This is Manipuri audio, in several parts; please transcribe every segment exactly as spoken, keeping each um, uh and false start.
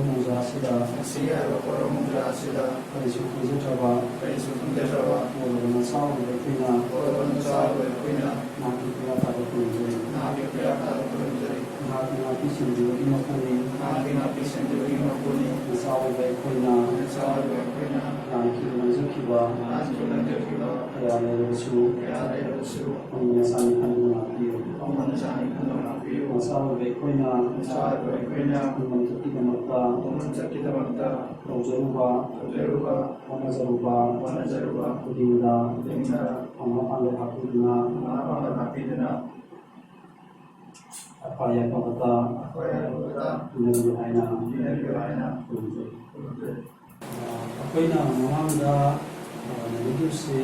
ꯃꯣꯖꯥ ꯑꯁꯤꯗ ꯉꯁꯤꯒꯤ ꯍꯥꯏꯔꯤꯕ ꯄꯣꯠꯂꯝ ꯃꯣꯖꯥ ꯑꯁꯤꯗ ꯀꯔꯤꯁꯨ ꯈꯪꯖꯗ꯭ꯔꯕ ꯀꯔꯤꯁꯨ ꯈꯪꯖꯗ꯭ꯔꯕ ꯄꯣꯠꯂꯕ ꯅꯆꯥ ꯑꯣꯏꯕ ꯑꯩꯈꯣꯏꯅ ꯄꯣꯠꯂꯕ ꯅꯆꯥ ꯑꯣꯏꯕ ꯑꯩꯈꯣꯏꯅ ꯅꯍꯥꯛꯀꯤ ꯈꯨꯌꯥ ꯇꯥꯕ ꯈꯨꯔꯨꯝꯖꯔꯤ꯫ ꯅꯍꯥꯛꯀꯤ ꯈꯨꯌꯥ ꯇꯥꯕ ꯈꯨꯔꯨꯝꯖꯔꯤ꯫ ꯅꯍꯥꯛꯀꯤ ꯉꯥꯛꯄꯤ ꯁꯦꯟꯕꯤꯕꯒꯤ ꯃꯄꯨꯅꯤ꯫ ꯅꯍꯥꯛꯀꯤ ꯉꯥꯛꯄꯤ ꯁꯦꯟꯕꯤꯕꯒꯤ ꯃꯄꯨꯅꯤ꯫ ꯅꯆꯥ ꯑꯣꯏꯕ ꯑꯩꯈꯣꯏꯅ ꯅꯆꯥ ꯑꯣꯏꯕ ꯑꯩꯈꯣꯏꯅ ꯂꯥꯟꯈꯤꯕ ꯅꯥꯟꯖꯈꯤꯕ ꯂꯥꯟꯈꯤꯕ ꯅꯥꯟꯖꯈꯤꯕ ꯀꯌꯥ ꯂꯩꯔꯕꯁꯨ ꯀꯌꯥ ꯂꯩꯔꯕꯁꯨ ꯑꯄꯪꯕ ꯅꯆꯥꯅꯤ ꯈꯟꯗꯨꯅ ꯉꯥꯛꯄꯤꯌꯨ꯫ ꯑꯄꯪꯕ ꯅꯆꯥꯅꯤ ꯈꯟꯗꯨꯅ ꯉꯥꯛꯄꯤꯌꯨ꯫ ꯅꯆꯥ ꯑꯣꯏꯕ ꯑꯩꯈꯣꯏꯅ ꯅꯆꯥ ꯑꯣꯏꯕ ꯑꯩꯈꯣꯏꯅ ꯄꯨꯝꯅꯃꯛ ꯆꯠꯈꯤꯗꯃꯛꯇ ꯄꯨꯝꯅꯃꯛ ꯆꯠꯈꯤꯗꯃꯛꯇ ꯇꯧꯖꯔꯨꯕ ꯇꯧꯖꯔꯨꯕ ꯍꯣꯠꯅꯖꯔꯨꯕ ꯍꯣꯠꯅꯖꯔꯨꯕ ꯈꯨꯗꯤꯡꯗ ꯈꯨꯗꯤꯡꯗ ꯐꯪꯕ ꯄꯥꯡꯒꯜ ꯍꯥꯞꯄꯤꯗꯨꯅ ꯐꯪꯕ ꯄꯥꯡꯒꯜ ꯍꯥꯞꯄꯤꯗꯨꯅ ꯑꯐ ꯌꯥꯏꯐꯕꯗ ꯑꯐ ꯌꯥꯏꯐꯕꯗ ꯏꯟꯅꯕꯤꯌꯨ ꯍꯥꯏꯅ ꯏꯟꯅꯕꯤꯌꯨ ꯍꯥꯏꯅ ꯈꯨꯔꯨꯝꯖꯔꯤ꯫ ꯈꯨꯔꯨꯝꯖꯔꯤ꯫ ꯑꯩꯈꯣꯏꯅ ꯃꯃꯥꯡꯗ ꯅꯩꯅꯈꯤꯕꯁꯤ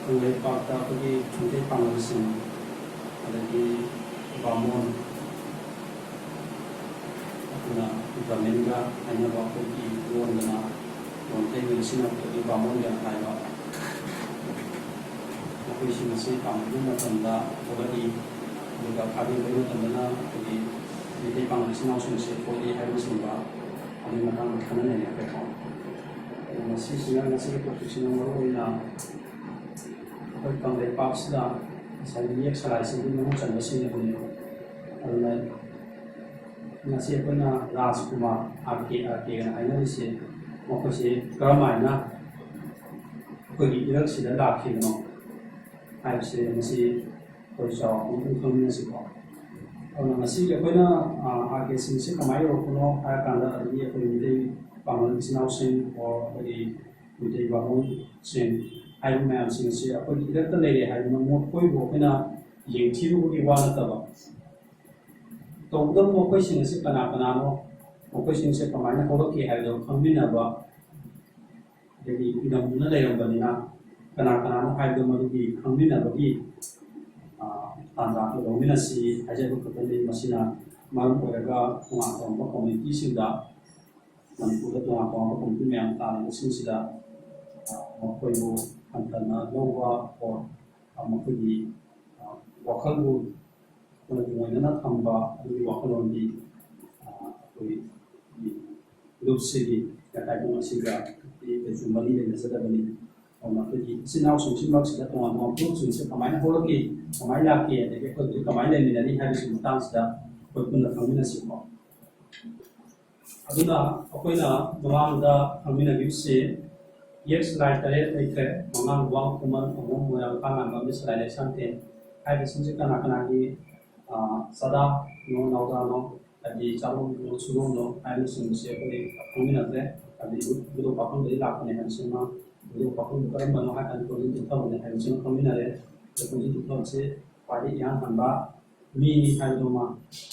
ꯀꯪꯂꯩꯄꯥꯛꯇ ꯑꯩꯈꯣꯏꯒꯤ ꯃꯩꯇꯩ ꯄꯥꯉꯜꯁꯤꯡ ꯑꯗꯒꯤ ꯕꯥꯃꯣꯟ ꯑꯗꯨꯅ ꯒꯚꯔꯟꯃꯦꯟꯒ ꯍꯥꯏꯅꯕ ꯑꯩꯈꯣꯏꯒꯤ ꯂꯣꯟꯗꯅ ꯂꯣꯟꯊꯩ ꯃꯤꯜꯁꯤꯡ ꯑꯗꯒꯤ ꯕꯥꯃꯣꯟꯒ ꯍꯥꯏꯕ ꯃꯈꯣꯏꯁꯤꯡ ꯑꯁꯤ ꯄꯥꯡꯊꯣꯛꯄ ꯃꯇꯝꯗ ꯊꯣꯛꯂꯛꯏ꯫ ꯑꯗꯨꯒ ꯈꯥꯕꯩ ꯃꯇꯝꯗꯅ ꯑꯩꯈꯣꯏꯒꯤ ꯃꯩꯇꯩ ꯄꯥꯉꯜ ꯏꯆꯤꯟ ꯏꯅꯥꯎꯁꯤꯡꯁꯦ ꯊꯣꯛꯂꯛꯏ ꯍꯥꯏꯕꯅꯆꯤꯡꯕ ꯑꯗꯨꯒꯤ ꯃꯇꯥꯡꯗ ꯈꯟꯅ ꯅꯩꯅꯈ꯭ꯔꯦꯀꯣ꯫ ꯑꯗꯨꯅ ꯃꯁꯤꯁꯤꯅ ꯉꯁꯤꯒꯤ ꯇꯣꯄꯤꯛꯁꯤꯅ ꯃꯔꯨꯑꯣꯏꯅ ꯑꯩꯈꯣꯏ ꯀꯪꯂꯩꯄꯥꯛꯁꯤꯗ ꯉꯁꯥꯏꯒꯤ ꯌꯦꯛ ꯁꯂꯥꯏꯁꯤꯡꯒꯤ ꯃꯅꯨꯡ ꯆꯟꯕꯁꯤꯡ ꯑꯗꯨꯅꯦꯕ꯫ ꯑꯗꯨꯅ ꯉꯁꯤ ꯑꯩꯈꯣꯏꯅ ꯔꯥꯖꯀꯨꯃꯥꯔ, ꯑꯥꯔ ꯀꯦ, ꯑꯥꯔ ꯀꯦꯅ ꯍꯥꯏꯅꯔꯤꯁꯦ, ꯃꯈꯣꯏꯁꯦ ꯀꯔꯝꯍꯥꯏꯅ ꯑꯩꯈꯣꯏꯒꯤ ꯏꯔꯛꯁꯤꯗ ꯂꯥꯛꯈꯤꯕꯅꯣ ꯍꯥꯏꯕꯁꯦ ꯉꯁꯤ ꯑꯩꯈꯣꯏ ꯆꯥꯎꯔꯥꯛꯄ ꯑꯃꯇꯪ ꯈꯪꯃꯤꯟꯅꯁꯤꯀꯣ꯫ ꯑꯗꯨꯅ ꯉꯁꯤꯒꯤ ꯑꯩꯈꯣꯏꯅ, ꯑꯥ, ꯑꯥꯔ ꯀꯦꯁꯤꯡꯁꯦ ꯀꯃꯥꯏꯅ ꯌꯧꯔꯛꯄꯅꯣ ꯍꯥꯏꯔ ꯀꯥꯟꯗ, ꯑꯗꯒꯤ ꯑꯩꯈꯣꯏ ꯃꯩꯇꯩ ꯄꯥꯉꯜ ꯏꯆꯤꯟ ꯏꯅꯥꯎꯁꯤꯡ, ꯑꯣꯔ ꯑꯩꯈꯣꯏꯒꯤ ꯃꯩꯇꯩ ꯕꯥꯃꯣꯟꯁꯤꯡ ꯍꯥꯏꯔꯤꯕ ꯃꯌꯥꯝꯁꯤꯡ ꯑꯁꯤ ꯑꯩꯈꯣꯏꯒꯤ ꯏꯔꯛꯇ ꯂꯩꯔꯦ ꯍꯥꯏꯗꯨꯅ ꯃꯈꯣꯏꯕꯨ ꯑꯩꯈꯣꯏꯅ ꯌꯦꯡꯊꯤꯔꯨꯕꯒꯤ ꯋꯥ ꯅꯠꯇꯕ, ꯇꯧꯕꯇꯕꯨ ꯃꯈꯣꯏꯁꯤꯡ ꯑꯁꯤ ꯀꯅꯥ ꯀꯅꯥꯅꯣ, ꯃꯈꯣꯏꯁꯤꯡꯁꯦ ꯀꯃꯥꯏꯅ ꯍꯧꯔꯛꯈꯤ ꯍꯥꯏꯕꯗꯨ ꯈꯪꯃꯤꯟꯅꯕ, ꯑꯗꯒꯤ ꯏꯔꯝꯗꯨꯅ ꯂꯩꯔꯝꯕꯅꯤꯅ ꯀꯅꯥ ꯀꯅꯥꯅꯣ ꯍꯥꯏꯕꯗꯨ ꯃꯗꯨꯒꯤ ꯈꯪꯃꯤꯟꯅꯕꯒꯤ, ꯑ, ꯇꯥꯟꯖꯥ ꯑꯗꯨ ꯂꯧꯃꯤꯟꯅꯁꯤ ꯍꯥꯏꯖꯕ ꯈꯛꯇꯅꯤ꯫ ꯃꯁꯤꯅ ꯃꯔꯝ ꯑꯣꯏꯔꯒ ꯇꯣꯉꯥꯟ ꯇꯣꯉꯥꯟꯕ ꯀꯝꯃ꯭ꯌꯨꯅꯤꯇꯤꯁꯤꯡꯗ, ꯃꯅꯤꯄꯨꯔꯗ ꯇꯣꯉꯥꯟ ꯇꯣꯉꯥꯟꯕ ꯀꯝꯃ꯭ꯌꯨꯅꯤꯇꯤ ꯃꯌꯥꯝ ꯇꯥꯔꯤꯕꯁꯤꯡꯁꯤꯗ, ꯑ, ꯃꯈꯣꯏꯕꯨ ꯍꯟꯊꯅ ꯂꯧꯕ, or, ꯑ, ꯃꯈꯣꯏꯒꯤ, ꯑ, ꯋꯥꯈꯜꯕꯨ ꯇꯨꯡ ꯑꯣꯏꯅꯅ ꯊꯝꯕ ꯑꯗꯨꯒꯤ ꯋꯥꯈꯜꯂꯣꯟꯗꯤ, ꯑ, ꯑꯩꯈꯣꯏ ꯁꯤꯒꯤ ꯂꯩꯀꯥꯏ ꯄꯨꯝꯕ ꯑꯁꯤꯒ ꯀꯩꯁꯨ ꯃꯔꯤ ꯂꯩꯅꯖꯗꯕꯅꯤ꯫ ꯑꯗꯨꯅ ꯑꯩꯈꯣꯏꯒꯤ ꯏꯆꯤꯟ ꯏꯅꯥꯎꯁꯤꯡꯁꯤꯃꯛꯁꯤꯗ ꯇꯣꯉꯥꯟ ꯇꯣꯉꯥꯟꯕ ꯐꯨꯔꯨꯞꯁꯤꯡꯁꯦ ꯀꯃꯥꯏꯅ ꯍꯧꯔꯛꯈꯤ, ꯀꯃꯥꯏꯅ ꯂꯥꯛꯈꯤ, ꯑꯗꯒꯤ ꯑꯩꯈꯣꯏ ꯍꯧꯖꯤꯛ ꯀꯃꯥꯏꯅ ꯂꯩꯃꯤꯟꯅꯔꯤ ꯍꯥꯏꯕꯁꯤꯒꯤ ꯃꯇꯥꯡꯁꯤꯗ ꯑꯩꯈꯣꯏ ꯄꯨꯟꯅ ꯈꯪꯃꯤꯟꯅꯁꯤꯀꯣ꯫ ꯑꯗꯨꯅ ꯑꯩꯈꯣꯏꯅ ꯃꯃꯥꯡꯗ ꯈꯪꯃꯤꯟꯅꯈꯤꯕꯁꯤ ꯌꯦꯛ ꯁꯂꯥꯏ ꯇꯔꯦꯠ ꯂꯩꯈ꯭ꯔꯦ꯫ ꯃꯉꯥꯡ, ꯋꯥꯡ, ꯈꯨꯃꯟ, ꯑꯉꯣꯝ, ꯃꯣꯏꯔꯥꯡ, ꯈꯥ ꯉꯥꯟꯕ ꯑꯃꯗꯤ ꯁꯂꯥꯏ ꯂꯩꯁꯥꯡꯊꯦꯝ ꯍꯥꯏꯕꯁꯤꯡꯁꯦ ꯀꯅꯥ ꯀꯅꯥꯒꯤ, ꯑ, ꯆꯥꯗꯥꯅꯣ, ꯅꯥꯎꯗꯥꯅꯣ, ꯍꯥꯏꯗꯤ ꯆꯥꯔꯣꯟꯅꯣ, ꯁꯨꯔꯣꯟꯅꯣ ꯍꯥꯏꯕꯅꯆꯤꯡꯕꯁꯦ ꯑꯩꯈꯣꯏ ꯈꯪꯃꯤꯟꯅꯈ꯭ꯔꯦ꯫ ꯍꯥꯏꯗꯤ ꯏꯕꯨ-, ꯏꯕꯨꯙꯧ ꯄꯥꯈꯪꯕꯗꯒꯤ ꯂꯥꯛꯄꯅꯦ ꯍꯥꯏꯕꯁꯤꯃ, ꯏꯕꯨꯙꯧ ꯄꯥꯈꯪꯕ ꯀꯔꯝꯕꯅꯣ ꯍꯥꯏ ꯀꯥꯟꯗ ꯀꯣꯟꯖꯤꯟ ꯇꯨꯝꯊꯕꯅꯦ ꯍꯥꯏꯕꯁꯤꯃ ꯈꯪꯃꯤꯟꯅꯔꯦ꯫ ꯑꯗꯣ ꯀꯣꯟꯖꯤꯟ ꯇꯨꯝꯊꯕꯁꯦ ꯈ꯭ꯋꯥꯏꯗꯒꯤ ꯏꯍꯥꯟ ꯍꯥꯟꯕ ꯃꯤꯅꯤ ꯍꯥꯏꯕꯗꯨꯃ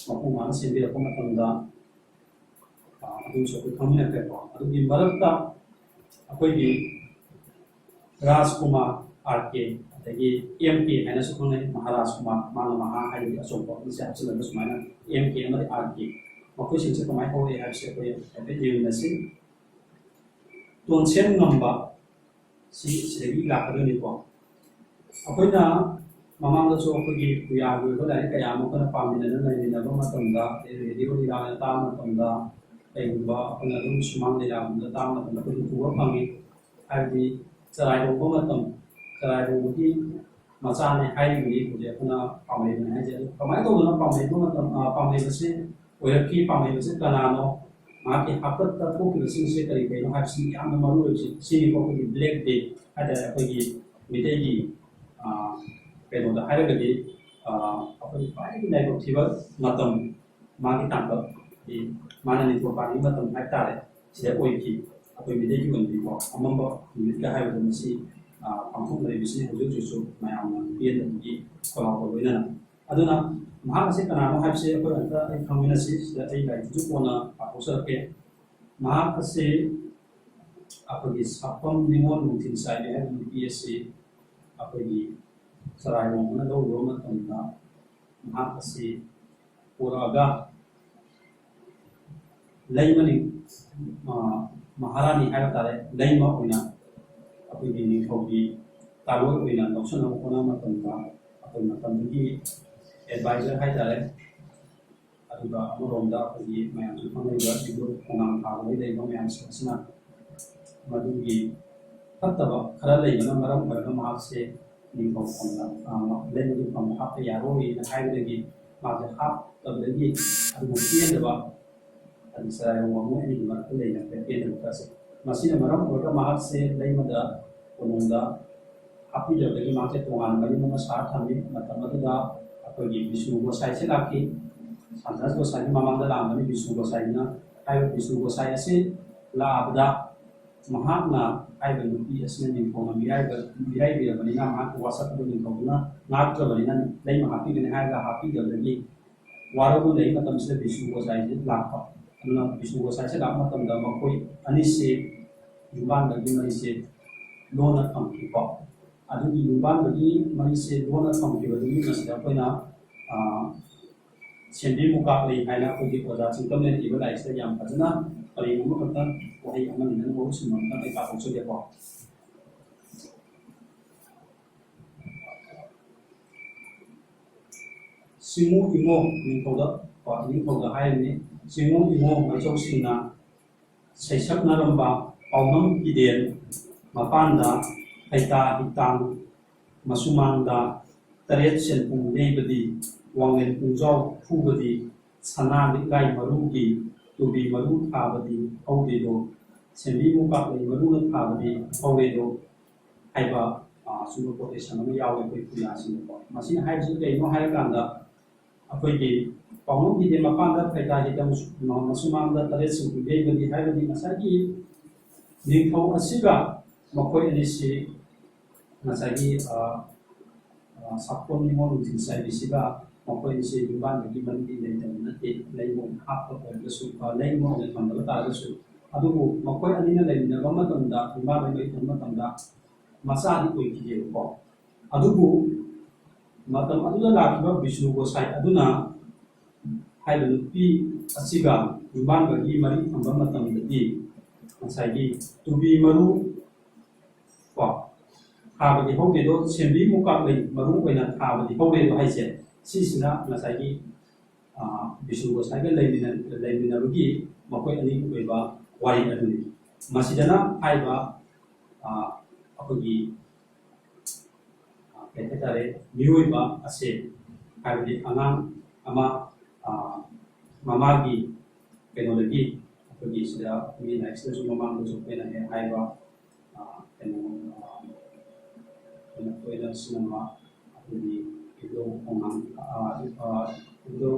ꯃꯄꯨ ꯃꯥꯅ ꯁꯦꯝꯕꯤꯔꯛꯄ ꯃꯇꯝꯗ, ꯑ, ꯑꯗꯨꯁꯨ ꯑꯩꯈꯣꯏ ꯈꯪꯃꯤꯟꯅꯈ꯭ꯔꯦꯀꯣ꯫ ꯑꯗꯨꯒꯤ ꯃꯔꯛꯇ ꯑꯩꯈꯣꯏꯒꯤ ꯔꯥꯖꯀꯨꯃꯥꯔ, ꯑꯥꯔ ꯀꯦ, ꯑꯗꯒꯤ ꯑꯦꯝ ꯀꯦ ꯍꯥꯏꯅꯁꯨ ꯈꯪꯅꯩ, ꯃꯍꯥꯔꯥꯖ ꯀꯨꯃꯥꯔ, ꯃꯥꯅ ꯃꯍꯥ ꯍꯥꯏꯕꯒꯤ ꯑꯆꯧꯕ ꯑꯃꯁꯦ ꯍꯥꯞꯆꯤꯜꯂꯒ ꯁꯨꯃꯥꯏꯅ ꯑꯦꯝ ꯀꯦ ꯑꯃꯗꯤ ꯑꯥꯔ ꯀꯦ, ꯃꯈꯣꯏꯁꯤꯡꯁꯦ ꯀꯃꯥꯏꯅ ꯍꯧꯔꯛꯑꯦ ꯍꯥꯏꯕꯁꯦ ꯑꯩꯈꯣꯏ ꯍꯥꯏꯐꯦꯠ ꯌꯦꯡꯃꯤꯟꯅꯁꯤ꯫ ꯇꯣꯟꯁꯦꯟ ꯉꯝꯕ ꯁꯤ ꯁꯤꯗꯒꯤ ꯂꯥꯛꯀꯗꯣꯏꯅꯤꯀꯣ꯫ ꯑꯩꯈꯣꯏꯅ ꯃꯃꯥꯡꯗꯁꯨ ꯑꯩꯈꯣꯏꯒꯤ ꯄꯨꯌꯥꯒꯤ ꯑꯣꯏꯕ ꯂꯥꯏꯔꯤꯛ ꯀꯌꯥ ꯑꯃ ꯑꯩꯈꯣꯏꯅ ꯄꯥꯃꯤꯟꯅꯗꯨꯅ ꯂꯩꯃꯤꯟꯅꯕ ꯃꯇꯝꯗ, ꯑꯗꯩ ꯔꯦꯗꯤꯑꯣ ꯂꯤꯂꯥꯗ ꯇꯥꯕ ꯃꯇꯝꯗ, ꯀꯩꯒꯨꯝꯕ ꯑꯩꯈꯣꯏꯅ ꯑꯗꯨꯝ ꯁꯨꯃꯥꯡ ꯂꯤꯂꯥꯒꯨꯝꯕꯗ ꯇꯥꯕ ꯃꯇꯝꯗ ꯑꯩꯈꯣꯏ ꯎꯕ ꯐꯪꯉꯤ꯫ ꯍꯥꯏꯕꯗꯤ ꯆꯔꯥꯏꯔꯣꯡꯕ ꯃꯇꯝ, ꯆꯔꯥꯏꯔꯣꯡꯕꯒꯤ ꯃꯆꯥꯅꯦ ꯍꯥꯏꯔꯤꯕꯅꯤ ꯍꯧꯖꯤꯛ ꯑꯩꯈꯣꯏꯅ ꯄꯥꯝꯂꯩꯕꯅꯦ ꯍꯥꯏꯁꯦ꯫ ꯑꯗꯨ ꯀꯃꯥꯏꯅ ꯇꯧꯗꯅ ꯄꯥꯝꯂꯩꯕ ꯃꯇꯝ, ꯑ, ꯄꯥꯝꯂꯩꯕꯁꯤ ꯑꯣꯏꯔꯛꯈꯤ? ꯄꯥꯝꯂꯩꯕꯁꯤ ꯀꯅꯥꯅꯣ? ꯃꯍꯥꯛꯀꯤ ꯍꯥꯛꯇꯛꯇ ꯊꯣꯛꯈꯤꯕꯁꯤꯡꯁꯦ ꯀꯔꯤ ꯀꯔꯤꯅꯣ ꯍꯥꯏꯕꯁꯤ ꯌꯥꯝꯅ ꯃꯔꯨ ꯑꯣꯏꯕꯁꯤ ꯁꯤꯅꯤꯀꯣ꯫ ꯑꯩꯈꯣꯏꯒꯤ ꯕ꯭ꯂꯦꯛ ꯗꯦ ꯍꯥꯏꯇꯥꯔꯦ, ꯑꯩꯈꯣꯏꯒꯤ ꯃꯤꯇꯩꯒꯤ, ꯑ, ꯀꯩꯅꯣꯗ ꯍꯥꯏꯔꯒꯗꯤ, ꯑ, ꯑꯩꯈꯣꯏꯒꯤ ꯈ꯭ꯋꯥꯏꯗꯒꯤ ꯂꯥꯏꯕꯛ ꯊꯤꯕ ꯃꯇꯝ, ꯃꯥꯒꯤ ꯇꯥꯡꯀꯛ, ꯍꯥꯏꯗꯤ ꯃꯥꯅ ꯅꯤꯡꯊꯧ ꯄꯥꯟꯕꯒꯤ ꯃꯇꯝ ꯍꯥꯏꯇꯥꯔꯦ, ꯁꯤꯗ ꯑꯣꯏꯈꯤ꯫ ꯑꯩꯈꯣꯏ ꯃꯤꯇꯩꯒꯤ ꯑꯣꯏꯅꯗꯤꯀꯣ ꯑꯃꯝꯕ ꯅꯨꯃꯤꯠꯀ ꯍꯥꯏꯕꯗꯣ ꯃꯁꯤ, ꯑ, ꯄꯥꯡꯊꯣꯛꯅꯔꯤꯕꯁꯤ ꯍꯧꯖꯤꯛ ꯍꯧꯖꯤꯛꯁꯨ ꯃꯌꯥꯝꯅ ꯄꯦꯟꯗꯕꯒꯤ ꯈꯣꯜꯂꯥꯎꯒ ꯂꯣꯏꯅꯅ꯫ ꯑꯗꯨꯅ ꯃꯍꯥꯛ ꯑꯁꯤ ꯀꯅꯥꯅꯣ ꯍꯥꯏꯕꯁꯤ ꯑꯩꯈꯣꯏ ꯑꯝꯇ ꯑꯩ ꯈꯪꯃꯤꯟꯅꯁꯤ꯫ ꯁꯤꯗ ꯑꯩ ꯂꯥꯏꯔꯤꯛꯇꯨꯁꯨ ꯀꯣꯟꯅ ꯄꯥꯊꯣꯛꯆꯔꯛꯀꯦ꯫ ꯃꯍꯥꯛ ꯑꯁꯤ ꯑꯩꯈꯣꯏꯒꯤ ꯁꯥꯄꯝ ꯅꯤꯉꯣꯜ ꯅꯨꯡꯊꯤꯜ ꯆꯥꯏꯕꯤ ꯍꯥꯏꯕ ꯅꯨꯄꯤ ꯑꯁꯤ ꯑꯩꯈꯣꯏꯒꯤ ꯆꯔꯥꯏꯔꯣꯡꯕꯅ ꯂꯧꯔꯨꯕ ꯃꯇꯝꯗ ꯃꯍꯥꯛ ꯑꯁꯤ ꯄꯨꯔꯛꯑꯒ ꯂꯩꯃꯅꯤ, ꯑ, ꯃꯍꯥꯔꯥꯅꯤ ꯍꯥꯏꯕ ꯇꯥꯔꯦ, ꯂꯩꯃ ꯑꯣꯏꯅ ꯑꯩꯈꯣꯏꯒꯤ ꯅꯤꯡꯊꯧꯒꯤ ꯇꯥꯂꯣꯏ ꯑꯣꯏꯅ ꯂꯧꯁꯤꯟꯅꯕ ꯍꯣꯠꯅꯕ ꯃꯇꯝꯗ ꯑꯩꯈꯣꯏ ꯃꯇꯝꯗꯨꯒꯤ advisor ꯍꯥꯏ ꯇꯥꯔꯦ, ꯑꯗꯨꯒ ꯑꯃꯔꯣꯝꯗ ꯑꯩꯈꯣꯏꯒꯤ ꯃꯌꯥꯝꯁꯨ ꯈꯪꯅꯔꯤꯕ ꯏꯕꯨꯙꯧ ꯈꯣꯡꯅꯥꯡ ꯊꯥꯕꯗ ꯂꯩꯕ ꯃꯌꯥꯝꯁꯤꯡ ꯑꯁꯤꯅ ꯃꯗꯨꯒꯤ ꯐꯠꯇꯕ ꯈꯔ ꯂꯩꯕꯅ ꯃꯔꯝ ꯑꯣꯏꯔꯒ ꯃꯍꯥꯛꯁꯦ ꯅꯤꯡꯊꯧ ꯐꯝꯗ, ꯑ, ꯂꯩꯃꯒꯤ ꯐꯝꯗ ꯍꯥꯞꯄ ꯌꯥꯔꯣꯏꯅ ꯍꯥꯏꯕꯗꯒꯤ ꯃꯥꯁꯦ ꯍꯥꯞꯇꯕꯗꯒꯤ ꯑꯗꯨꯒ ꯄꯦꯟꯗꯕ, ꯑꯗꯨ ꯆꯔꯥꯏꯔꯣꯡ ꯋꯥꯉꯨ ꯑꯅꯤꯒꯤ ꯃꯔꯛꯇ ꯂꯩꯅꯕ ꯄꯦꯟꯗꯕ ꯈꯔꯁꯦ꯫ ꯃꯁꯤꯅ ꯃꯔꯝ ꯑꯣꯏꯔꯒ ꯃꯍꯥꯛꯁꯦ ꯂꯩꯃꯗ ꯀꯣꯅꯨꯡꯗ ꯍꯥꯞꯄꯤꯗꯕꯗꯒꯤ ꯃꯍꯥꯛꯁꯦ ꯇꯣꯉꯥꯟꯅ ꯃꯌꯨꯝ ꯑꯃ ꯁꯥꯔ ꯊꯝꯃꯤ꯫ ꯃꯇꯝ ꯑꯗꯨꯗ ꯑꯩꯈꯣꯏꯒꯤ ꯕꯤꯁꯅꯨ ꯒꯣꯁꯥꯏꯁꯦ ꯂꯥꯛꯈꯤ, ꯁꯟꯇꯥꯁ ꯒꯣꯁꯥꯏꯒꯤ ꯃꯃꯥꯡꯗ ꯂꯥꯛꯑꯝꯕꯅꯤ ꯕꯤꯁꯅꯨ ꯒꯣꯁꯥꯏꯅ꯫ ꯍꯥꯏꯔꯤꯕ ꯕꯤꯁꯅꯨ ꯒꯣꯁꯥꯏ ꯑꯁꯤ ꯂꯥꯛꯑꯕꯗ ꯃꯍꯥꯛꯅ ꯍꯥꯏꯔꯤꯕ ꯅꯨꯄꯤ ꯑꯁꯤꯅ ꯅꯤꯡꯊꯧꯅ ꯃꯤꯔꯥꯏꯕ-, ꯃꯤꯔꯥꯏꯕꯤꯔꯕꯅꯤꯅ ꯃꯍꯥꯛꯀꯤ ꯋꯥꯁꯛ ꯑꯗꯨ ꯅꯤꯡꯊꯧꯗꯨꯅ ꯉꯥꯛꯇ꯭ꯔꯕꯅꯤꯅ ꯂꯩꯃ ꯍꯥꯞꯄꯤꯒꯅꯤ ꯍꯥꯏꯔꯒ ꯍꯥꯞꯄꯤꯗꯕꯗꯒꯤ ꯋꯥꯔꯧꯅ ꯂꯩꯕ ꯃꯇꯝꯁꯤꯗ ꯕꯤꯁꯅꯨ ꯒꯣꯁꯥꯏꯁꯤ ꯂꯥꯛꯄ꯫ ꯑꯗꯨꯅ ꯕꯤꯁꯅꯨ ꯒꯣꯁꯥꯏꯁꯤ ꯂꯥꯛꯄ ꯃꯇꯝꯗ ꯃꯈꯣꯏ ꯑꯅꯤꯁꯤ ꯌꯨꯝꯕꯥꯟꯕꯒꯤ ꯃꯔꯤꯁꯦ ꯂꯣꯟꯅ ꯊꯝꯈꯤꯀꯣ꯫ ꯑꯗꯨꯒꯤ ꯌꯨꯝꯕꯥꯟꯕꯒꯤ ꯃꯔꯤꯁꯦ ꯂꯣꯟꯅ ꯊꯝꯈꯤꯕꯗꯨꯒꯤ ꯃꯁꯤꯗ ꯑꯩꯈꯣꯏꯅ, ꯑ, ꯁꯦꯝꯕꯤ ꯃꯨꯀꯥꯛꯂꯩ ꯍꯥꯏꯅ ꯑꯩꯈꯣꯏꯒꯤ ꯑꯣꯖꯥ ꯆꯤꯡꯇꯝꯂꯦꯟ ꯏꯕ ꯂꯥꯏꯔꯤꯛꯁꯤꯗ ꯌꯥꯝ ꯐꯖꯅ ꯄꯔꯦꯡ ꯑꯃꯈꯛꯇꯪ ꯋꯥꯍꯩ ꯑꯃꯅꯤ ꯅꯪ ꯃꯍꯨꯠ ꯁꯤꯟꯕ ꯑꯃꯇꯪ ꯑꯩ ꯄꯥꯊꯣꯛꯆꯒꯦꯀꯣ꯫ ꯁꯤꯡꯉꯨ ꯏꯃꯣ ꯅꯤꯡꯊꯧꯗ, ꯀꯣ, ꯅꯤꯡꯊꯧꯗ ꯍꯥꯏꯔꯤꯅꯤ, ꯁꯤꯡꯉꯨ ꯏꯃꯣ ꯃꯩꯆꯧꯁꯤꯡꯅ ꯁꯩꯁꯛꯅꯔꯝꯕ ꯄꯥꯎꯅꯝ ꯍꯤꯗꯦꯟ ꯃꯄꯥꯟꯗ ꯍꯩꯇꯥ ꯍꯤꯇꯥꯡ ꯃꯁꯨꯃꯥꯡꯗ ꯇꯔꯦꯠ ꯁꯦꯟꯄꯨꯡ ꯌꯩꯕꯗꯤ, ꯋꯥꯡꯂꯦꯟ ꯄꯨꯡꯖꯥꯎ ꯐꯨꯕꯗꯤ, ꯁꯅꯥ ꯂꯤꯛꯂꯥꯏ ꯃꯔꯨꯒꯤ ꯇꯨꯕꯤ ꯃꯔꯨ ꯊꯥꯕꯗꯤ ꯍꯧꯗꯦꯗꯣ, ꯁꯦꯝꯕꯤ ꯃꯨꯀꯥꯛꯂꯩ ꯃꯔꯨꯅ ꯊꯥꯕꯗꯤ ꯍꯧꯔꯦꯗꯣ ꯍꯥꯏꯕ, ꯑ, ꯁꯨꯝꯕ quotation ꯑꯃ ꯌꯥꯎꯋꯦ ꯑꯩꯈꯣꯏ ꯄꯨꯌꯥꯁꯤꯡꯗꯀꯣ꯫ ꯃꯁꯤꯅ ꯍꯥꯏꯔꯤꯁꯤ ꯀꯩꯅꯣ ꯍꯥꯏꯔꯀꯥꯟꯗ, ꯑꯩꯈꯣꯏꯒꯤ ꯄꯥꯎꯅꯝ ꯍꯤꯗꯦꯟ ꯃꯄꯥꯟꯗ ꯐꯩꯇꯥ ꯍꯤꯗꯥꯡ ꯃꯁꯨꯃꯥꯡꯗ ꯇꯔꯦꯠ ꯁꯦꯟꯄꯨꯡ ꯌꯩꯕꯗꯤ ꯍꯥꯏꯕꯗꯤ ꯉꯁꯥꯏꯒꯤ ꯅꯤꯡꯊꯧ ꯑꯁꯤꯒ ꯃꯈꯣꯏ ꯑꯅꯤꯁꯤ ꯉꯁꯥꯏꯒꯤ, ꯑ, ꯑ, ꯁꯥꯐꯣꯟ ꯅꯤꯉꯣꯜ ꯅꯨꯡꯊꯤꯜ ꯆꯥꯏꯕꯤꯁꯤꯒ ꯃꯈꯣꯏ ꯑꯅꯤꯁꯤ ꯌꯨꯝꯕꯥꯟꯕꯒꯤ ꯃꯔꯤꯗꯤ ꯂꯩꯇꯕ ꯅꯠꯇꯦ, ꯂꯩꯉꯣꯏ ꯍꯥꯞꯄ ꯑꯣꯏꯔꯒꯁꯨ, ꯑ, ꯂꯩꯉꯣꯏ ꯑꯣꯏꯅ ꯊꯝꯕ ꯇꯥꯔꯒꯁꯨ꯫ ꯑꯗꯨꯕꯨ ꯃꯈꯣꯏ ꯑꯅꯤꯅ ꯂꯩꯃꯤꯟꯅꯕ ꯃꯇꯝꯗ, ꯌꯨꯝꯕꯥꯟꯕꯒꯤ ꯃꯔꯤ ꯊꯝꯕ ꯃꯇꯝꯗ ꯃꯆꯥꯗꯤ ꯑꯣꯏꯈꯤꯗꯦꯕꯀꯣ꯫ ꯑꯗꯨꯕꯨ ꯃꯇꯝ ꯑꯗꯨꯗ ꯂꯥꯛꯈꯤꯕ ꯕꯤꯁꯅꯨ ꯒꯣꯁꯥꯏ ꯑꯗꯨꯅ ꯍꯥꯏꯔꯤꯕ ꯅꯨꯄꯤ ꯑꯁꯤꯒ ꯌꯨꯝꯕꯥꯟꯕꯒꯤ ꯃꯔꯤ ꯊꯝꯕ ꯃꯇꯝꯗꯗꯤ ꯉꯁꯥꯏꯒꯤ ꯇꯨꯕꯤ ꯃꯔꯨ ꯀꯣ ꯊꯥꯕꯗꯤ ꯍꯧꯗꯦꯗꯣ, ꯁꯦꯝꯕꯤ ꯃꯨꯀꯥꯛꯂꯩ ꯃꯔꯨ ꯑꯣꯏꯅ ꯊꯥꯕꯗꯤ ꯍꯧꯔꯦꯗꯣ ꯍꯥꯏꯁꯦ꯫ ꯁꯤꯁꯤꯅ ꯉꯁꯥꯏꯒꯤ ꯕꯤꯁꯅꯨ ꯒꯣꯁꯥꯏꯒ ꯂꯩꯃꯤꯟꯅ ꯂꯩꯃꯤꯟꯅꯕꯒꯤ ꯃꯈꯣꯏ ꯑꯅꯤꯒꯤ ꯑꯣꯏꯕ ꯋꯥꯔꯤ ꯑꯗꯨꯅꯤ꯫ ꯃꯁꯤꯗꯅ ꯍꯥꯏꯔꯤꯕ ꯑꯩꯈꯣꯏꯒꯤ ꯀꯩ ꯍꯥꯏꯇꯥꯔꯦ, ꯃꯤꯑꯣꯏꯕ ꯑꯁꯦ, ꯍꯥꯏꯕꯗꯤ ꯑꯉꯥꯡ ꯑꯃ ꯃꯃꯥꯒꯤ ꯀꯩꯅꯣꯗꯒꯤ, ꯑꯩꯈꯣꯏꯒꯤ ꯁꯤꯗ ꯑꯩꯈꯣꯏꯒꯤ ꯂꯥꯏꯔꯤꯛꯁꯤꯗꯁꯨ ꯃꯃꯥꯡꯗꯁꯨ ꯑꯩꯈꯣꯏꯅ ꯍꯦꯛ ꯍꯥꯏꯕ ꯀꯩꯅꯣ ꯑꯩꯈꯣꯏꯅ ꯇꯣꯏꯅ ꯁꯤꯖꯤꯟꯅꯕ ꯑꯩꯈꯣꯏꯒꯤ ꯏꯕꯨꯙꯧ ꯈꯣꯡꯅꯥꯡ ꯏꯕꯨꯙꯧ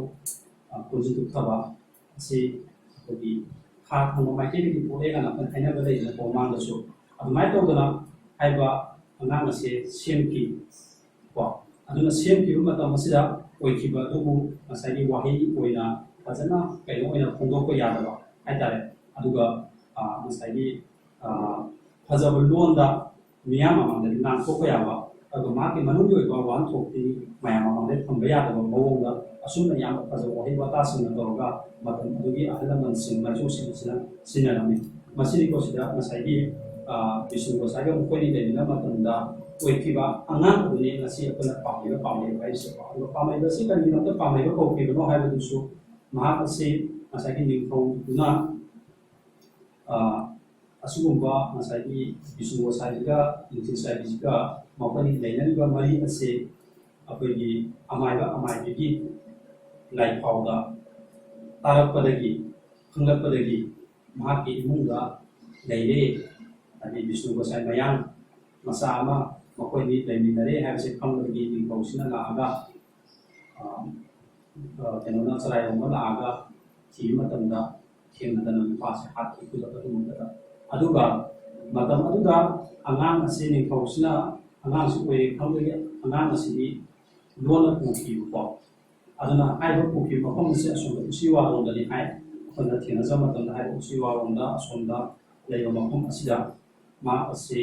ꯀꯨꯟꯖꯤꯠ ꯇꯨꯞꯊꯕ ꯑꯁꯤ ꯑꯩꯈꯣꯏꯒꯤ ꯈꯥ ꯊꯪꯕ ꯃꯥꯏꯀꯩꯗꯒꯤ ꯄꯣꯛꯂꯛꯑꯦ ꯀꯥꯏꯅ ꯑꯩꯈꯣꯏꯅ ꯍꯥꯏꯅꯕ ꯂꯩꯗꯅꯀꯣ, ꯃꯃꯥꯡꯗꯁꯨ꯫ ꯑꯗꯨꯃꯥꯏꯅ ꯇꯧꯗꯅ ꯍꯥꯏꯕ ꯑꯉꯥꯡ ꯑꯁꯦ ꯁꯦꯝꯈꯤ ꯀꯣ꯫ ꯑꯗꯨꯅ ꯁꯦꯝꯈꯤꯕ ꯃꯇꯝ ꯑꯁꯤꯗ ꯑꯣꯏꯈꯤꯕ ꯑꯗꯨꯕꯨ ꯉꯁꯥꯏꯒꯤ ꯋꯥꯍꯩ ꯑꯣꯏꯅ ꯐꯖꯅ ꯀꯩꯅꯣ ꯑꯣꯏꯅ ꯐꯣꯡꯗꯣꯛꯄ ꯌꯥꯗꯕ ꯍꯥꯏꯇꯥꯔꯦ꯫ ꯑꯗꯨꯒ ꯉꯁꯥꯏꯒꯤ ꯐꯖꯕ ꯂꯣꯟꯗ ꯃꯤꯌꯥꯝ ꯃꯃꯥꯡꯗꯗꯤ ꯉꯥꯡꯊꯣꯛꯄ ꯌꯥꯕ, ꯑꯗꯨꯒ ꯃꯍꯥꯛꯀꯤ ꯃꯅꯨꯡꯒꯤ ꯑꯣꯏꯕ ꯋꯥꯍꯟꯊꯣꯛꯇꯤ ꯃꯌꯥꯝ ꯃꯃꯥꯡꯗ ꯊꯝꯕ ꯌꯥꯗꯕ ꯃꯑꯣꯡꯗ ꯑꯁꯨꯝꯅ ꯌꯥꯝꯅ ꯐꯖꯕ ꯋꯥꯍꯩ ꯋꯥꯇꯥꯁꯤꯡꯅ ꯇꯧꯔꯒ ꯃꯇꯝ ꯑꯗꯨꯒꯤ ꯑꯍꯜ ꯂꯃꯟꯁꯤꯡ, ꯃꯥꯏꯁꯣꯁꯤꯡ ꯑꯁꯤꯅ ꯁꯤꯖꯤꯟꯅꯔꯝꯃꯤ꯫ ꯃꯁꯤꯅꯤꯀꯣ ꯁꯤꯗ ꯉꯁꯥꯏꯒꯤ ꯕꯤꯁꯅꯨ ꯒꯣꯁꯥꯏꯒ ꯃꯈꯣꯏꯅꯤ ꯂꯩꯃꯤꯟꯅꯕ ꯃꯇꯝꯗ ꯑꯣꯏꯈꯤꯕ ꯑꯉꯥꯡ ꯑꯗꯨꯅꯤ ꯉꯁꯤ ꯑꯩꯈꯣꯏꯅ ꯄꯥꯝꯂꯤꯕ ꯄꯥꯝꯂꯤꯕ ꯍꯥꯏꯔꯤꯁꯦꯀꯣ꯫ ꯑꯗꯨꯒ ꯄꯥꯝꯂꯤꯕ ꯑꯁꯤ ꯀꯔꯤꯒꯤꯗꯃꯛꯇ ꯄꯥꯝꯂꯤꯕ ꯀꯧꯈꯤꯕꯅꯣ ꯍꯥꯏꯕꯗꯨꯁꯨ ꯃꯍꯥꯛ ꯑꯁꯤ ꯉꯁꯥꯏꯒꯤ ꯅꯤꯡꯊꯧꯗꯨꯅ ꯑꯁꯤꯒꯨꯝꯕ ꯉꯁꯥꯏꯒꯤ ꯕꯤꯁꯅꯨ ꯒꯣꯁꯥꯏꯁꯤꯒ ꯅꯤꯡꯊꯧ ꯁꯥꯏꯕꯤꯁꯤꯒ ꯃꯈꯣꯏꯅꯤ ꯂꯩꯅꯔꯤꯕ ꯃꯔꯤ ꯑꯁꯤ ꯑꯩꯈꯣꯏꯒꯤ ꯑꯃꯥꯏꯕ ꯑꯃꯥꯏꯕꯤꯒꯤ ꯂꯥꯏꯐꯥꯎꯗ ꯇꯥꯔꯛꯄꯗꯒꯤ, ꯈꯪꯂꯛꯄꯗꯒꯤ ꯃꯍꯥꯛꯀꯤ ꯏꯃꯨꯡꯗ ꯂꯩꯔꯦ꯫ ꯍꯥꯏꯗꯤ ꯕꯤꯁꯅꯨ ꯒꯣꯁꯥꯏ ꯃꯌꯥꯡ ꯃꯆꯥ ꯑꯃ ꯃꯈꯣꯏꯅꯤ ꯂꯩꯃꯤꯟꯅꯔꯦ ꯍꯥꯏꯕꯁꯦ ꯈꯪꯕꯗꯒꯤ ꯅꯤꯡꯊꯧꯁꯤꯅ ꯂꯥꯛꯑꯒ ꯀꯩꯅꯣꯅ ꯆꯔꯥꯏꯔꯣꯝꯕ ꯂꯥꯛꯑꯒ ꯊꯤꯕ ꯃꯇꯝꯗ ꯊꯦꯡꯅꯗꯅ ꯅꯨꯄꯥꯁꯦ ꯍꯥꯠꯈꯤ ꯈꯨꯗꯛꯇ ꯑꯗꯨꯃꯛꯇꯗ꯫ ꯑꯗꯨꯒ ꯃꯇꯝ ꯑꯗꯨꯗ ꯑꯉꯥꯡ ꯑꯁꯤ ꯅꯤꯡꯊꯧꯁꯤꯅ ꯑꯉꯥꯡꯁꯤ ꯑꯣꯏꯔꯦ ꯈꯪꯕꯒꯤ ꯑꯉꯥꯡ ꯑꯁꯤꯗꯤ ꯂꯣꯟꯅ ꯄꯨꯈꯤꯕꯀꯣ꯫ ꯑꯗꯨꯅ ꯍꯥꯏꯔꯤꯕ ꯄꯨꯈ꯭ꯔꯤ ꯃꯐꯝ ꯑꯁꯤ ꯑꯁꯣꯝꯗ ꯎꯆꯤꯋꯥꯔꯣꯝꯗꯅꯤ ꯍꯥꯏ꯫ ꯑꯩꯈꯣꯏꯅ ꯊꯦꯡꯅꯖꯕ ꯃꯇꯝꯗ ꯍꯥꯏꯔꯤꯕ ꯎꯆꯤꯋꯥꯔꯣꯝꯗ ꯑꯁꯣꯝꯗ ꯂꯩꯕ ꯃꯐꯝ ꯑꯁꯤꯗ ꯃꯍꯥꯛ ꯑꯁꯤ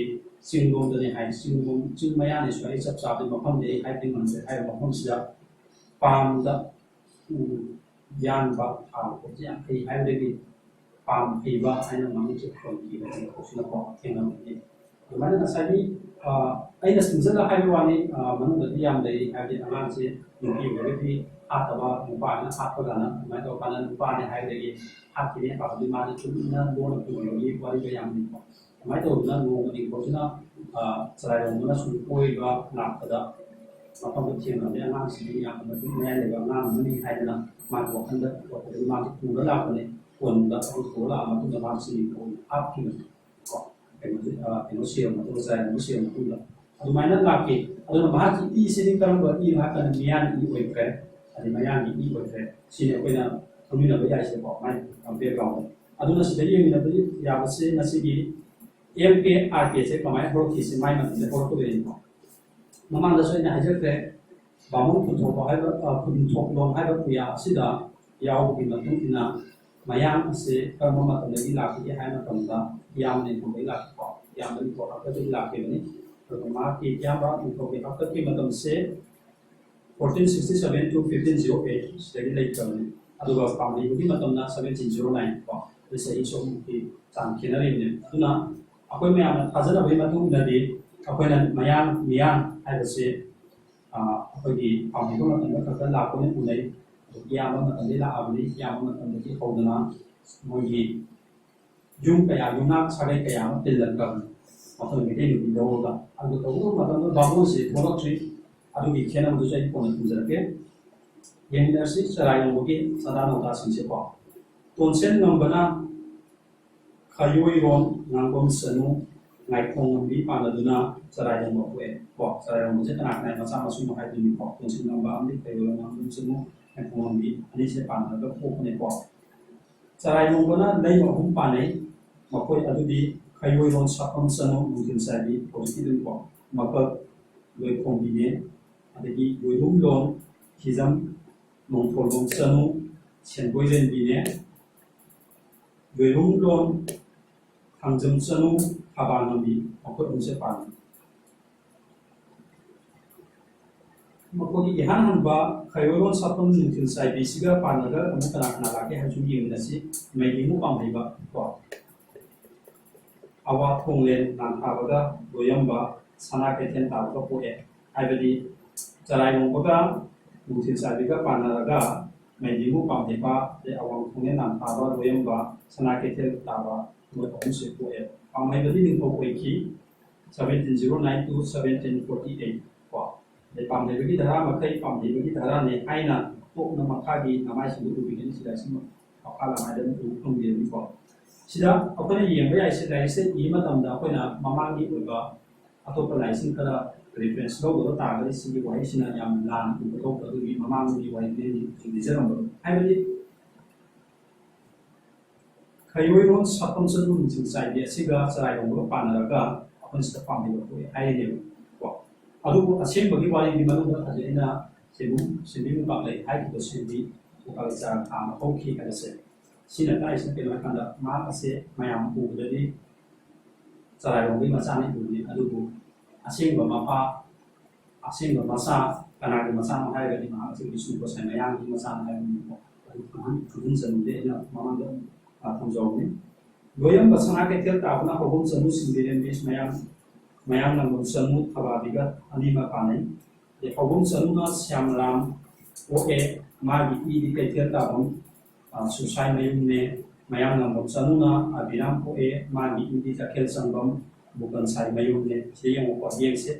ꯆꯤꯡꯂꯣꯝꯗꯅꯤ ꯍꯥꯏ꯫ ꯆꯤꯡꯂꯣꯝ, ꯆꯤꯡ ꯃꯌꯥꯅꯤ ꯁ꯭ꯋꯥꯏ ꯆꯞ ꯆꯥꯕꯗꯤ ꯃꯐꯝꯗꯤ ꯑꯩ ꯍꯥꯏꯕꯗꯤ ꯉꯝꯗ꯭ꯔꯦ꯫ ꯍꯥꯏꯔꯤꯕ ꯃꯐꯝꯁꯤꯗ ꯄꯥꯝꯗ ꯎ ꯌꯥꯟꯕ ꯊꯥꯕ ꯈꯣꯠꯄꯁꯦ ꯌꯥꯝ ꯍꯩ ꯍꯥꯏꯕꯗꯒꯤ ꯄꯥꯝ ꯍꯩꯕ ꯍꯥꯏꯅ ꯃꯃꯤꯡꯁꯦ ꯊꯣꯟꯈꯤꯕ ꯍꯥꯏꯅ ꯊꯦꯡꯅꯕꯅꯤ꯫ ꯑꯗꯨꯃꯥꯏꯅ ꯉꯁꯥꯏꯒꯤ ꯑꯩꯅ ꯁꯤꯡꯖꯜꯂ ꯍꯥꯏꯕ ꯋꯥꯅꯤ, ꯃꯅꯨꯡꯗꯗꯤ ꯌꯥꯝ ꯂꯩꯔꯤ꯫ ꯍꯥꯏꯕꯗꯤ ꯑꯉꯥꯡꯁꯦ ꯅꯨꯄꯤ ꯑꯣꯏꯔꯒꯗꯤ ꯍꯥꯠꯇꯕ, ꯅꯨꯄꯥꯅ ꯍꯥꯠꯄ ꯀꯥꯏꯅ ꯑꯗꯨꯃꯥꯏꯅ ꯇꯧꯔꯀꯥꯟꯗ ꯅꯨꯄꯥꯅꯦ ꯍꯥꯏꯕꯗꯒꯤ ꯍꯥꯠꯈꯤꯅꯦ ꯄꯥꯕꯗꯤ ꯃꯥꯁꯦ ꯆꯨꯝꯅ ꯂꯣꯟꯅ ꯄꯨꯕꯤꯕꯒꯤ ꯋꯥꯔꯤꯒ ꯌꯥꯝ ꯂꯩꯀꯣ꯫ ꯑꯗꯨꯃꯥꯏꯅ ꯇꯧꯗꯅ ꯅꯣꯡꯃ ꯅꯤꯡꯊꯧꯁꯤꯅ ꯆꯔꯥꯏꯔꯣꯡꯕꯅ ꯁꯨꯝ ꯀꯣꯏꯕ ꯂꯥꯛꯄꯗ ꯃꯐꯝꯗ ꯊꯦꯡꯅꯕꯅꯤ꯫ ꯑꯉꯥꯡꯁꯤꯗꯤ ꯌꯥꯝꯅ ꯃꯇꯤꯛ ꯃꯌꯥꯏ ꯂꯩꯕ ꯑꯉꯥꯡ ꯑꯃꯅꯤ ꯍꯥꯏꯗꯅ ꯃꯥꯒꯤ ꯋꯥꯈꯜꯗ ꯇꯧꯔꯛꯄꯗꯒꯤ ꯃꯥꯁꯦ ꯄꯨꯔ ꯂꯥꯛꯄꯅꯤ꯫ ꯀꯣꯟꯗ ꯑꯗꯨ ꯄꯨꯔ ꯂꯥꯛꯑ ꯃꯇꯨꯡꯗ ꯃꯥꯁꯦ ꯅꯤꯡꯊꯧ ꯍꯥꯞꯈꯤꯕꯅꯤ꯫ ꯀꯣ, ꯀꯩꯅꯣꯁꯦ, ꯀꯩꯅꯣ ꯁꯤꯔ ꯃꯇꯨꯡꯗ, ꯆꯔꯥꯏꯔꯣꯡꯕ ꯁꯤꯔ ꯃꯇꯨꯡꯗ ꯑꯗꯨꯃꯥꯏꯅ ꯂꯥꯛꯈꯤ꯫ ꯑꯗꯨꯅ ꯃꯍꯥꯛꯀꯤ ꯏꯁꯤꯗꯤ ꯀꯔꯝꯕ ꯏꯅꯣ ꯍꯥꯏꯔꯀꯥꯟꯗ ꯃꯤꯌꯥꯟ ꯏ ꯑꯣꯏꯈ꯭ꯔꯦ, ꯑꯗꯩ ꯃꯌꯥꯡꯒꯤ ꯏ ꯑꯣꯏꯈ꯭ꯔꯦ꯫ ꯁꯤꯅꯤ ꯑꯩꯈꯣꯏꯅ ꯈꯪꯃꯤꯟꯅꯕ ꯌꯥꯏꯁꯦꯀꯣ, ꯃꯥꯏ ꯕꯦꯛꯒ꯭ꯔꯥꯎꯟꯗ꯫ ꯑꯗꯨꯅ ꯁꯤꯗ ꯌꯦꯡꯃꯤꯟꯅꯕ ꯌꯥꯕꯁꯦ ꯉꯁꯤꯒꯤ ꯑꯦꯝ ꯀꯦ ꯑꯥꯔ ꯀꯦꯁꯦ ꯀꯃꯥꯏꯅ ꯍꯧꯔꯛꯈꯤꯁꯦ ꯃꯥꯏ ꯃꯇꯝꯗ ꯍꯧꯔꯛꯀꯗꯣꯏꯅꯤꯀꯣ꯫ ꯃꯃꯥꯡꯗꯁꯨ ꯑꯩꯅ ꯍꯥꯏꯖꯈ꯭ꯔꯦ, ꯕꯥꯃꯣꯟ ꯈꯨꯟꯊꯣꯛꯄ ꯍꯥꯏꯕ, ꯈꯨꯟꯊꯣꯛꯂꯣꯟ ꯍꯥꯏꯕ ꯄꯨꯌꯥ ꯑꯁꯤꯗ ꯌꯥꯎꯕꯒꯤ ꯃꯇꯨꯡ ꯏꯟꯅ ꯃꯌꯥꯡ ꯑꯁꯤ ꯀꯔꯝꯕ ꯃꯇꯝꯗꯒꯤ ꯂꯥꯛꯈꯤꯒꯦ ꯍꯥꯏꯕ ꯃꯇꯝꯗ ꯏꯌꯥꯝꯕ ꯅꯤꯡꯊꯧꯗꯒꯤ ꯂꯥꯛꯈꯤꯀꯣ꯫ ꯏꯌꯥꯝꯕ ꯅꯤꯡꯊꯧ ꯍꯥꯛꯇꯛꯇꯒꯤ ꯂꯥꯛꯈꯤꯕꯅꯤ꯫ ꯑꯗꯨꯒ ꯃꯍꯥꯛꯀꯤ ꯏꯌꯥꯝꯕ ꯅꯤꯡꯊꯧꯒꯤ ꯍꯥꯛꯇꯛꯀꯤ ꯃꯇꯝꯁꯦ fourteen sixty seven to fifteen zero eight ꯁꯤꯗꯒꯤ ꯂꯩꯈ꯭ꯔꯕꯅꯤ꯫ ꯑꯗꯨꯒ ꯄꯥꯝꯂꯩꯕꯒꯤ ꯃꯇꯝꯅ seventeen zero nine ꯀꯣ꯫ ꯑꯗꯨ ꯆꯍꯤ ꯆꯍꯨꯝꯃꯨꯛꯀꯤ ꯆꯥꯡ ꯈꯦꯠꯅꯔꯤꯕꯅꯦ꯫ ꯑꯗꯨꯅ ꯑꯩꯈꯣꯏ ꯃꯌꯥꯝꯅ ꯊꯥꯖꯅꯕꯒꯤ ꯃꯇꯨꯡ ꯏꯟꯅꯗꯤ ꯑꯩꯈꯣꯏꯅ ꯃꯌꯥꯡ ꯃꯤꯌꯥꯡ ꯍꯥꯏꯕꯁꯦ ꯑꯩꯈꯣꯏꯒꯤ ꯄꯥꯝꯂꯩꯕ ꯃꯇꯝꯗ ꯈꯛꯇ ꯂꯥꯛꯄꯅ ꯎꯅꯩ꯫ ꯑꯗꯨ ꯏꯌꯥꯝꯕ ꯃꯇꯝꯗꯒꯤ ꯂꯥꯛꯑꯕꯅꯤ꯫ ꯏꯌꯥꯝꯕ ꯃꯇꯝꯗꯒꯤ ꯍꯧꯗꯅ ꯃꯣꯏꯒꯤ ꯌꯨꯝ ꯀꯌꯥ, ꯌꯨꯝꯅꯥꯛ ꯁꯥꯒꯩ ꯀꯌꯥ ꯑꯃ ꯇꯤꯜꯂꯛꯈ꯭ꯔꯕꯅꯤ꯫ ꯃꯈꯣꯏ ꯃꯩꯇꯩ ꯅꯨꯄꯤ ꯂꯧꯔꯒ ꯑꯗꯨ ꯇꯧꯕ ꯃꯇꯝꯗ ꯕꯥꯃꯣꯟꯁꯤ ꯊꯣꯛꯂꯛꯇ꯭ꯔꯤ꯫ ꯑꯗꯨꯒꯤ ꯈꯦꯠꯅꯕꯗꯨꯁꯨ ꯑꯩ ꯀꯣꯟꯅ ꯊꯝꯖꯔꯛꯀꯦ꯫ ꯌꯦꯡꯃꯤꯟꯅꯔꯁꯤ ꯆꯔꯥꯏꯔꯣꯡꯕꯒꯤ ꯆꯥꯗꯥ ꯅꯧꯗꯥꯁꯤꯡꯁꯦꯀꯣ꯫ ꯇꯣꯟꯁꯦꯟ ꯉꯝꯕꯅ ꯈꯌꯣꯏꯔꯣꯟ ꯉꯥꯡꯕꯝ ꯆꯅꯨ ꯉꯥꯏꯈꯣꯡ ꯉꯝꯕꯤ ꯄꯥꯟꯅꯗꯨꯅ ꯆꯔꯥꯏꯔꯣꯡꯕ ꯄꯣꯛꯑꯦ꯫ ꯀꯣ, ꯆꯔꯥꯏꯔꯣꯡꯕꯁꯦ ꯀꯅꯥ ꯀꯅꯥ ꯃꯆꯥ ꯃꯁꯨꯅꯣ ꯍꯥꯏꯗꯣꯏꯅꯤꯀꯣ꯫ ꯇꯣꯟꯁꯦꯟ ꯉꯝꯕ ꯑꯃꯗꯤ ꯈꯌꯣꯏꯔꯣꯟ ꯉꯥꯡꯕꯝ ꯆꯅꯨ ꯉꯥꯏꯈꯣꯡ ꯉꯝꯕꯤ ꯑꯅꯤꯁꯦ ꯄꯥꯟꯅꯔꯒ ꯄꯣꯛꯄꯅꯦꯀꯣ꯫ ꯆꯔꯥꯏꯔꯣꯡꯕꯅ ꯂꯩꯃ ꯑꯍꯨꯝ ꯄꯥꯟꯅꯩ꯫ ꯃꯈꯣꯏ ꯑꯗꯨꯗꯤ ꯈꯩꯔꯣꯏꯔꯣꯟ ꯁꯥꯐꯝ ꯆꯅꯨ ꯅꯨꯡꯊꯤꯜ ꯆꯥꯏꯕꯤ ꯍꯧꯖꯤꯛꯀꯤꯗꯨꯅꯤꯀꯣ꯫ ꯃꯀꯛ ꯂꯣꯏꯈꯣꯝꯕꯤꯅꯦ꯫ ꯑꯗꯒꯤ ꯌꯣꯏꯕꯨꯝꯂꯣꯟ ꯍꯤꯖꯝ ꯅꯣꯡꯊꯣꯜꯂꯣꯟ ꯆꯅꯨ ꯁꯦꯟꯕꯣꯏꯔꯦꯟꯕꯤꯅꯦ꯫ ꯌꯣꯏꯕꯨꯝꯂꯣꯟ ꯊꯥꯡꯖꯝ ꯆꯅꯨ ꯊꯕꯥ ꯉꯝꯕꯤ ꯃꯈꯣꯏ ꯑꯍꯨꯝꯁꯦ ꯄꯥꯟꯅꯩ꯫ ꯃꯈꯣꯏꯒꯤ ꯏꯍꯥꯟ ꯍꯥꯟꯕ ꯈꯩꯔꯣꯏꯔꯣꯟ ꯁꯥꯐꯝ ꯅꯨꯡꯊꯤꯜ ꯆꯥꯏꯕꯤꯁꯤꯒ ꯄꯥꯟꯅꯔꯒ ꯑꯃꯨꯛ ꯀꯅꯥ ꯀꯅꯥ ꯂꯥꯛꯀꯦ ꯍꯥꯏꯕꯁꯨ ꯌꯦꯡꯃꯤꯟꯅꯁꯤ꯫ ꯃꯩꯂꯦꯡꯉꯨ ꯄꯥꯝꯍꯩꯕ ꯀꯣ꯫ ꯑꯋꯥ ꯊꯣꯡꯂꯦꯟ ꯂꯥꯟꯊꯥꯕꯒ ꯂꯣꯌꯝꯕ ꯁꯅꯥ ꯀꯩꯊꯦꯜ ꯇꯥꯕꯒ ꯄꯣꯛꯑꯦ꯫ ꯍꯥꯏꯕꯗꯤ ꯆꯔꯥꯏꯔꯣꯡꯕꯒ ꯅꯨꯡꯊꯤꯜ ꯆꯥꯏꯕꯤꯒ ꯄꯥꯟꯅꯔꯒ ꯃꯩꯗꯤꯡꯉꯨ ꯄꯥꯝꯍꯩꯕ, ꯑꯗꯩ ꯑꯋꯥꯡ ꯊꯣꯡꯂꯦꯟ ꯂꯥꯟꯊꯥꯕ ꯂꯣꯌꯝꯕ ꯁꯅꯥ ꯀꯩꯊꯦꯜ ꯇꯥꯕ ꯃꯣꯏ ꯑꯍꯨꯝꯁꯦ ꯄꯣꯛꯑꯦ꯫ ꯄꯥꯝꯍꯩꯕꯗꯤ ꯅꯤꯡꯊꯧ ꯑꯣꯏꯈꯤ seventeen zero nine to seventeen forty eight ꯀꯣ꯫ ꯑꯗꯩ ꯄꯥꯝꯍꯩꯕꯒꯤ ꯙꯔꯥ ꯃꯈꯩ ꯄꯥꯝꯍꯩꯕꯒꯤ ꯙꯔꯥꯅꯦ ꯍꯥꯏꯅ ꯇꯣꯞꯅ ꯃꯈꯥꯒꯤ ꯅꯃꯥꯏꯁꯤꯡꯗꯨ ꯎꯕꯤꯒꯅꯤ꯫ ꯁꯤꯗ ꯁꯨꯝ ꯃꯈꯥ ꯂꯃꯥꯏꯗ ꯑꯗꯨꯝ ꯎꯕ ꯐꯪꯕꯤꯔꯅꯤꯀꯣ꯫ ꯁꯤꯗ ꯑꯩꯈꯣꯏꯅ ꯌꯦꯡꯕ ꯌꯥꯏꯁꯦ, ꯂꯥꯏꯔꯤꯛꯁꯦ ꯏꯕ ꯃꯇꯝꯗ ꯑꯩꯈꯣꯏꯅ ꯃꯃꯥꯡꯒꯤ ꯑꯣꯏꯕ ꯑꯇꯣꯞꯄ ꯂꯥꯏꯔꯤꯛꯁꯤꯡ ꯈꯔ reference ꯂꯧꯗꯕ ꯇꯥꯔꯒꯗꯤ ꯁꯤꯒꯤ ꯋꯥꯍꯩꯁꯤꯅ ꯌꯥꯝꯅ ꯂꯥꯟꯅ ꯎꯕ ꯊꯣꯛꯄ, ꯑꯗꯨꯒꯤ ꯃꯃꯥꯡꯒꯤ ꯋꯥꯍꯩꯗꯨ ꯂꯤꯖꯔꯝꯕ꯫ ꯍꯥꯏꯕꯗꯤ ꯈꯩꯔꯣꯏꯔꯣꯟ ꯁꯛꯐꯝ ꯆꯅꯨ ꯅꯨꯡꯊꯤꯜ ꯆꯥꯏꯕꯤ ꯑꯁꯤꯒ ꯆꯔꯥꯏꯔꯣꯡꯕꯒ ꯄꯥꯟꯅꯔꯒ ꯑꯩꯈꯣꯏꯅ ꯁꯤꯗ ꯄꯥꯝꯍꯩꯕ ꯄꯣꯛꯑꯦ ꯍꯥꯏꯔꯤꯅꯦꯕ ꯀꯣ꯫ ꯑꯗꯨꯕꯨ ꯑꯁꯦꯡꯕꯒꯤ ꯋꯥꯔꯤꯒꯤ ꯃꯅꯨꯡꯗ ꯍꯧꯖꯤꯛ ꯑꯩꯅ ꯁꯦꯝꯕꯨ ꯁꯦꯝꯕꯤ ꯃꯨꯀꯥꯛꯂꯩ ꯍꯥꯏꯈꯤꯕ ꯁꯦꯝꯕꯤ ꯃꯨꯀꯥꯛꯂꯩ ꯆꯥꯔ ꯊꯥ ꯑꯃ ꯍꯧꯈꯤ ꯍꯥꯏꯕꯁꯦ, ꯁꯤꯅ ꯇꯥꯛꯏꯁꯤꯅ ꯀꯩꯅꯣ ꯍꯥꯏꯀꯥꯟꯗ ꯃꯍꯥꯛ ꯑꯁꯦ ꯃꯌꯥꯝ ꯎꯕꯗꯗꯤ ꯆꯔꯥꯏꯔꯣꯝꯒꯤ ꯃꯆꯥꯅꯤ ꯎꯕꯅꯤ, ꯑꯗꯨꯕꯨ ꯑꯁꯦꯡꯕ ꯃꯄꯥ, ꯑꯁꯦꯡꯕ ꯃꯆꯥ ꯀꯅꯥꯒꯤ ꯃꯆꯥꯅꯣ ꯍꯥꯏꯔꯒꯗꯤ ꯃꯍꯥꯛ ꯑꯁꯤ ꯕꯤꯁꯅꯨ ꯒꯣꯁꯥꯏ ꯃꯌꯥꯡꯒꯤ ꯃꯆꯥꯅꯤ ꯍꯥꯏꯕꯅꯤꯀꯣ꯫ ꯑꯗꯨ ꯈꯪꯍꯟ- ꯈꯪꯍꯟꯖꯅꯤꯡꯗꯦ, ꯑꯩꯅ ꯃꯃꯥꯡꯗ, ꯑ, ꯊꯝꯖꯍꯧꯕꯅꯤ꯫ ꯂꯣꯌꯝꯕ ꯁꯅꯥ ꯀꯩꯊꯦꯜ ꯇꯥꯕꯅ ꯍꯧꯕꯝ ꯆꯅꯨ ꯁꯤꯡꯕꯤꯔꯦꯝꯕꯤ ꯃꯌꯥꯡ, ꯃꯌꯥꯡ ꯅꯝꯕꯝ ꯆꯅꯨ ꯊꯕꯥꯕꯤꯒ ꯑꯅꯤꯃꯛ ꯄꯥꯅꯩ꯫ ꯑꯗꯩ ꯍꯧꯕꯝ ꯆꯅꯨꯅ ꯁ꯭ꯌꯥꯝꯔꯥꯝ ꯄꯣꯛꯑꯦ, ꯃꯥꯒꯤ ꯏꯗꯤ ꯀꯩꯊꯦꯜ ꯇꯥꯐꯝ, ꯑ, ꯁꯨꯁꯥꯏ ꯃꯌꯨꯝꯅꯦ꯫ ꯃꯌꯥꯡ ꯅꯝꯕꯝ ꯆꯅꯨꯅ ꯑꯕꯤꯔꯥꯝ ꯄꯣꯛꯑꯦ, ꯃꯥꯒꯤ ꯏꯗꯤ ꯇꯈꯦꯜ ꯆꯪꯕꯝ ꯃꯨꯀꯟꯁꯥꯏ ꯃꯌꯨꯝꯅꯦ꯫ ꯁꯤꯗ ꯌꯦꯡꯉꯨꯀꯣ, ꯌꯦꯡꯁꯦ꯫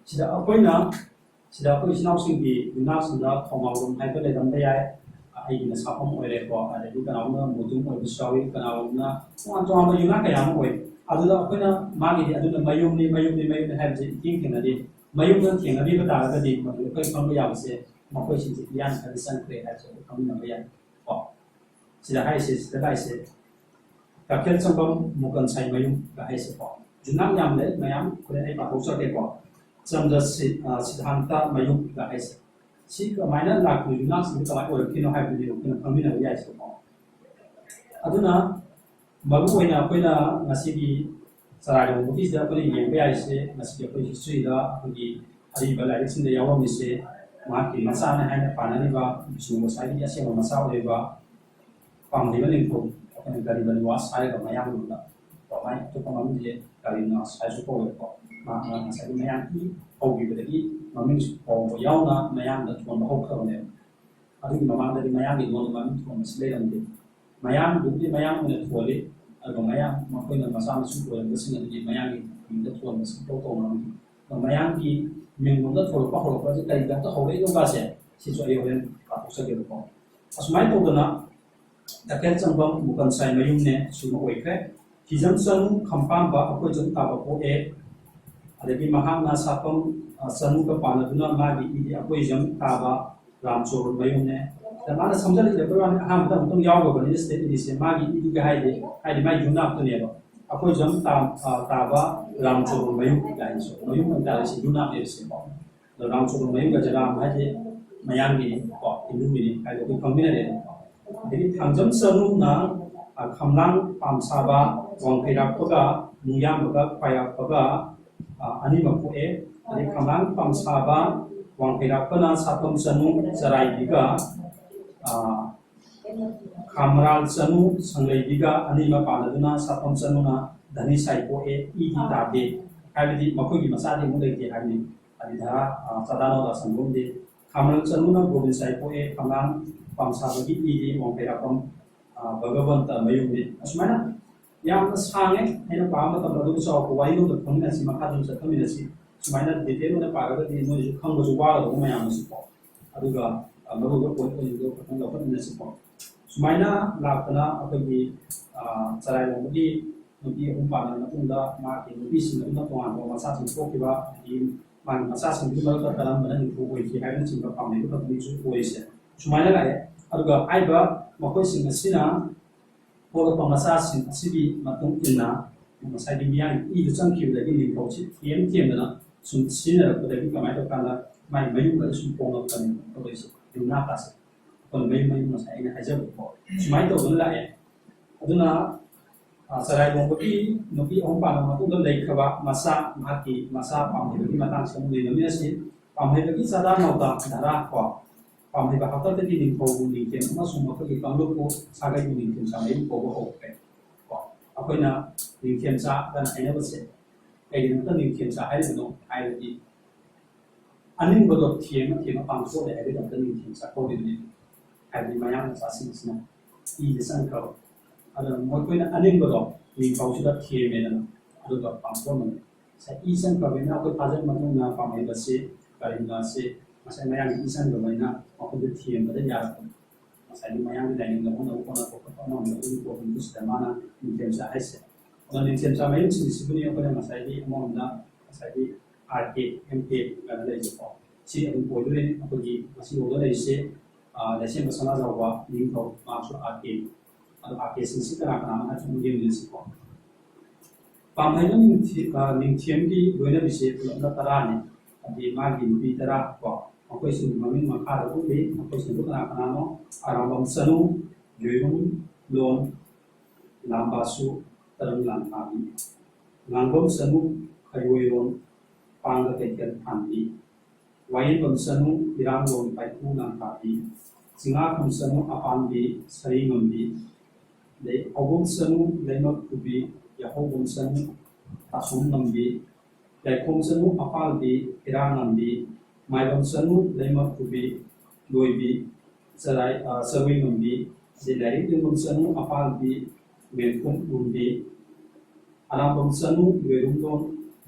ꯁꯤꯗ ꯑꯩꯈꯣꯏꯅ, ꯁꯤꯗ ꯑꯩꯈꯣꯏ ꯏꯆꯤꯟ ꯏꯅꯥꯎꯁꯤꯡꯒꯤ ꯌꯨꯝꯅꯥꯛꯁꯤꯡꯗ ꯊꯧꯅꯥꯎꯔꯣꯝ ꯍꯥꯏꯕ ꯂꯩꯔꯝꯕ ꯌꯥꯏ꯫ ꯑꯩꯒꯤꯅ ꯁꯥꯐꯝ ꯑꯣꯏꯔꯦꯀꯣ, ꯑꯗꯒꯤ ꯀꯅꯥꯒꯨꯝꯕꯅ ꯃꯨꯇꯨꯝ ꯑꯣꯏꯕꯁꯨ ꯌꯥꯎꯏ, ꯀꯅꯥꯒꯨꯝꯕꯅ ꯇꯣꯉꯥꯟ ꯇꯣꯉꯥꯟꯕ ꯌꯨꯝꯅꯥꯛ ꯀꯌꯥ ꯑꯃ ꯑꯣꯏ꯫ ꯑꯗꯨꯗ ꯑꯩꯈꯣꯏꯅ ꯃꯥꯒꯤꯗꯤ ꯑꯗꯨꯅ ꯃꯌꯨꯝꯅꯤ, ꯃꯌꯨꯝꯅꯤ, ꯃꯌꯨꯝꯅꯤ ꯍꯥꯏꯕꯁꯦ ꯏꯊꯦꯡ ꯊꯦꯡꯅꯗꯦ꯫ ꯃꯌꯨꯝꯗ ꯊꯦꯡꯅꯕꯤꯕ ꯇꯥꯔꯒꯗꯤ ꯃꯗꯨ ꯑꯩꯈꯣꯏ ꯈꯪꯕ ꯌꯥꯕꯁꯦ ꯃꯈꯣꯏꯁꯤꯡꯁꯦ ꯏꯌꯥꯟ ꯈꯔꯗ ꯆꯟꯈ꯭ꯔꯦ ꯍꯥꯏꯕꯁꯦ ꯑꯩꯈꯣꯏ ꯈꯪꯃꯤꯟꯅꯕ ꯌꯥꯏ ꯀꯣ꯫ ꯁꯤꯗ ꯍꯥꯏꯔꯤꯁꯦ, ꯁꯤꯗ ꯂꯥꯛꯏꯁꯦ ꯇꯈꯦꯜ ꯆꯪꯐꯝ ꯃꯨꯀꯟꯁꯥꯏ ꯃꯌꯨꯝꯒ ꯍꯥꯏꯁꯦꯀꯣ꯫ ꯌꯨꯝꯅꯥꯛ ꯌꯥꯝ ꯂꯩ, ꯃꯌꯥꯝ ꯍꯣꯔꯦꯟ ꯑꯩ ꯄꯥꯊꯣꯛꯆꯔꯛꯀꯦꯀꯣ꯫ ꯆꯟꯗ꯭ꯔ ꯁꯤ-, ꯑ, ꯁꯤꯗꯥꯟꯇ ꯃꯌꯨꯝꯒ ꯍꯥꯏꯁꯦ꯫ ꯁꯤ ꯀꯃꯥꯏꯅ ꯂꯥꯛꯄꯅꯣ, ꯌꯨꯝꯅꯥꯛꯁꯤꯡꯁꯦ ꯀꯃꯥꯏꯅ ꯑꯣꯏꯔꯛꯈꯤꯅꯣ ꯍꯥꯏꯕꯗꯨꯅꯦꯕ ꯑꯩꯈꯣꯏꯅ ꯈꯪꯃꯤꯟꯅꯕ ꯌꯥꯏꯁꯦꯀꯣ꯫ ꯑꯗꯨꯅ ꯃꯔꯨ ꯑꯣꯏꯅ ꯑꯩꯈꯣꯏꯅ ꯉꯁꯤꯒꯤ ꯆꯔꯥꯏꯔꯣꯝꯕꯒꯤꯁꯤꯗ ꯑꯩꯈꯣꯏꯅ ꯌꯦꯡꯕ ꯌꯥꯔꯤꯁꯦ, ꯉꯁꯤꯒꯤ ꯑꯩꯈꯣꯏ historyꯗ ꯑꯩꯈꯣꯏꯒꯤ ꯑꯔꯤꯕ ꯂꯥꯏꯔꯤꯛꯁꯤꯡꯗ ꯌꯥꯎꯔꯝꯃꯤꯁꯦ, ꯃꯍꯥꯛꯀꯤ ꯃꯆꯥꯅꯦ ꯍꯥꯏꯅ ꯄꯥꯅꯔꯤꯕ ꯕꯤꯁꯅꯨ ꯒꯣꯁꯥꯏꯒꯤ ꯑꯁꯦꯡꯕ ꯃꯆꯥ ꯑꯣꯏꯔꯤꯕ ꯄꯥꯝꯂꯤꯕ ꯅꯤꯡꯊꯧ, ꯑꯩꯈꯣꯏꯅ ꯒꯔꯤꯕ ꯅꯤꯋꯥꯁ ꯍꯥꯏꯔꯒ ꯃꯌꯥꯡꯂꯣꯟꯗ ꯀꯣ, ꯀꯃꯥꯏꯅ ꯑꯇꯣꯞꯄ ꯃꯃꯤꯡꯁꯦ ꯀꯔꯤꯅꯣ ꯍꯥꯏꯁꯨ ꯀꯧꯋꯦꯕꯀꯣ꯫ ꯃꯥ ꯉꯁꯥꯏꯒꯤ ꯃꯌꯥꯡ ꯏ ꯍꯧꯈꯤꯕꯗꯒꯤ ꯃꯃꯤꯡꯁꯨ ꯐꯥꯎꯕ ꯌꯥꯎꯅ ꯃꯌꯥꯡꯗ ꯊꯣꯟꯕ ꯍꯧꯈ꯭ꯔꯕꯅꯦꯕ꯫ ꯑꯗꯨꯒꯤ ꯃꯃꯥꯡꯗꯗꯤ ꯃꯌꯥꯡꯒꯤ ꯂꯣꯟꯗ ꯃꯃꯤꯡ ꯊꯣꯟꯕꯁꯤ ꯂꯩꯔꯝꯗꯦ꯫ ꯃꯌꯥꯡꯗꯨꯕꯨꯗꯤ ꯃꯌꯥꯡ ꯑꯣꯏꯅ ꯊꯣꯜꯂꯤ, ꯑꯗꯨꯒ ꯃꯌꯥꯡ ꯃꯈꯣꯏꯅ ꯃꯆꯥ ꯃꯁꯨ ꯑꯣꯏꯔꯝꯕꯁꯤꯡ ꯑꯗꯨꯗꯤ ꯃꯌꯥꯡꯒꯤ ꯃꯤꯡꯗ ꯊꯣꯟꯕꯁꯤ ꯇꯧ ꯇꯧꯅꯕꯅꯤ꯫ ꯑꯗꯣ ꯃꯌꯥꯡꯒꯤ ꯃꯤꯡꯂꯣꯝꯗ ꯊꯣꯜꯂꯛꯄ ꯍꯧꯔꯛꯄꯁꯦ ꯀꯔꯤꯗ ꯍꯧꯔꯛꯏꯅꯣꯒꯁꯦ ꯁꯤꯁꯨ ꯑꯩ ꯍꯣꯔꯦꯟ ꯄꯥꯊꯣꯛꯆꯒꯦꯕꯀꯣ꯫ ꯑꯁꯨꯃꯥꯏꯅ ꯇꯧꯗꯅ ꯇꯈꯦꯜ ꯆꯪꯐꯝ ꯃꯨꯀꯟꯁꯥꯏ ꯃꯌꯨꯝꯅꯦ ꯁꯤꯃ ꯑꯣꯏꯈ꯭ꯔꯦ꯫ ꯍꯤꯖꯝ ꯆꯅꯨ ꯈꯝꯄꯥꯝꯕ ꯑꯩꯈꯣꯏ ꯆꯅꯨ ꯇꯥꯕ ꯄꯣꯛꯑꯦ꯫ ꯑꯗꯒꯤ ꯃꯍꯥꯛꯅ ꯁꯥꯐꯝ ꯆꯅꯨꯒ ꯄꯥꯟꯅꯗꯨꯅ ꯃꯥꯒꯤ ꯏꯗꯤ ꯑꯩꯈꯣꯏ ꯆꯅꯨ ꯇꯥꯕ ꯔꯥꯝꯆꯣꯔ ꯃꯌꯨꯝꯅꯦ꯫ ꯑꯗ ꯃꯥꯅ ꯁꯝꯖꯜꯂꯛꯏꯗꯕ ꯋꯥꯅꯤ, ꯑꯍꯥꯟꯕꯗ ꯑꯃꯨꯛꯇꯪ ꯌꯥꯎꯈ꯭ꯔꯕꯅꯤꯅ ꯁ꯭ꯇꯦꯠ ꯏꯗꯤꯁꯦ ꯃꯥꯒꯤ ꯏꯗꯤꯒ ꯍꯥꯏꯗꯤ ꯍꯥꯏꯗꯤ ꯃꯥꯒꯤ ꯌꯨꯝꯅꯥꯛꯇꯨꯅꯦꯕ꯫ ꯑꯩꯈꯣꯏ ꯆꯅꯨ ꯇꯥꯕ ꯔꯥꯝꯆꯣꯔ ꯃꯌꯨꯝ ꯀꯥꯏꯅꯁꯨ ꯃꯌꯨꯝ ꯑꯣꯏꯅ ꯇꯥꯔꯤꯁꯦ ꯌꯨꯝꯅꯥꯛꯅꯦꯕꯁꯦꯀꯣ꯫ ꯑꯗꯣ ꯔꯥꯝꯆꯣꯔ ꯃꯌꯨꯝꯒ ꯖꯒꯥ ꯑꯃ ꯍꯥꯏꯁꯦ ꯃꯌꯥꯡꯒꯤꯅꯤꯀꯣ, ꯍꯤꯟꯗꯨꯒꯤꯅꯤ ꯍꯥꯏꯕ ꯑꯩꯈꯣꯏ ꯈꯪꯃꯤꯟꯅꯔꯦꯕꯀꯣ꯫ ꯑꯗꯒꯤ ꯊꯥꯡꯖꯝ ꯆꯅꯨꯅ ꯈꯝꯂꯥꯡ ꯄꯥꯝꯁꯥꯕ ꯋꯥꯡꯈꯩꯔꯥꯛꯄꯒ ꯅꯨꯡꯌꯥꯝꯕꯒ ꯈ꯭ꯋꯥꯏꯔꯥꯛꯄꯒ ꯑꯅꯤꯃꯛ ꯄꯣꯛꯑꯦ꯫ ꯑꯗꯩ ꯈꯝꯂꯥꯡ ꯄꯥꯝꯁꯥꯕ ꯋꯥꯡꯈꯩꯔꯥꯛꯄꯅ ꯁꯥꯐꯝ ꯆꯅꯨ ꯆꯔꯥꯏꯕꯤꯒ ꯈꯥꯝꯔꯥꯜ ꯆꯅꯨ ꯁꯪꯂꯩꯕꯤꯒ ꯑꯅꯤꯃꯛ ꯄꯥꯟꯅꯗꯨꯅ ꯁꯥꯐꯝ ꯆꯅꯨꯅ ꯙꯅꯤꯁꯥꯏ ꯄꯣꯛꯑꯦ, ꯏꯗꯤ ꯇꯥꯗꯦ꯫ ꯍꯥꯏꯕꯗꯤ ꯃꯈꯣꯏꯒꯤ ꯃꯆꯥꯗꯤ ꯑꯃꯨꯛ ꯂꯩꯇꯦ ꯍꯥꯏꯕꯅꯤ꯫ ꯑꯗꯤ ꯙꯔꯥ ꯆꯥꯗꯥ ꯅꯧꯗꯥ ꯁꯪꯒꯣꯝꯗꯤ ꯈꯥꯝꯔꯥꯜ ꯆꯅꯨꯅ ꯒꯣꯕꯤꯟꯁꯥꯏ ꯄꯣꯛꯑꯦ, ꯈꯝꯂꯥꯡ ꯄꯥꯝꯁꯥꯕꯒꯤ ꯏꯗꯤ ꯋꯥꯡꯈꯩꯔꯥꯛꯄꯝ ꯚꯒꯕꯟꯇ ꯃꯌꯨꯝꯅꯤ꯫ ꯑꯁꯨꯃꯥꯏꯅ ꯌꯥꯝꯅ ꯁꯥꯡꯉꯦ꯫ ꯑꯩꯅ ꯄꯥꯕ ꯃꯇꯝꯗ ꯑꯗꯨꯝ ꯆꯥꯎꯔꯛꯄ ꯋꯥꯔꯤꯔꯣꯝꯗ ꯐꯝꯃꯤꯟꯅꯁꯤ, ꯃꯈꯥ ꯑꯗꯨꯝ ꯆꯠꯊꯃꯤꯟꯅꯁꯤ꯫ ꯁꯨꯃꯥꯏꯅ ꯗꯤꯇꯦꯜ ꯑꯣꯏꯅ ꯄꯥꯔꯒꯗꯤ ꯅꯣꯏꯁꯨ ꯈꯪꯕꯁꯨ ꯋꯥꯒꯗꯧꯕ ꯃꯌꯥꯝ ꯑꯁꯤꯀꯣ꯫ ꯑꯗꯨꯒ ꯃꯔꯨꯑꯣꯏꯕ ꯄꯣꯏꯟ ꯄꯣꯏꯟꯗꯣ ꯈꯛꯇꯪ ꯂꯧꯈꯠꯃꯤꯟꯅꯁꯤꯀꯣ꯫ ꯁꯨꯃꯥꯏꯅ ꯂꯥꯛꯇꯅ ꯑꯩꯈꯣꯏꯒꯤ ꯆꯔꯥꯏꯔꯣꯝꯕꯒꯤ ꯅꯨꯄꯤ ꯑꯍꯨꯝ ꯄꯥꯟꯂꯕ ꯃꯇꯨꯡꯗ ꯃꯥꯒꯤ ꯅꯨꯄꯤꯁꯤꯡ ꯑꯗꯨꯅ ꯇꯣꯉꯥꯟꯕ ꯃꯆꯥꯁꯤꯡ ꯄꯣꯛꯈꯤꯕ, ꯑꯗꯒꯤ ꯃꯥꯒꯤ ꯃꯆꯥꯁꯤꯡꯗꯨꯒꯤ ꯃꯔꯛꯇ ꯀꯔꯝꯕꯅ ꯅꯤꯡꯊꯧ ꯑꯣꯏꯈꯤ ꯍꯥꯏꯕꯅꯆꯤꯡꯕ ꯄꯥꯝꯅꯩꯕ ꯈꯛꯇꯅꯤꯁꯨ ꯑꯣꯏꯔꯤꯁꯦ꯫ ꯁꯨꯃꯥꯏꯅ ꯂꯥꯛꯑꯦ꯫ ꯑꯗꯨꯒ ꯍꯥꯏꯔꯤꯕ ꯃꯈꯣꯏꯁꯤꯡ ꯑꯁꯤꯅ ꯄꯣꯛꯂꯛꯄ ꯃꯆꯥꯁꯤꯡ ꯑꯁꯤꯒꯤ ꯃꯇꯨꯡ ꯏꯟꯅ ꯉꯁꯥꯏꯒꯤ ꯃꯤꯌꯥꯝꯒꯤ ꯏꯗꯨ ꯆꯪꯈꯤꯕꯗꯒꯤ ꯅꯤꯡꯊꯧꯁꯤ ꯊꯦꯝ ꯊꯦꯝꯗꯅ ꯁꯨꯝ ꯁꯤꯖꯤꯟꯅꯔꯛꯄꯗꯒꯤ ꯀꯃꯥꯏꯅ ꯇꯧꯀꯥꯟꯗ ꯃꯥꯏ ꯃꯌꯨꯝ ꯑꯗꯨ ꯁꯨꯝ ꯍꯣꯡꯂꯛꯄꯅꯦꯕ ꯇꯧꯔꯛꯏꯁꯦ꯫ ꯌꯨꯝꯅꯥꯛꯀꯥꯁꯦ ꯑꯩꯈꯣꯏꯅ ꯃꯌꯨꯝ ꯃꯌꯨꯝ ꯉꯁꯥꯏ ꯑꯩꯅ ꯍꯥꯏꯖꯕꯗꯣ ꯁꯨꯃꯥꯏꯅ ꯇꯧꯗꯨꯅ ꯂꯥꯛꯑꯦ꯫ ꯑꯗꯨꯅ ꯆꯔꯥꯏꯔꯣꯝꯕꯒꯤ ꯅꯨꯄꯤ ꯑꯍꯨꯝ ꯄꯥꯟꯕ ꯃꯇꯨꯡꯗ ꯂꯩꯈ꯭ꯔꯕ ꯃꯆꯥ, ꯃꯍꯥꯛꯀꯤ ꯃꯆꯥ ꯄꯥꯝꯍꯩꯕꯒꯤ ꯃꯇꯥꯡꯁꯤ ꯑꯃꯨꯛ ꯅꯩꯅꯃꯤꯟꯅꯁꯤ꯫ ꯄꯥꯝꯍꯩꯕꯒꯤ ꯆꯥꯗꯥ ꯅꯧꯗꯥ ꯙꯔꯥ ꯀꯣ, ꯄꯥꯝꯍꯩꯕ ꯍꯥꯛꯇꯛꯇꯒꯤ ꯅꯤꯡꯊꯧꯕꯨ ꯅꯤꯡꯊꯦꯝ ꯑꯃꯁꯨꯡ ꯃꯈꯣꯏꯒꯤ ꯀꯥꯡꯂꯨꯞꯄꯨ ꯁꯥꯒꯩꯕꯨ ꯅꯤꯡꯊꯦꯝ ꯁꯥꯒꯩꯕꯨ ꯀꯧꯕ ꯍꯧꯈ꯭ꯔꯦ꯫ ꯀꯣ, ꯑꯩꯈꯣꯏꯅ ꯅꯤꯡꯊꯦꯝꯆꯥ ꯀꯅ ꯍꯥꯏꯅꯕꯁꯦ ꯀꯩꯒꯤꯗꯃꯛꯇ ꯅꯤꯡꯊꯦꯝꯆꯥ ꯍꯥꯏꯔꯤꯕꯅꯣ ꯍꯥꯏꯔꯗꯤ, ꯑꯅꯤꯡꯕꯗꯣ ꯊꯦꯝꯃ ꯊꯦꯝꯃ ꯄꯥꯡꯊꯣꯛꯑꯦ ꯍꯥꯏꯕꯒꯤꯗꯃꯛꯇ ꯅꯤꯡꯊꯦꯝꯆꯥ ꯀꯧꯔꯤꯕꯅꯤ꯫ ꯍꯥꯏꯕꯗꯤ ꯃꯌꯥꯡ ꯃꯆꯥꯁꯤꯡꯁꯤꯅ ꯏꯗ ꯆꯪꯈ꯭ꯔꯕ, ꯑꯗꯨꯅ ꯃꯈꯣꯏꯅ ꯑꯅꯤꯡꯕꯗꯣ ꯅꯤꯡꯊꯧꯁꯤꯗ ꯊꯦꯝꯃꯦꯗꯅ, ꯑꯗꯨꯒ ꯄꯥꯡꯊꯣꯛꯑꯝꯕꯅꯤ꯫ ꯉꯁꯥꯏ ꯏ ꯆꯪꯈ꯭ꯔꯕꯅꯤꯅ ꯑꯩꯈꯣꯏ ꯊꯥꯖꯕ ꯃꯇꯨꯡ ꯏꯟꯅ ꯄꯥꯝꯍꯩꯕꯁꯤ ꯀꯔꯤꯒꯨꯝꯕ ꯑꯁꯤ ꯉꯁꯥꯏ ꯃꯌꯥꯡꯒꯤ ꯏ ꯆꯪꯈ꯭ꯔꯕꯅꯤꯅ ꯃꯈꯣꯏꯗ ꯊꯦꯝꯕꯗ ꯌꯥꯔꯛꯄꯅꯤ꯫ ꯉꯁꯥꯏꯒꯤ ꯃꯌꯥꯡꯒꯤ ꯂꯥꯏꯅꯤꯡ ꯂꯧꯍꯣꯡꯅꯕ ꯈꯣꯠꯅꯕ ꯈꯣꯠꯄ ꯑꯃꯔꯣꯝꯗ ꯑꯗꯨꯒꯤ ꯄꯣꯠꯇꯨꯁꯤꯗ ꯃꯥꯅ ꯅꯤꯡꯊꯦꯝꯆꯥ ꯍꯥꯏꯁꯦ꯫ ꯑꯗꯣ ꯅꯤꯡꯊꯦꯝꯆꯥ ꯃꯌꯨꯝꯁꯤꯡꯁꯤꯕꯨꯅꯤ ꯑꯩꯈꯣꯏꯅ ꯉꯁꯥꯏꯒꯤ ꯑꯃꯔꯣꯝꯗ ꯉꯁꯥꯏꯒꯤ ꯑꯥꯔ ꯀꯦ, ꯑꯦꯝ ꯀꯦ ꯀꯥꯏꯅ ꯂꯩꯕꯀꯣ꯫ ꯁꯤ ꯑꯗꯨꯝ ꯑꯣꯏꯗꯣꯏꯅꯤ ꯑꯩꯈꯣꯏꯒꯤ ꯉꯁꯤ ꯐꯥꯎꯗ ꯂꯩꯔꯤꯁꯦ꯫ ꯑꯥ, ꯂꯩꯁꯦꯝꯕ ꯁꯅꯥꯖꯥꯎꯕ ꯅꯤꯡꯊꯧ, ꯃꯍꯥꯛꯁꯨ ꯑꯥꯔ ꯀꯦ꯫ ꯑꯗꯣ ꯑꯥꯔ ꯀꯦꯁꯤꯡꯁꯤ ꯀꯅꯥ ꯀꯅꯥꯅꯣ ꯍꯥꯏꯕꯁꯤ ꯑꯃꯨꯛ ꯌꯦꯡꯃꯤꯟꯅꯁꯤꯀꯣ꯫ ꯄꯥꯝꯍꯩꯕ ꯅꯤꯡꯊꯤ-, ꯑ, ꯅꯤꯡꯊꯦꯝꯒꯤ ꯂꯣꯏꯅꯕꯤꯁꯦ ꯄꯨꯂꯞꯅ ꯇꯔꯥꯅꯤ꯫ ꯍꯥꯏꯗꯤ ꯃꯥꯒꯤ ꯅꯨꯄꯤ ꯇꯔꯥ ꯀꯣ, ꯃꯈꯣꯏꯁꯤꯡꯒꯤ ꯃꯃꯤꯡ ꯃꯈꯥꯗ ꯎꯠꯂꯤ꯫ ꯃꯈꯣꯏꯁꯤꯡꯗꯨ ꯀꯅꯥ ꯀꯅꯥꯅꯣ? ꯑꯔꯥꯝꯕꯝ ꯆꯅꯨ, ꯌꯣꯏꯔꯨꯝ ꯂꯣꯟ, ꯂꯥꯝꯕꯥꯁꯨ ꯇꯔꯪ ꯂꯥꯟꯊꯥꯕꯤ, ꯉꯥꯡꯕꯝ ꯆꯅꯨ, ꯈꯩꯔꯣꯏꯔꯣꯝ, ꯄꯥꯡꯒ ꯀꯩꯊꯦꯜ ꯊꯥꯟꯕꯤ, ꯋꯥꯌꯦꯟꯕꯝ ꯆꯅꯨ, ꯏꯔꯥꯡꯂꯣꯝ ꯄꯥꯏꯈꯨ ꯂꯥꯟꯊꯥꯕꯤ, ꯆꯤꯡꯉꯥꯈꯝ ꯆꯅꯨ, ꯑꯄꯥꯝꯕꯤ ꯁꯔꯤ ꯉꯝꯕꯤ, ꯑꯗꯩ ꯍꯧꯕꯝ ꯆꯅꯨ, ꯂꯩꯃꯛ ꯈꯨꯕꯤ, ꯌꯥꯍꯧꯕꯝ ꯆꯅꯨ, ꯇꯥꯁꯣꯝ ꯉꯝꯕꯤ, ꯂꯩꯈꯣꯝ ꯆꯅꯨ, ꯑꯄꯥꯜꯕꯤ ꯏꯔꯥꯡ ꯉꯝꯕꯤ, ꯃꯥꯏꯕꯝ ꯆꯅꯨ, ꯂꯩꯃꯛ ꯈꯨꯕꯤ, ꯂꯣꯏꯕꯤ ꯆꯔꯥꯏ-, ꯑ, ꯆꯔꯨꯏ ꯉꯝꯕꯤ, ꯑꯗꯩ ꯂꯥꯏꯔꯤꯛ ꯌꯦꯡꯐꯝ ꯆꯅꯨ, ꯑꯄꯥꯜꯕꯤ ꯃꯦꯟꯈꯨꯝ ꯂꯨꯝꯕꯤ, ꯑꯔꯥꯝꯕꯝ ꯆꯅꯨ, ꯌꯣꯏꯔꯨꯝꯂꯣꯝ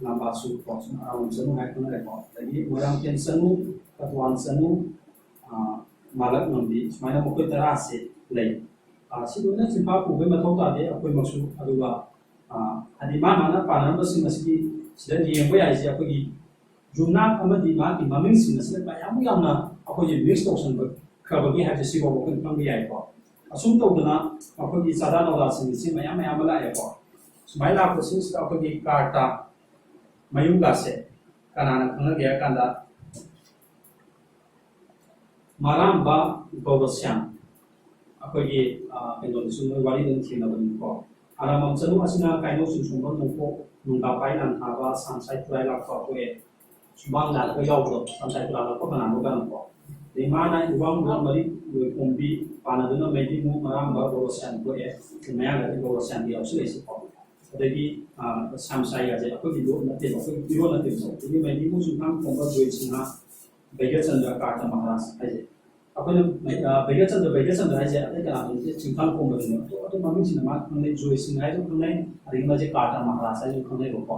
ꯂꯥꯝꯕꯥꯁꯨ ꯀꯣ, ꯁꯨꯝ ꯑꯔꯥꯝꯕꯝ ꯆꯅꯨ ꯍꯥꯏ ꯈꯪꯅꯔꯦꯀꯣ꯫ ꯑꯗꯒꯤ ꯃꯣꯏꯔꯥꯡꯊꯦꯝ ꯆꯅꯨ, ꯀꯇ꯭ꯋꯥꯟ ꯆꯅꯨ, ꯑ, ꯃꯥꯂꯛ ꯉꯝꯕꯤ, ꯁꯨꯃꯥꯏꯅ ꯃꯈꯣꯏ ꯇꯔꯥꯁꯦ ꯂꯩ꯫ ꯑ, ꯁꯤ ꯂꯣꯏꯅ ꯆꯤꯟꯐꯥ ꯄꯨꯕꯒꯤ ꯃꯊꯧ ꯇꯥꯗꯦ ꯑꯩꯈꯣꯏꯃꯛꯁꯨ꯫ ꯑꯗꯨꯒ, ꯑ, ꯍꯥꯏꯗꯤ ꯃꯥ ꯃꯥꯅ ꯄꯥꯟꯅꯔꯝꯕꯁꯤꯡ ꯑꯁꯤꯗꯤ ꯁꯤꯗ ꯌꯦꯡꯕ ꯌꯥꯏꯁꯦ ꯑꯩꯈꯣꯏꯒꯤ ꯌꯨꯝꯅꯥꯛ ꯑꯃꯗꯤ ꯃꯥꯒꯤ ꯃꯃꯤꯡꯁꯤꯡ ꯑꯁꯤꯅ ꯀꯌꯥꯃꯨꯛ ꯌꯥꯝꯅ ꯑꯩꯈꯣꯏꯒꯤ ꯃꯤꯛꯁ ꯇꯧꯁꯟꯈ꯭ꯔꯕꯒꯦ ꯍꯥꯏꯕꯁꯦ ꯁꯤꯐꯥꯎꯕ ꯑꯩꯈꯣꯏꯅ ꯈꯪꯕ ꯌꯥꯏꯀꯣ꯫ ꯑꯁꯨꯝ ꯇꯧꯗꯅ ꯑꯩꯈꯣꯏꯒꯤ ꯆꯥꯗꯥ ꯅꯧꯗꯥꯁꯤꯡ ꯑꯁꯤ ꯃꯌꯥꯝ ꯃꯌꯥꯝ ꯑꯃ ꯂꯥꯛꯑꯦꯀꯣ꯫ ꯁꯨꯃꯥꯏꯅ ꯂꯥꯛꯄꯁꯤꯡꯁꯤꯗ ꯑꯩꯈꯣꯏꯒꯤ ꯀꯥꯔꯇꯥ ꯃꯌꯨꯝꯒꯥꯁꯦ ꯀꯅꯥꯅ ꯈꯪꯅꯒꯦ ꯍꯥꯏ ꯀꯥꯟꯗ, ꯃꯔꯥꯝꯕ ꯒꯧꯔꯁ꯭ꯌꯥꯝ, ꯑꯩꯈꯣꯏꯒꯤ, ꯑ, ꯀꯩꯅꯣꯗꯁꯨ ꯃꯣꯏ ꯋꯥꯔꯤꯗ ꯑꯗꯨꯝ ꯊꯦꯡꯅꯕꯅꯤꯀꯣ꯫ ꯑꯔꯥꯝꯕꯝ ꯆꯅꯨ ꯑꯁꯤꯅ ꯀꯥꯏꯅꯧ ꯆꯤꯡꯁꯣꯡꯕꯝ ꯅꯣꯡꯄꯣꯛ ꯅꯣꯡꯗꯥꯄꯥꯏ ꯂꯥꯟꯊꯥꯕ ꯁꯥꯟꯁꯥꯏ ꯈꯨꯔꯥꯏ ꯂꯥꯛꯄ ꯑꯩꯈꯣꯏ ꯁꯨꯃꯥꯡ ꯂꯥꯜꯂꯒ ꯌꯥꯎꯕꯗꯣ, ꯁꯥꯟꯁꯥꯏ ꯈꯨꯔꯥꯏ ꯂꯥꯛꯄ ꯀꯅꯥꯅꯣ ꯀꯥꯏꯅꯀꯣ꯫ ꯑꯗꯩ ꯃꯥꯅ ꯏꯋꯥꯡ ꯃꯔꯤ ꯂꯣꯏꯈꯣꯝꯕꯤ ꯄꯥꯟꯅꯗꯨꯅ ꯃꯩꯗꯤꯃꯨ ꯃꯔꯥꯡꯕ ꯒꯣꯔꯣꯁꯤꯌꯥꯟ ꯄꯣꯛꯑꯦ꯫ ꯃꯌꯥꯡꯗꯗꯤ ꯒꯣꯔꯣꯁꯤꯌꯥꯟꯗꯤ ꯌꯥꯎꯁꯤꯜꯂꯛꯏꯁꯦꯀꯣ꯫ ꯑꯗꯒꯤ ꯁꯥꯝꯁꯥꯏꯒꯁꯦ ꯑꯩꯈꯣꯏꯒꯤ ꯂꯣꯟ ꯅꯠꯇꯦꯕ, ꯑꯩꯈꯣꯏꯒꯤ ꯏꯔꯣꯟ ꯅꯠꯇꯦꯕ꯫ ꯑꯗꯒꯤ ꯃꯩꯗꯤꯃꯨ ꯆꯨꯝꯊꯥꯡ ꯈꯣꯝꯕ ꯖꯣꯏ ꯁꯤꯡꯍ, ꯕꯩꯒ꯭ꯌꯆꯟꯗ꯭ꯔ ꯀꯥꯔꯇ ꯃꯍꯥꯔꯥꯖ ꯍꯥꯏꯁꯦ꯫ ꯑꯩꯈꯣꯏꯅ ꯃꯩ- ꯑ, ꯕꯩꯒ꯭ꯌꯆꯟꯗ꯭ꯔ, ꯕꯩꯒ꯭ꯌꯆꯟꯗ꯭ꯔ ꯍꯥꯏꯁꯦ ꯑꯇꯩ ꯀꯅꯥꯗꯅꯣ ꯅꯠꯇꯦ, ꯆꯤꯡꯈꯥꯡ ꯈꯣꯝꯕꯗꯨꯅꯦ꯫ ꯑꯇꯣꯞ ꯑꯇꯣꯞꯄ ꯃꯃꯤꯡꯁꯤꯡꯅ ꯃꯥ ꯈꯪꯅꯩ, ꯖꯣꯏ ꯁꯤꯡꯍ ꯍꯥꯏꯁꯨ ꯈꯪꯅꯩ, ꯑꯗꯒꯤ ꯃꯥꯁꯦ ꯀꯥꯔꯇ ꯃꯍꯥꯔꯥꯖ ꯍꯥꯏꯁꯨ ꯈꯪꯅꯩꯕꯀꯣ꯫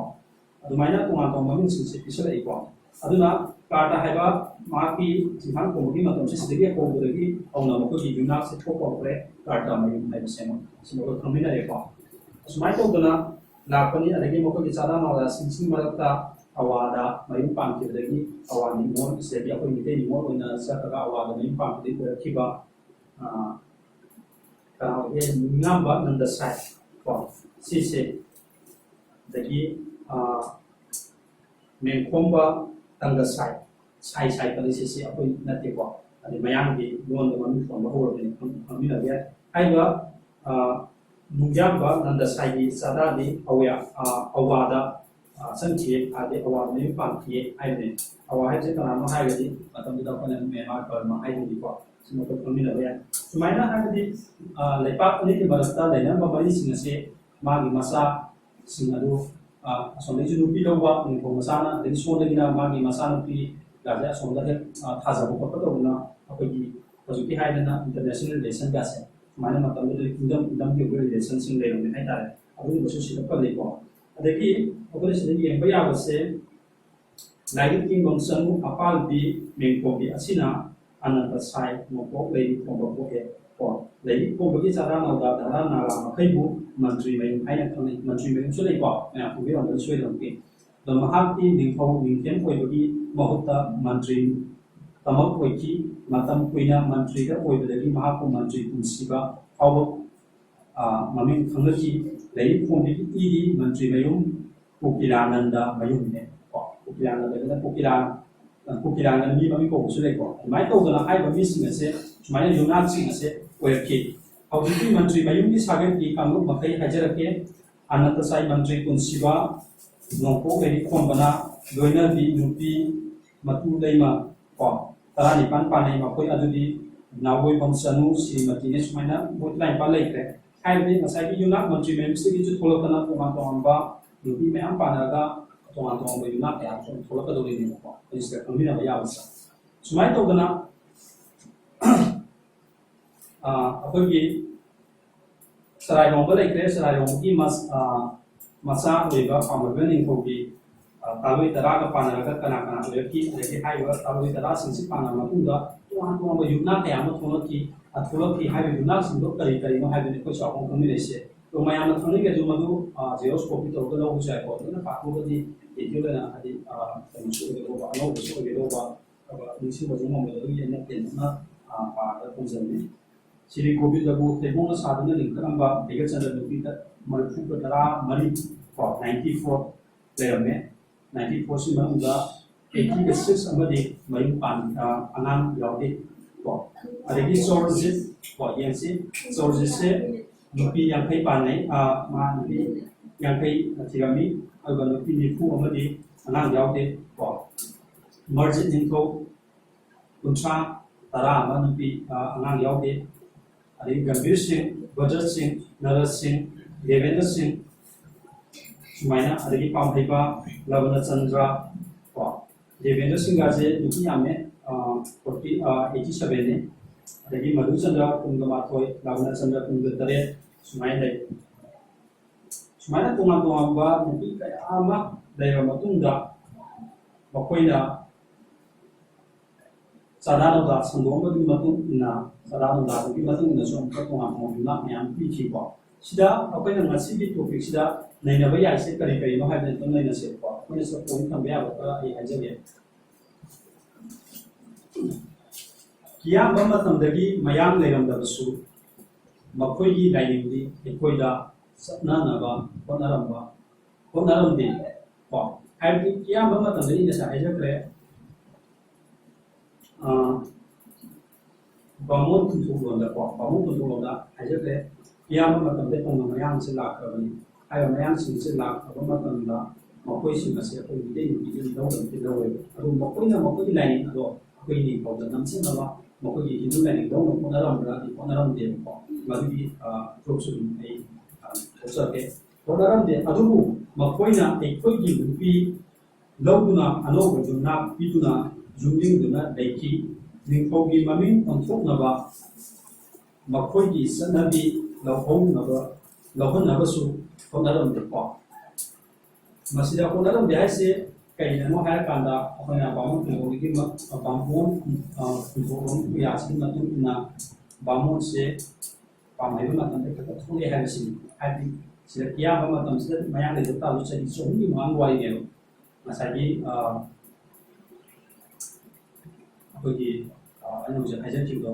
ꯑꯗꯨꯃꯥꯏꯅ ꯇꯣꯉꯥꯟ ꯇꯣꯉꯥꯟꯕ ꯃꯃꯤꯡꯁꯤꯡꯁꯦ ꯄꯤꯁꯜꯂꯛꯏꯀꯣ꯫ ꯑꯗꯨꯅ ꯀꯥꯔꯇ ꯍꯥꯏꯕ ꯃꯍꯥꯛꯀꯤ ꯆꯤꯡꯈꯥꯡ ꯈꯣꯝꯕꯒꯤ ꯃꯇꯝꯁꯦ ꯁꯤꯗꯒꯤ ꯍꯧꯕꯗꯒꯤ ꯍꯧꯅ ꯃꯈꯣꯏꯒꯤ ꯌꯨꯝꯅꯥꯛꯁꯦ ꯊꯣꯛꯄ ꯍꯧꯔꯛꯈ꯭ꯔꯦ, ꯀꯥꯔꯇ ꯃꯌꯨꯝ ꯍꯥꯏꯕꯁꯦ ꯑꯃ꯫ ꯁꯤ ꯃꯈꯣꯏ ꯈꯪꯃꯤꯟꯅꯔꯦꯀꯣ꯫ ꯑꯁꯨꯃꯥꯏꯅ ꯇꯧꯗꯅ ꯂꯥꯛꯄꯅꯤ꯫ ꯑꯗꯒꯤ ꯃꯈꯣꯏꯒꯤ ꯆꯥꯗꯥ ꯅꯥꯎꯗꯥꯁꯤꯡꯁꯤꯒꯤ ꯃꯔꯛꯇ ꯑꯋꯥꯗ ꯃꯌꯨꯝ ꯄꯥꯟꯈꯤꯕꯗꯒꯤ ꯑꯋꯥ ꯅꯤꯉꯣꯜ, ꯁꯤꯗꯒꯤ ꯑꯩꯈꯣꯏ ꯃꯤꯇꯩ ꯅꯤꯉꯣꯜ ꯑꯣꯏꯅ ꯆꯠꯂꯒ ꯑꯋꯥꯗ ꯃꯌꯨꯝ ꯄꯥꯟꯕꯗꯒꯤ ꯑꯣꯏꯔꯛꯈꯤꯕ, ꯑ, ꯀꯅꯥ ꯑꯣꯏꯒꯦ? ꯅꯤꯡꯉꯥꯝꯕ ꯅꯟꯗ ꯁꯥꯏ ꯀꯣ, ꯁꯤꯁꯦ꯫ ꯑꯗꯒꯤ, ꯑ, ꯃꯦꯡꯈꯣꯝꯕ ꯇꯪꯒ ꯁꯥꯏ, ꯁꯥꯏ ꯁꯥꯏ ꯄꯜꯂꯤꯁꯦ ꯁꯤ ꯑꯩꯈꯣꯏ ꯅꯠꯇꯦꯀꯣ꯫ ꯑꯗꯩ ꯃꯌꯥꯡꯒꯤ ꯂꯣꯟꯗ ꯃꯃꯤꯡ ꯊꯣꯟꯕ ꯍꯧꯔꯕꯅꯤ, ꯈꯪ-, ꯈꯪꯃꯤꯟꯅꯕ ꯌꯥꯏ꯫ ꯍꯥꯏꯔꯤꯕ, ꯑ, ꯅꯨꯡꯖꯥꯝꯕ ꯅꯟꯗ ꯁꯥꯏꯒꯤ ꯆꯥꯗꯥꯗꯤ ꯑꯋꯦ-, ꯑ, ꯑꯋꯥꯗ, ꯑ, ꯆꯪꯈꯤꯌꯦ, ꯑꯗꯩ ꯑꯋꯥꯗ ꯃꯌꯨꯝ ꯄꯥꯟꯈꯤꯌꯦ ꯍꯥꯏꯕꯅꯦ꯫ ꯑꯋꯥ ꯍꯥꯏꯕꯁꯦ ꯀꯅꯥꯅꯣ ꯍꯥꯏꯔꯒꯗꯤ ꯃꯇꯝꯗꯨꯗ ꯑꯩꯈꯣꯏꯅ ꯃ꯭ꯌꯥꯟꯃꯥꯔ ꯕꯔꯃꯥ ꯍꯥꯏꯗꯣꯏꯅꯤꯀꯣ꯫ ꯁꯤ ꯃꯈꯣꯏ ꯈꯪꯃꯤꯟꯅꯕ ꯌꯥꯏ꯫ ꯁꯨꯃꯥꯏꯅ ꯍꯥꯏꯕꯗꯤ, ꯑ, ꯂꯩꯄꯥꯛ ꯑꯅꯤꯒꯤ ꯃꯔꯛꯇ ꯂꯩꯅꯔꯝꯕ ꯃꯔꯤꯁꯤꯡ ꯑꯁꯦ ꯃꯥꯒꯤ ꯃꯆꯥꯁꯤꯡ ꯑꯗꯨ, ꯑ, ꯑꯁꯣꯝꯗꯒꯤꯁꯨ ꯅꯨꯄꯤ ꯂꯧꯕ ꯅꯤꯡꯊꯧ ꯃꯆꯥꯅ, ꯑꯗꯒꯤ ꯁꯣꯝꯗꯒꯤꯅ ꯃꯥꯒꯤ ꯃꯆꯥꯅꯨꯄꯤ ꯒꯥꯁꯦ ꯑꯁꯣꯝꯗ ꯍꯦꯛ, ꯑ, ꯊꯥꯖꯕ ꯈꯣꯠꯄ ꯇꯧꯗꯅ ꯑꯩꯈꯣꯏꯒꯤ ꯍꯧꯖꯤꯛꯀꯤ ꯍꯥꯏꯗꯅ international relation ꯒꯥꯁꯦ ꯁꯨꯃꯥꯏꯅ ꯃꯇꯝꯗꯨꯗ kingdom kingdom ꯒꯤ ꯑꯣꯏꯕ relation ꯁꯤꯡ ꯂꯩꯔꯝꯃꯦ ꯍꯥꯏꯇꯥꯔꯦ꯫ ꯑꯗꯨꯒꯨꯝꯕꯁꯨ ꯁꯤꯗ ꯄꯜꯂꯤꯀꯣ꯫ ꯑꯗꯒꯤ ꯑꯩꯈꯣꯏꯅ ꯁꯤꯗ ꯌꯦꯡꯕ ꯌꯥꯕꯁꯦ, ꯂꯥꯏꯔꯤꯛ ꯌꯦꯡꯐꯝ ꯆꯅꯨ ꯑꯄꯥꯜꯕꯤ ꯃꯦꯡꯀꯣꯕꯤ ꯑꯁꯤꯅ ꯑꯅꯟꯇ ꯁꯥꯏ ꯅꯣꯡꯄꯣꯛ ꯂꯩꯔꯤ ꯈꯣꯝꯕ ꯄꯣꯛꯑꯦ꯫ ꯀꯣ, ꯂꯩꯔꯤ ꯈꯣꯝꯕꯒꯤ ꯆꯥꯗꯥ ꯅꯥꯎꯗꯥ ꯙꯔꯥ ꯅꯥꯒꯥ ꯃꯈꯩꯕꯨ ꯃꯟꯇ꯭ꯔꯤ ꯃꯌꯨꯝ ꯍꯥꯏꯅ ꯈꯪꯅꯩ꯫ ꯃꯟꯇ꯭ꯔꯤ ꯃꯌꯨꯝꯁꯨ ꯂꯩꯀꯣ, ꯃꯌꯥꯝ ꯈꯪꯕꯤꯔꯝꯒꯅꯤ ꯁꯣꯏꯗꯅꯃꯛꯀꯤ꯫ ꯑꯗꯣ ꯃꯍꯥꯛꯇꯤ ꯅꯤꯡꯊꯧ ꯅꯤꯡꯊꯦꯝ ꯑꯣꯏꯕꯒꯤ ꯃꯍꯨꯠꯇ ꯃꯟꯇ꯭ꯔꯤ ꯇꯃꯛ ꯑꯣꯏꯈꯤ꯫ ꯃꯇꯝ ꯀꯨꯏꯅ ꯃꯟꯇ꯭ꯔꯤꯗ ꯑꯣꯏꯕꯗꯒꯤ ꯃꯍꯥꯛꯄꯨ ꯃꯟꯇ꯭ꯔꯤ ꯄꯨꯟꯁꯤꯕ ꯐꯥꯎꯕ, ꯑ, ꯃꯃꯤꯡ ꯈꯪꯅꯈꯤ꯫ ꯂꯩꯔꯤ ꯈꯣꯝꯕꯤꯒꯤ ꯏꯗꯤ ꯃꯟꯇ꯭ꯔꯤ ꯃꯌꯨꯝ ꯀꯣꯀꯤꯂꯥꯅꯟꯗ ꯃꯌꯨꯝꯅꯦ꯫ ꯀꯣ, ꯀꯣꯀꯤꯂꯥꯅꯟꯗ ꯍꯥꯏꯅ ꯀꯣꯀꯤꯂꯥ, ꯀꯣꯀꯤꯂꯥꯅꯟꯗ ꯃꯤ ꯃꯃꯤꯡ ꯀꯧꯕꯁꯨ ꯂꯩꯀꯣ꯫ ꯑꯗꯨꯃꯥꯏꯅ ꯇꯧꯗꯅ ꯍꯥꯏꯔꯤꯕ ꯃꯤꯁꯤꯡ ꯑꯁꯦ ꯁꯨꯃꯥꯏꯅ ꯌꯨꯝꯅꯥꯛꯁꯤꯡ ꯑꯁꯦ ꯑꯣꯏꯔꯛꯈꯤ꯫ ꯍꯧꯖꯤꯛꯀꯤ ꯃꯟꯇ꯭ꯔꯤ ꯃꯌꯨꯝꯒꯤ ꯁꯥꯒꯩꯒꯤ ꯀꯥꯡꯂꯨꯞ ꯃꯈꯩ ꯍꯥꯏꯖꯔꯛꯀꯦ꯫ ꯑꯅꯟꯇ ꯁꯥꯏ, ꯃꯟꯇ꯭ꯔꯤ ꯄꯨꯟꯁꯤꯕ, ꯅꯣꯡꯄꯣꯛ ꯂꯩꯔꯤ ꯈꯣꯝꯕꯅ, ꯂꯣꯏꯅꯕꯤ ꯅꯨꯄꯤ, ꯃꯇꯨ ꯂꯩꯃ ꯀꯣ, ꯇꯔꯥꯅꯤꯄꯥꯟ ꯄꯥꯟꯅꯩ꯫ ꯃꯈꯣꯏ ꯑꯗꯨꯗꯤ ꯅꯥꯎꯕꯣꯏꯕꯝ ꯆꯅꯨ, ꯁ꯭ꯔꯤꯃꯇꯤꯅꯦ, ꯁꯨꯃꯥꯏꯅ ꯃꯣꯏ ꯇꯔꯥꯅꯤꯄꯥꯟ ꯂꯩꯈ꯭ꯔꯦ꯫ ꯍꯥꯏꯔꯤꯕꯗꯤ ꯉꯁꯥꯏꯒꯤ ꯌꯨꯅꯥꯛ ꯃꯟꯇ꯭ꯔꯤ ꯃꯌꯨꯝꯁꯤꯗꯒꯤꯁꯨ ꯊꯣꯛꯂꯛꯇꯅ ꯇꯣꯉꯥꯟ ꯇꯣꯉꯥꯟꯕ ꯅꯨꯄꯤ ꯃꯌꯥꯝ ꯄꯥꯟꯅꯔꯒ ꯇꯣꯉꯥꯟ ꯇꯣꯉꯥꯟꯕ ꯌꯨꯅꯥꯛ ꯀꯌꯥ ꯑꯃꯁꯨ ꯊꯣꯛꯂꯛꯀꯗꯧꯔꯤꯅꯦꯕꯀꯣ, ꯑꯩꯈꯣꯏ ꯁꯤꯗ ꯈꯪꯃꯤꯟꯅꯕ ꯌꯥꯕꯁꯦ꯫ ꯁꯨꯃꯥꯏꯅ ꯇꯧꯗꯅ ꯑꯩꯈꯣꯏꯒꯤ ꯆꯔꯥꯏꯔꯣꯡꯕ ꯂꯩꯈ꯭ꯔꯦ꯫ ꯆꯔꯥꯏꯔꯣꯡꯕꯒꯤ ꯃꯆꯥ ꯑꯣꯏꯕ ꯄꯥꯝꯕꯩꯕ ꯅꯤꯡꯊꯧꯒꯤ ꯇꯥꯂꯣꯏ ꯇꯔꯥꯒ ꯄꯥꯟꯅꯔꯒ ꯀꯅꯥ ꯀꯅꯥ ꯑꯣꯏꯔꯛꯈꯤ, ꯑꯗꯒꯤ ꯍꯥꯏꯔꯤꯕ ꯇꯥꯂꯣꯏ ꯇꯔꯥꯁꯤꯡꯁꯤ ꯄꯥꯟꯅꯔ ꯃꯇꯨꯡꯗ ꯇꯣꯉꯥꯟ ꯇꯣꯉꯥꯟꯕ ꯌꯨꯝꯅꯥꯛ ꯀꯌꯥ ꯑꯃ ꯊꯣꯛꯂꯛꯈꯤ꯫ ꯊꯣꯛꯂꯛꯈꯤ ꯍꯥꯏꯔꯤꯕ ꯌꯨꯝꯅꯥꯛꯁꯤꯡꯗꯣ ꯀꯔꯤ ꯀꯔꯤꯅꯣ ꯍꯥꯏꯕꯗꯨꯅꯤ ꯑꯩꯈꯣꯏ ꯆꯥꯎꯔꯥꯛꯄ ꯈꯪꯃꯤꯟꯅꯩꯁꯦ꯫ ꯑꯗꯣ ꯃꯌꯥꯝꯅ ꯈꯪꯅꯤꯡꯉꯁꯨ ꯃꯗꯨ ꯖꯦꯔꯣꯛꯁ ꯀꯣꯄꯤ ꯇꯧꯔꯒ ꯂꯧꯕꯁꯨ ꯌꯥꯏꯀꯣ꯫ ꯂꯣꯏꯅ ꯄꯥꯊꯣꯛꯑꯒꯗꯤ ꯗꯤꯇꯦꯜ ꯑꯣꯏꯅ ꯍꯥꯏꯗꯤ ꯀꯩꯅꯣꯁꯨ ꯑꯣꯏꯒꯗꯧꯕ, ꯑꯅꯧꯕꯁꯨ ꯑꯣꯏꯒꯗꯧꯕ, ꯑꯗꯨꯒ ꯅꯤꯡꯁꯤꯡꯕꯁꯨ ꯉꯝꯕꯗꯣ ꯑꯗꯨꯒꯤ ꯑꯩꯅ ꯇꯦꯟꯇꯛꯅ ꯄꯥꯔꯒ ꯊꯝꯖꯕꯅꯤ꯫ ꯁꯤꯔꯤ ꯒꯣꯕꯤꯟꯗꯕꯨ ꯊꯩꯕꯣꯡꯅ ꯁꯥꯗꯨꯅ ꯂꯤꯡꯈꯠꯂꯝꯕ ꯕꯤꯒꯆꯟꯗ꯭ꯔ ꯅꯨꯄꯤꯗ ꯃꯔꯤꯐꯨꯒ ꯇꯔꯥ ꯃꯔꯤ ꯀꯣ, ꯅꯥꯏꯟꯇꯤ ꯐꯣꯔ ꯂꯩꯔꯝꯃꯦ꯫ ꯅꯥꯏꯟꯇꯤ ꯐꯣꯔꯁꯤ ꯃꯅꯨꯡꯗ ꯑꯩꯠꯇꯤꯒ ꯁꯤꯛꯁ ꯑꯃꯗꯤ ꯃꯌꯨꯝ ꯄꯥꯟ ꯑꯉꯥꯡ ꯌꯥꯎꯗꯦ ꯀꯣ꯫ ꯑꯗꯒꯤ ꯆꯧꯔꯖꯤꯠ ꯀꯣ, ꯌꯦꯡꯁꯤ꯫ ꯆꯧꯔꯖꯤꯠꯁꯦ ꯅꯨꯄꯤ ꯌꯥꯡꯈꯩ ꯄꯥꯟꯅꯩ꯫ ꯃꯥ ꯅꯨꯄꯤ ꯌꯥꯡꯈꯩ ꯊꯤꯔꯝꯃꯤ꯫ ꯑꯗꯨꯒ ꯅꯨꯄꯤ ꯅꯤꯐꯨ ꯑꯃꯗꯤ ꯑꯉꯥꯡ ꯌꯥꯎꯗꯦ ꯀꯣ꯫ ꯃꯔꯖꯤꯠ ꯅꯤꯡꯊꯧ ꯀꯨꯟꯊ꯭ꯔꯥ, ꯇꯔꯥ ꯑꯃ ꯅꯨꯄꯤ ꯑꯉꯥꯡ ꯌꯥꯎꯗꯦ꯫ ꯑꯗꯒꯤ ꯒꯝꯚꯤꯔ ꯁꯤꯡ, ꯕꯖꯔ ꯁꯤꯡ, ꯅꯔꯁ ꯁꯤꯡ, ꯗꯦꯕꯦꯟꯗ꯭ꯔ ꯁꯤꯡ, ꯁꯨꯃꯥꯏꯅ꯫ ꯑꯗꯒꯤ ꯄꯥꯝꯍꯩꯕ ꯂꯕꯅꯆꯟꯗ꯭ꯔ ꯀꯣ꯫ ꯗꯦꯕꯦꯟꯗ꯭ꯔ ꯁꯤꯡꯒꯁꯦ ꯅꯨꯄꯤ ꯌꯥꯝꯃꯦ, ꯐꯣꯔꯇꯤ ꯑꯩꯠꯇꯤ ꯁꯚꯦꯟꯅꯤ꯫ ꯑꯗꯒꯤ ꯃꯙꯨꯆꯟꯗ꯭ꯔ ꯀꯨꯟꯒ ꯃꯥꯊꯣꯏ, ꯂꯕꯅꯆꯟꯗ꯭ꯔ ꯀꯨꯟꯒ ꯇꯔꯦꯠ, ꯁꯨꯃꯥꯏꯅ ꯂꯩ꯫ ꯁꯨꯃꯥꯏꯅ ꯇꯣꯉꯥꯟ ꯇꯣꯉꯥꯟꯕ ꯅꯨꯄꯤ ꯀꯌꯥ ꯑꯃ ꯂꯩꯔꯕ ꯃꯇꯨꯡꯗ ꯃꯈꯣꯏꯅ ꯆꯥꯗꯥ ꯅꯧꯗꯥ ꯁꯟꯗꯣꯛꯑꯝꯕꯒꯤ ꯃꯇꯨꯡ ꯏꯟꯅ, ꯆꯥꯗꯥ ꯅꯧꯗꯥꯗꯨꯒꯤ ꯃꯇꯨꯡ ꯏꯟꯅꯁꯨ ꯑꯃꯨꯛꯀ ꯇꯣꯉꯥꯟ ꯇꯣꯉꯥꯟꯕ ꯌꯨꯝꯅꯥꯛ ꯃꯌꯥꯝ ꯄꯤꯈꯤꯀꯣ꯫ ꯁꯤꯗ ꯑꯩꯈꯣꯏꯅ ꯉꯁꯤꯒꯤ ꯇꯣꯄꯤꯛꯁꯤꯗ ꯅꯩꯅꯕ ꯌꯥꯏꯁꯦ ꯀꯔꯤ ꯀꯔꯤꯅꯣ ꯍꯥꯏꯕꯗꯨ ꯑꯝꯇꯪ ꯅꯩꯅꯁꯦꯕꯀꯣ꯫ ꯑꯩꯈꯣꯏꯅ ꯁꯤꯗ ꯄꯣꯏꯟ ꯊꯝꯕ ꯌꯥꯕ ꯈꯔ ꯑꯩ ꯍꯥꯏꯖꯒꯦ꯫ ꯀꯤꯌꯥꯝꯕ ꯃꯇꯝꯗꯒꯤ ꯃꯌꯥꯡ ꯂꯩꯔꯝꯗꯕꯁꯨ ꯃꯈꯣꯏꯒꯤ ꯂꯥꯏꯅꯤꯡꯗꯤ ꯑꯩꯈꯣꯏꯗ ꯆꯠꯅꯅꯕ ꯍꯣꯠꯅꯔꯝꯕ ꯍꯣꯠꯅꯔꯝꯗꯦ ꯀꯣ꯫ ꯍꯥꯏꯕꯗꯤ ꯀꯤꯌꯥꯝꯕ ꯃꯇꯝꯗꯒꯤ ꯉꯁꯥꯏ ꯍꯥꯏꯖꯈ꯭ꯔꯦ, ꯕꯥꯃꯣꯟ ꯈꯨꯟꯊꯣꯛꯂꯣꯟꯗꯀꯣ, ꯕꯥꯃꯣꯟ ꯈꯨꯟꯊꯣꯛꯂꯣꯟꯗ ꯍꯥꯏꯖꯈ꯭ꯔꯦ, ꯀꯤꯌꯥꯝꯕ ꯃꯇꯝꯗ ꯀꯣꯡꯕ ꯃꯌꯥꯡꯁꯦ ꯂꯥꯛꯈ꯭ꯔꯕꯅꯤ꯫ ꯍꯥꯏꯔꯤꯕ ꯃꯌꯥꯡꯁꯤꯡꯁꯦ ꯂꯥꯛꯈ꯭ꯔꯕ ꯃꯇꯝꯗ ꯃꯈꯣꯏꯁꯤꯡ ꯑꯁꯦ ꯑꯩꯈꯣꯏ ꯃꯤꯇꯩ ꯅꯨꯄꯤꯗꯤ ꯂꯧꯗꯕꯗꯤ ꯂꯧꯋꯦꯕ꯫ ꯑꯗꯨ ꯃꯈꯣꯏꯅ ꯃꯈꯣꯏꯒꯤ ꯂꯥꯏꯅꯤꯡ ꯑꯗꯣ ꯑꯩꯈꯣꯏ ꯅꯤꯡꯊꯧꯗ ꯅꯝꯁꯤꯟꯅꯕ ꯃꯈꯣꯏꯒꯤ ꯍꯤꯟꯗꯨ ꯂꯥꯏꯅꯤꯡꯗꯧꯅ ꯍꯣꯠꯅꯔꯝꯕ꯭ꯔꯥꯗꯤ ꯍꯣꯠꯅꯔꯝꯗꯦꯕꯀꯣ꯫ ꯃꯗꯨꯒꯤ ꯄ꯭ꯔꯨꯐꯁꯨ ꯑꯗꯨꯝ ꯑꯩ ꯊꯣꯛꯆꯔꯛꯀꯦ꯫ ꯍꯣꯠꯅꯔꯝꯗꯦ꯫ ꯑꯗꯨꯕꯨ ꯃꯈꯣꯏꯅ ꯑꯩꯈꯣꯏꯒꯤ ꯅꯨꯄꯤ ꯂꯧꯗꯨꯅ ꯑꯅꯧꯕ ꯌꯨꯝꯅꯥꯛ ꯄꯤꯗꯨꯅ ꯌꯨꯝꯅꯤꯡꯗꯨꯅ ꯂꯩꯈꯤ꯫ ꯅꯤꯡꯊꯧꯒꯤ ꯃꯃꯤꯡ ꯑꯣꯟꯊꯣꯛꯅꯕ ꯃꯈꯣꯏꯒꯤ ꯆꯠꯅꯕꯤ ꯂꯧꯍꯧꯅꯕ ꯂꯧꯍꯟꯅꯕꯁꯨ ꯍꯣꯠꯅꯔꯝꯗꯦꯀꯣ꯫ ꯃꯁꯤꯗ ꯍꯣꯠꯅꯔꯝꯗꯦ ꯍꯥꯏꯁꯦ ꯀꯩꯅꯅꯣ ꯍꯥꯏꯔꯀꯥꯟꯗ ꯑꯩꯈꯣꯏꯅ ꯕꯥꯃꯣꯟ ꯈꯨꯡꯒꯪꯒꯤ ꯕꯥꯃꯣꯟ ꯈꯨꯡꯒꯪ ꯀꯌꯥꯁꯤꯒꯤ ꯃꯇꯨꯡ ꯏꯟꯅ ꯕꯥꯃꯣꯟꯁꯦ ꯄꯥꯝꯍꯩꯕ ꯃꯇꯝꯗ ꯈꯛꯇ ꯊꯣꯛꯂꯛꯑꯦ ꯍꯥꯏꯕꯁꯤꯅꯤ꯫ ꯍꯥꯏꯕꯗꯤ ꯁꯤꯗ ꯀꯤꯌꯥꯝꯕ ꯃꯇꯝꯁꯤꯗ ꯃꯌꯥꯡ ꯂꯩꯕ ꯇꯥꯕꯁꯨ ꯆꯍꯤ ꯆꯍꯨꯝꯒꯤ ꯃꯃꯥꯡꯒꯤ ꯋꯥꯔꯤꯅꯦꯕ꯫ ꯉꯁꯥꯏꯒꯤ ꯑꯩꯈꯣꯏꯒꯤ ꯑꯩꯅ ꯍꯧꯖꯤꯛ ꯍꯥꯏꯖꯈꯤꯕꯗꯣ,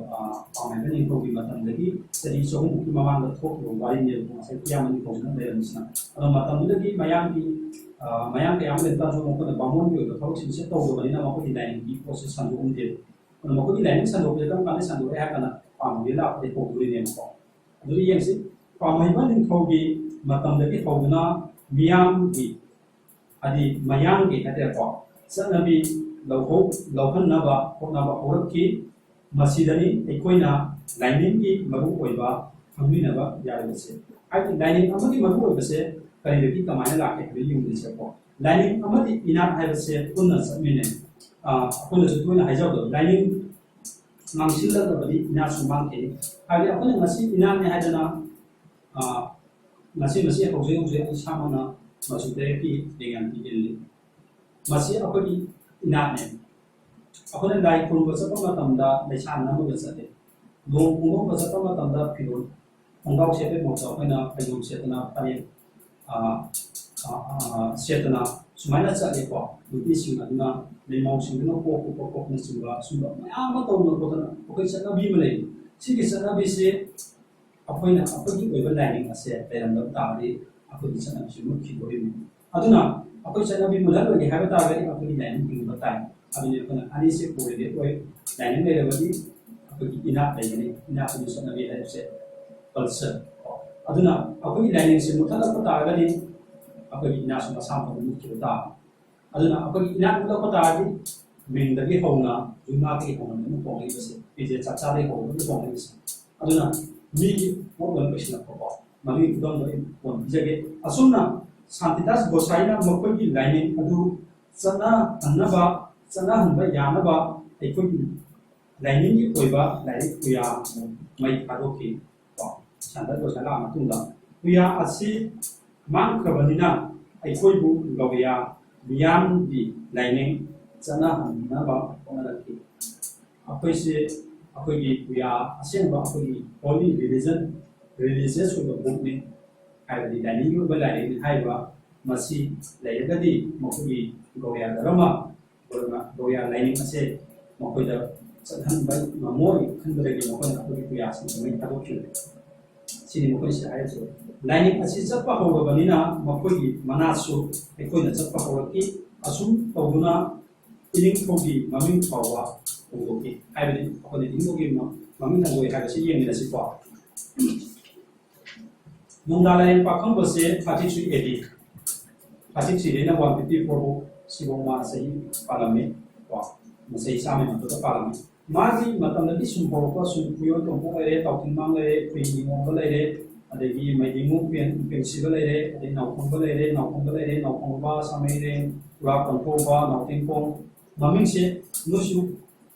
ꯄꯥꯝꯍꯩꯕ ꯅꯤꯡꯊꯧꯒꯤ ꯃꯇꯝꯗꯒꯤ ꯆꯍꯤ ꯆꯍꯨꯝꯃꯨꯛꯀꯤ ꯃꯃꯥꯡꯗ ꯊꯣꯛꯈꯤꯕ ꯋꯥꯔꯤꯅꯦꯕꯀꯣ꯫ ꯉꯁꯥꯏ ꯀꯤꯌꯥꯝꯕ ꯅꯤꯡꯊꯧꯁꯤꯅ ꯂꯩꯔꯝꯃꯤꯁꯤꯅ꯫ ꯑꯗꯣ ꯃꯇꯝꯗꯨꯗꯒꯤ ꯃꯌꯥꯡꯒꯤ ꯃꯌꯥꯡ ꯀꯌꯥ ꯑꯃ ꯂꯩꯕ ꯇꯥꯔꯁꯨ ꯃꯈꯣꯏꯅ ꯕꯥꯃꯣꯟꯒꯤ ꯑꯣꯏꯕ ꯊꯕꯛꯁꯤꯡꯁꯦ ꯇꯧꯗꯕꯅꯤꯅ ꯃꯈꯣꯏꯒꯤ ꯂꯥꯏꯅꯤꯡꯒꯤ ꯄꯣꯠꯁꯦ ꯁꯟꯗꯣꯛꯑꯝꯗꯦꯕ꯫ ꯑꯗꯣ ꯃꯈꯣꯏꯒꯤ ꯂꯥꯏꯅꯤꯡ ꯁꯟꯗꯣꯛꯄꯁꯦ ꯀꯔꯝ ꯀꯥꯟꯗ ꯁꯟꯗꯣꯛꯑꯦ ꯍꯥꯏꯔ ꯀꯥꯟꯗ ꯄꯥꯝꯍꯩꯕ ꯂꯥꯛꯄꯗꯒꯤ ꯍꯧꯗꯣꯏꯅꯦꯕꯀꯣ꯫ ꯑꯗꯨꯗꯤ ꯌꯦꯡꯁꯤ, ꯄꯥꯝꯍꯩꯕ ꯅꯤꯡꯊꯧꯒꯤ ꯃꯇꯝꯗꯒꯤ ꯍꯧꯗꯨꯅ ꯃꯤꯌꯥꯝꯒꯤ, ꯍꯥꯏꯗꯤ ꯃꯌꯥꯡꯒꯤ ꯍꯥꯏꯇꯥꯔꯦꯀꯣ, ꯆꯠꯅꯕꯤ ꯂꯧꯍꯧ ꯂꯧꯍꯟꯅꯕ ꯍꯣꯠꯅꯕ ꯍꯧꯔꯛꯈꯤ꯫ ꯃꯁꯤꯗꯅꯤ ꯑꯩꯈꯣꯏꯅ ꯂꯥꯏꯅꯤꯡꯒꯤ ꯃꯔꯨ ꯑꯣꯏꯕ ꯈꯪꯃꯤꯟꯅꯕ ꯌꯥꯔꯤꯕꯁꯦ꯫ ꯍꯥꯏꯗꯤ ꯂꯥꯏꯅꯤꯡ ꯑꯃꯒꯤ ꯃꯔꯨ ꯑꯣꯏꯕꯁꯦ ꯀꯔꯤꯗꯒꯤ ꯀꯃꯥꯏꯅ ꯂꯥꯛꯀꯦ ꯍꯥꯏꯕ ꯌꯦꯡꯕꯁꯦꯀꯣ꯫ ꯂꯥꯏꯅꯤꯡ ꯑꯃꯗꯤ ꯏꯅꯥꯠ ꯍꯥꯏꯕꯁꯦ ꯄꯨꯟꯅ ꯆꯠꯃꯤꯟꯅꯩ꯫ ꯑꯩꯈꯣꯏꯅꯁꯨ ꯇꯣꯏꯅ ꯍꯥꯏꯖꯕꯗꯣ, ꯂꯥꯏꯅꯤꯡ ꯉꯥꯡꯁꯤꯜꯂꯛꯂꯕꯗꯤ ꯏꯅꯥꯠꯁꯨ ꯃꯥꯡꯈꯤꯅꯤ꯫ ꯍꯥꯏꯕꯗꯤ ꯑꯩꯈꯣꯏꯅ ꯉꯁꯤ ꯏꯅꯥꯠꯅꯤ ꯍꯥꯏꯗꯅ ꯉꯁꯤ ꯉꯁꯤ ꯍꯧꯖꯤꯛ ꯍꯧꯖꯤꯛ ꯑꯩ ꯏꯁꯥꯃꯛꯅ ꯃꯆꯨ ꯇꯔꯦꯠꯀꯤ ꯂꯦꯡꯌꯥꯟ ꯏꯜꯂꯤ꯫ ꯃꯁꯤ ꯑꯩꯈꯣꯏꯒꯤ ꯏꯅꯥꯠꯅꯦ꯫ ꯑꯩꯈꯣꯏꯅ ꯂꯥꯏ ꯈꯨꯔꯨꯝꯕ ꯆꯠꯄ ꯃꯇꯝꯗ ꯂꯩꯁꯥ ꯅꯝꯃꯒ ꯆꯠꯂꯤ꯫ ꯂꯨꯍꯣꯡ ꯈꯣꯡꯗꯣꯡꯕ ꯆꯠꯄ ꯃꯇꯝꯗ ꯐꯤꯔꯣꯜ, ꯈꯣꯡꯒ꯭ꯔꯥꯎ ꯁꯦꯠꯄꯒꯤ ꯃꯍꯨꯠꯇ ꯑꯩꯈꯣꯏꯅ ꯐꯩꯖꯣꯝ ꯁꯦꯠꯇꯅ, ꯐꯅꯦꯛ ꯁꯦꯠꯇꯅ ꯁꯨꯃꯥꯏꯅ ꯆꯠꯂꯤꯀꯣ꯫ ꯅꯨꯄꯤꯁꯤꯡ ꯑꯗꯨꯅ ꯂꯩꯃꯧꯁꯤꯡꯗꯨꯅ ꯀꯣꯛ ꯀꯨꯞꯄ ꯈꯣꯠꯄꯅꯆꯤꯡꯕ ꯁꯨꯝꯕ ꯃꯌꯥꯝ ꯑꯃ ꯇꯧꯗꯅ ꯈꯣꯠꯇꯅ ꯑꯩꯈꯣꯏ ꯆꯠꯅꯕꯤ ꯑꯃ ꯂꯩ꯫ ꯁꯤꯒꯤ ꯆꯠꯅꯕꯤꯁꯦ ꯑꯩꯈꯣꯏꯅ ꯑꯩꯈꯣꯏꯒꯤ ꯑꯣꯏꯕ ꯂꯥꯏꯅꯤꯡ ꯑꯁꯦ ꯂꯩꯔꯝꯗꯕ ꯇꯥꯔꯗꯤ ꯑꯩꯈꯣꯏꯒꯤ ꯆꯠꯅꯕꯤꯁꯦ ꯃꯨꯠꯈꯤꯗꯣꯔꯤꯕꯅꯤ꯫ ꯑꯗꯨꯅ ꯑꯩꯈꯣꯏ ꯆꯠꯅꯕꯤ ꯃꯨꯠꯍꯜꯂꯣꯏꯒꯦ ꯍꯥꯏꯕ ꯇꯥꯔꯒꯗꯤ ꯑꯩꯈꯣꯏꯒꯤ ꯂꯥꯏꯅꯤꯡ ꯍꯤꯡꯕ ꯇꯥꯏ꯫ ꯑꯗꯨꯅ ꯑꯩꯈꯣꯏꯅ ꯑꯅꯤꯁꯦ ꯀꯣꯔꯤꯂꯦꯠ ꯑꯣꯏ꯫ ꯂꯥꯏꯅꯤꯡ ꯂꯩꯔꯕꯗꯤ ꯑꯩꯈꯣꯏꯒꯤ ꯏꯅꯥꯠ ꯂꯩꯒꯅꯤ꯫ ꯏꯅꯥꯠ ꯑꯃꯗꯤ ꯆꯠꯅꯕꯤ ꯍꯥꯏꯕꯁꯦ ꯀꯜꯆꯔ꯫ ꯑꯗꯨꯅ ꯑꯩꯈꯣꯏꯒꯤ ꯂꯥꯏꯅꯤꯡꯁꯦ ꯃꯨꯠꯊꯠꯂꯛꯄ ꯇꯥꯔꯒꯗꯤ ꯑꯩꯈꯣꯏꯒꯤ ꯏꯅꯥꯠꯁꯨ ꯃꯁꯥ ꯃꯊꯟꯇ ꯃꯨꯠꯈꯤꯕ ꯇꯥꯕꯅꯤ꯫ ꯑꯗꯨꯅ ꯑꯩꯈꯣꯏꯒꯤ ꯏꯅꯥꯠ ꯃꯨꯠꯂꯛꯄ ꯇꯥꯔꯗꯤ ꯃꯤꯡꯗꯒꯤ ꯍꯧꯅ, ꯌꯨꯝꯅꯥꯛꯇꯒꯤ ꯍꯧꯅ ꯑꯗꯨꯝ ꯍꯣꯡꯂꯛꯏꯕꯁꯦ, ꯐꯤꯖꯦꯠ ꯆꯥꯛꯆꯥꯗꯒꯤ ꯍꯧꯅ ꯑꯗꯨꯝ ꯍꯣꯡꯂꯛꯏꯕꯁꯦ꯫ ꯑꯗꯨꯅ ꯃꯤꯒꯤ ꯄꯣꯠ ꯂꯣꯏ ꯂꯣꯏꯁꯤꯜꯂꯛꯄꯀꯣ, ꯃꯗꯨꯒꯤ ꯈꯨꯗꯝꯗꯣ ꯑꯩ ꯀꯣꯟꯅ ꯄꯤꯖꯒꯦ꯫ ꯑꯁꯨꯝꯅ ꯁꯥꯟꯇꯤꯗꯥꯁ ꯒꯣꯁꯥꯏꯅ ꯃꯈꯣꯏꯒꯤ ꯂꯥꯏꯅꯤꯡ ꯑꯗꯨ ꯆꯠꯅꯍꯟꯅꯕ, ꯆꯠꯅꯍꯟꯕ ꯌꯥꯅꯕ ꯑꯩꯈꯣꯏꯒꯤ ꯂꯥꯏꯅꯤꯡꯒꯤ ꯑꯣꯏꯕ ꯂꯥꯏꯔꯤꯛ ꯀꯌꯥ ꯃꯩ ꯊꯥꯗꯣꯛꯈꯤ꯫ ꯀꯣ, ꯁꯥꯟꯇꯤꯗꯥꯁ ꯒꯣꯁꯥꯏ ꯂꯥꯛꯑ ꯃꯇꯨꯡꯗ ꯀꯨꯌꯥ ꯑꯁꯤ ꯃꯥꯡꯈ꯭ꯔꯕꯅꯤꯅ ꯑꯩꯈꯣꯏꯕꯨ ꯒꯧꯔꯤꯌꯥ ꯃꯤꯌꯥꯝꯒꯤ ꯂꯥꯏꯅꯤꯡ ꯆꯠꯅꯍꯟꯅꯕ ꯍꯣꯠꯅꯔꯛꯈꯤ꯫ ꯑꯩꯈꯣꯏꯁꯦ ꯑꯩꯈꯣꯏꯒꯤ ꯀꯨꯌꯥ ꯑꯁꯦꯡꯕ ꯑꯩꯈꯣꯏꯒꯤ ꯍꯣꯂꯤ ꯔꯤꯂꯤꯖꯟ, ꯔꯤꯂꯤꯖꯤꯌꯁ ꯑꯣꯏꯕ ꯕꯨꯛꯅꯤ, ꯍꯥꯏꯕꯗꯤ ꯂꯥꯏꯅꯤꯡꯒꯤ ꯑꯣꯏꯕ ꯂꯥꯏꯔꯤꯛꯅꯤ ꯍꯥꯏꯔꯤꯕ ꯃꯁꯤ ꯂꯩꯔꯒꯗꯤ ꯃꯈꯣꯏꯒꯤ ꯒꯧꯔꯤꯌꯥ ꯙꯔꯃ, ꯒꯧꯔꯤꯌꯥ ꯂꯥꯏꯅꯤꯡ ꯑꯁꯦ ꯃꯈꯣꯏꯗ ꯆꯠꯍꯟꯕ ꯉꯝꯃꯣꯏ ꯈꯟꯕꯗꯒꯤ ꯃꯈꯣꯏꯅ ꯑꯩꯈꯣꯏꯒꯤ ꯀꯨꯌꯥꯁꯤꯡ ꯑꯗꯨꯃꯥꯏꯅ ꯊꯥꯗꯣꯛꯈꯤꯕꯅꯤ꯫ ꯁꯤꯅꯤ ꯃꯈꯣꯏꯁꯦ ꯍꯥꯏꯔꯤꯁꯦ꯫ ꯂꯥꯏꯅꯤꯡ ꯑꯁꯤ ꯆꯠꯄ ꯍꯧꯔꯕꯅꯤꯅ ꯃꯈꯣꯏꯒꯤ ꯃꯅꯥꯠꯁꯨ ꯑꯩꯈꯣꯏꯅ ꯆꯠꯄ ꯍꯧꯔꯛꯈꯤ꯫ ꯑꯁꯨꯝ ꯇꯧꯗꯨꯅ ꯏꯅꯤꯡꯊꯧꯒꯤ ꯃꯃꯤꯡ ꯐꯥꯎꯕ ꯍꯣꯡꯗꯣꯛꯈꯤ꯫ ꯍꯥꯏꯕꯗꯤ ꯑꯩꯈꯣꯏꯅ ꯏꯅꯤꯡꯊꯧꯒꯤ ꯃ-, ꯃꯃꯤꯡ ꯍꯣꯡꯗꯣꯛꯏ ꯍꯥꯏꯕꯁꯤ ꯌꯦꯡꯃꯤꯟꯅꯁꯤꯀꯣ꯫ ꯅꯣꯡꯗꯥ ꯂꯥꯏꯔꯦꯟ ꯄꯥꯈꯪꯕꯁꯦ thirty three A D, thirty three ꯗꯩꯅ one fifty four ꯐꯥꯎ ꯁꯤꯐꯥꯎ ꯃꯥ ꯆꯍꯤ ꯄꯥꯜꯂꯝꯃꯤ꯫ ꯀꯣ, ꯆꯍꯤ ꯆꯥꯝꯃꯒꯤ ꯃꯊꯛꯇ ꯄꯥꯜꯂꯝꯃꯤ꯫ ꯃꯥꯒꯤ ꯃꯇꯝꯗꯒꯤ ꯁꯨꯝ ꯍꯧꯔꯛꯄ ꯁꯨꯝ ꯄꯨꯌꯣꯟ ꯇꯣꯡꯄꯣꯛ ꯂꯩꯔꯦ, ꯇꯥꯎꯊꯤꯡꯃꯥꯡ ꯂꯩꯔꯦ, ꯈꯨꯏ ꯅꯤꯉꯣꯝꯕ ꯂꯩꯔꯦ, ꯑꯗꯒꯤ ꯃꯩꯗꯤꯡꯉꯨ ꯄꯦꯟ-, ꯄꯦꯟꯁꯤꯕ ꯂꯩꯔꯦ, ꯑꯗꯩ ꯅꯥꯎꯈꯣꯡꯕ ꯂꯩꯔꯦ, ꯅꯥꯎꯈꯣꯡꯕ ꯂꯩꯔꯦ, ꯅꯥꯎꯈꯣꯡꯕ, ꯁꯥꯃꯩꯔꯦꯡ, ꯄꯨꯔꯥ ꯀꯣꯟꯊꯧꯕ, ꯅꯥꯎꯊꯦꯡꯈꯣꯡ, ꯃꯃꯤꯡꯁꯦ ꯅꯣꯏꯁꯨ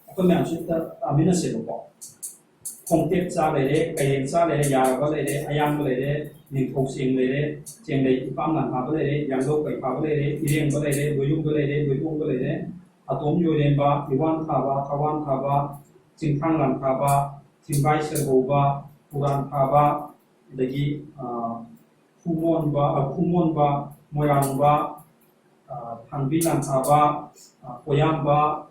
ꯑꯩꯈꯣꯏ ꯃꯌꯥꯝꯁꯨ ꯍꯦꯛꯇ ꯇꯥꯃꯤꯟꯅꯁꯦꯕꯀꯣ꯫ ꯈꯣꯡꯇꯦꯛ ꯆꯥ ꯂꯩꯔꯦ, ꯀꯩꯔꯦꯡ ꯆꯥ ꯂꯩꯔꯦ, ꯌꯥꯔꯕ ꯂꯩꯔꯦ, ꯑꯌꯥꯡꯕ ꯂꯩꯔꯦ, ꯅꯤꯡꯊꯧ ꯆꯦꯡ ꯂꯩꯔꯦ, ꯆꯦꯡꯂꯩ ꯏꯄꯥꯝ ꯂꯥꯟꯊꯥꯕ ꯂꯩꯔꯦ, ꯌꯥꯡꯂꯧ ꯀꯩꯐꯥꯕ ꯂꯩꯔꯦ, ꯏꯔꯦꯡꯕ ꯂꯩꯔꯦ, ꯂꯣꯏꯌꯨꯝꯕ ꯂꯩꯔꯦ, ꯂꯣꯏꯄꯣꯡꯕ ꯂꯩꯔꯦ, ꯑꯇꯣꯝ ꯌꯣꯏꯔꯦꯝꯕ, ꯏꯋꯥꯟ ꯊꯥꯕ, ꯊꯋꯥꯟ ꯊꯥꯕ, ꯆꯤꯡꯊꯥꯡ ꯂꯥꯟꯊꯥꯕ, ꯊꯤꯡꯕꯥꯏ ꯁꯦꯔꯍꯧꯕ, ꯄꯨꯔꯥꯟ ꯊꯥꯕ, ꯑꯗꯒꯤ, ꯑ, ꯈꯨꯃꯣꯟꯕ, ꯑ, ꯈꯨꯃꯣꯟꯕ, ꯃꯣꯏꯔꯥꯡꯕ, ꯑ, ꯊꯥꯡꯕꯤ ꯂꯥꯟꯊꯥꯕ, ꯑ, ꯀꯣꯌꯥꯝꯕ,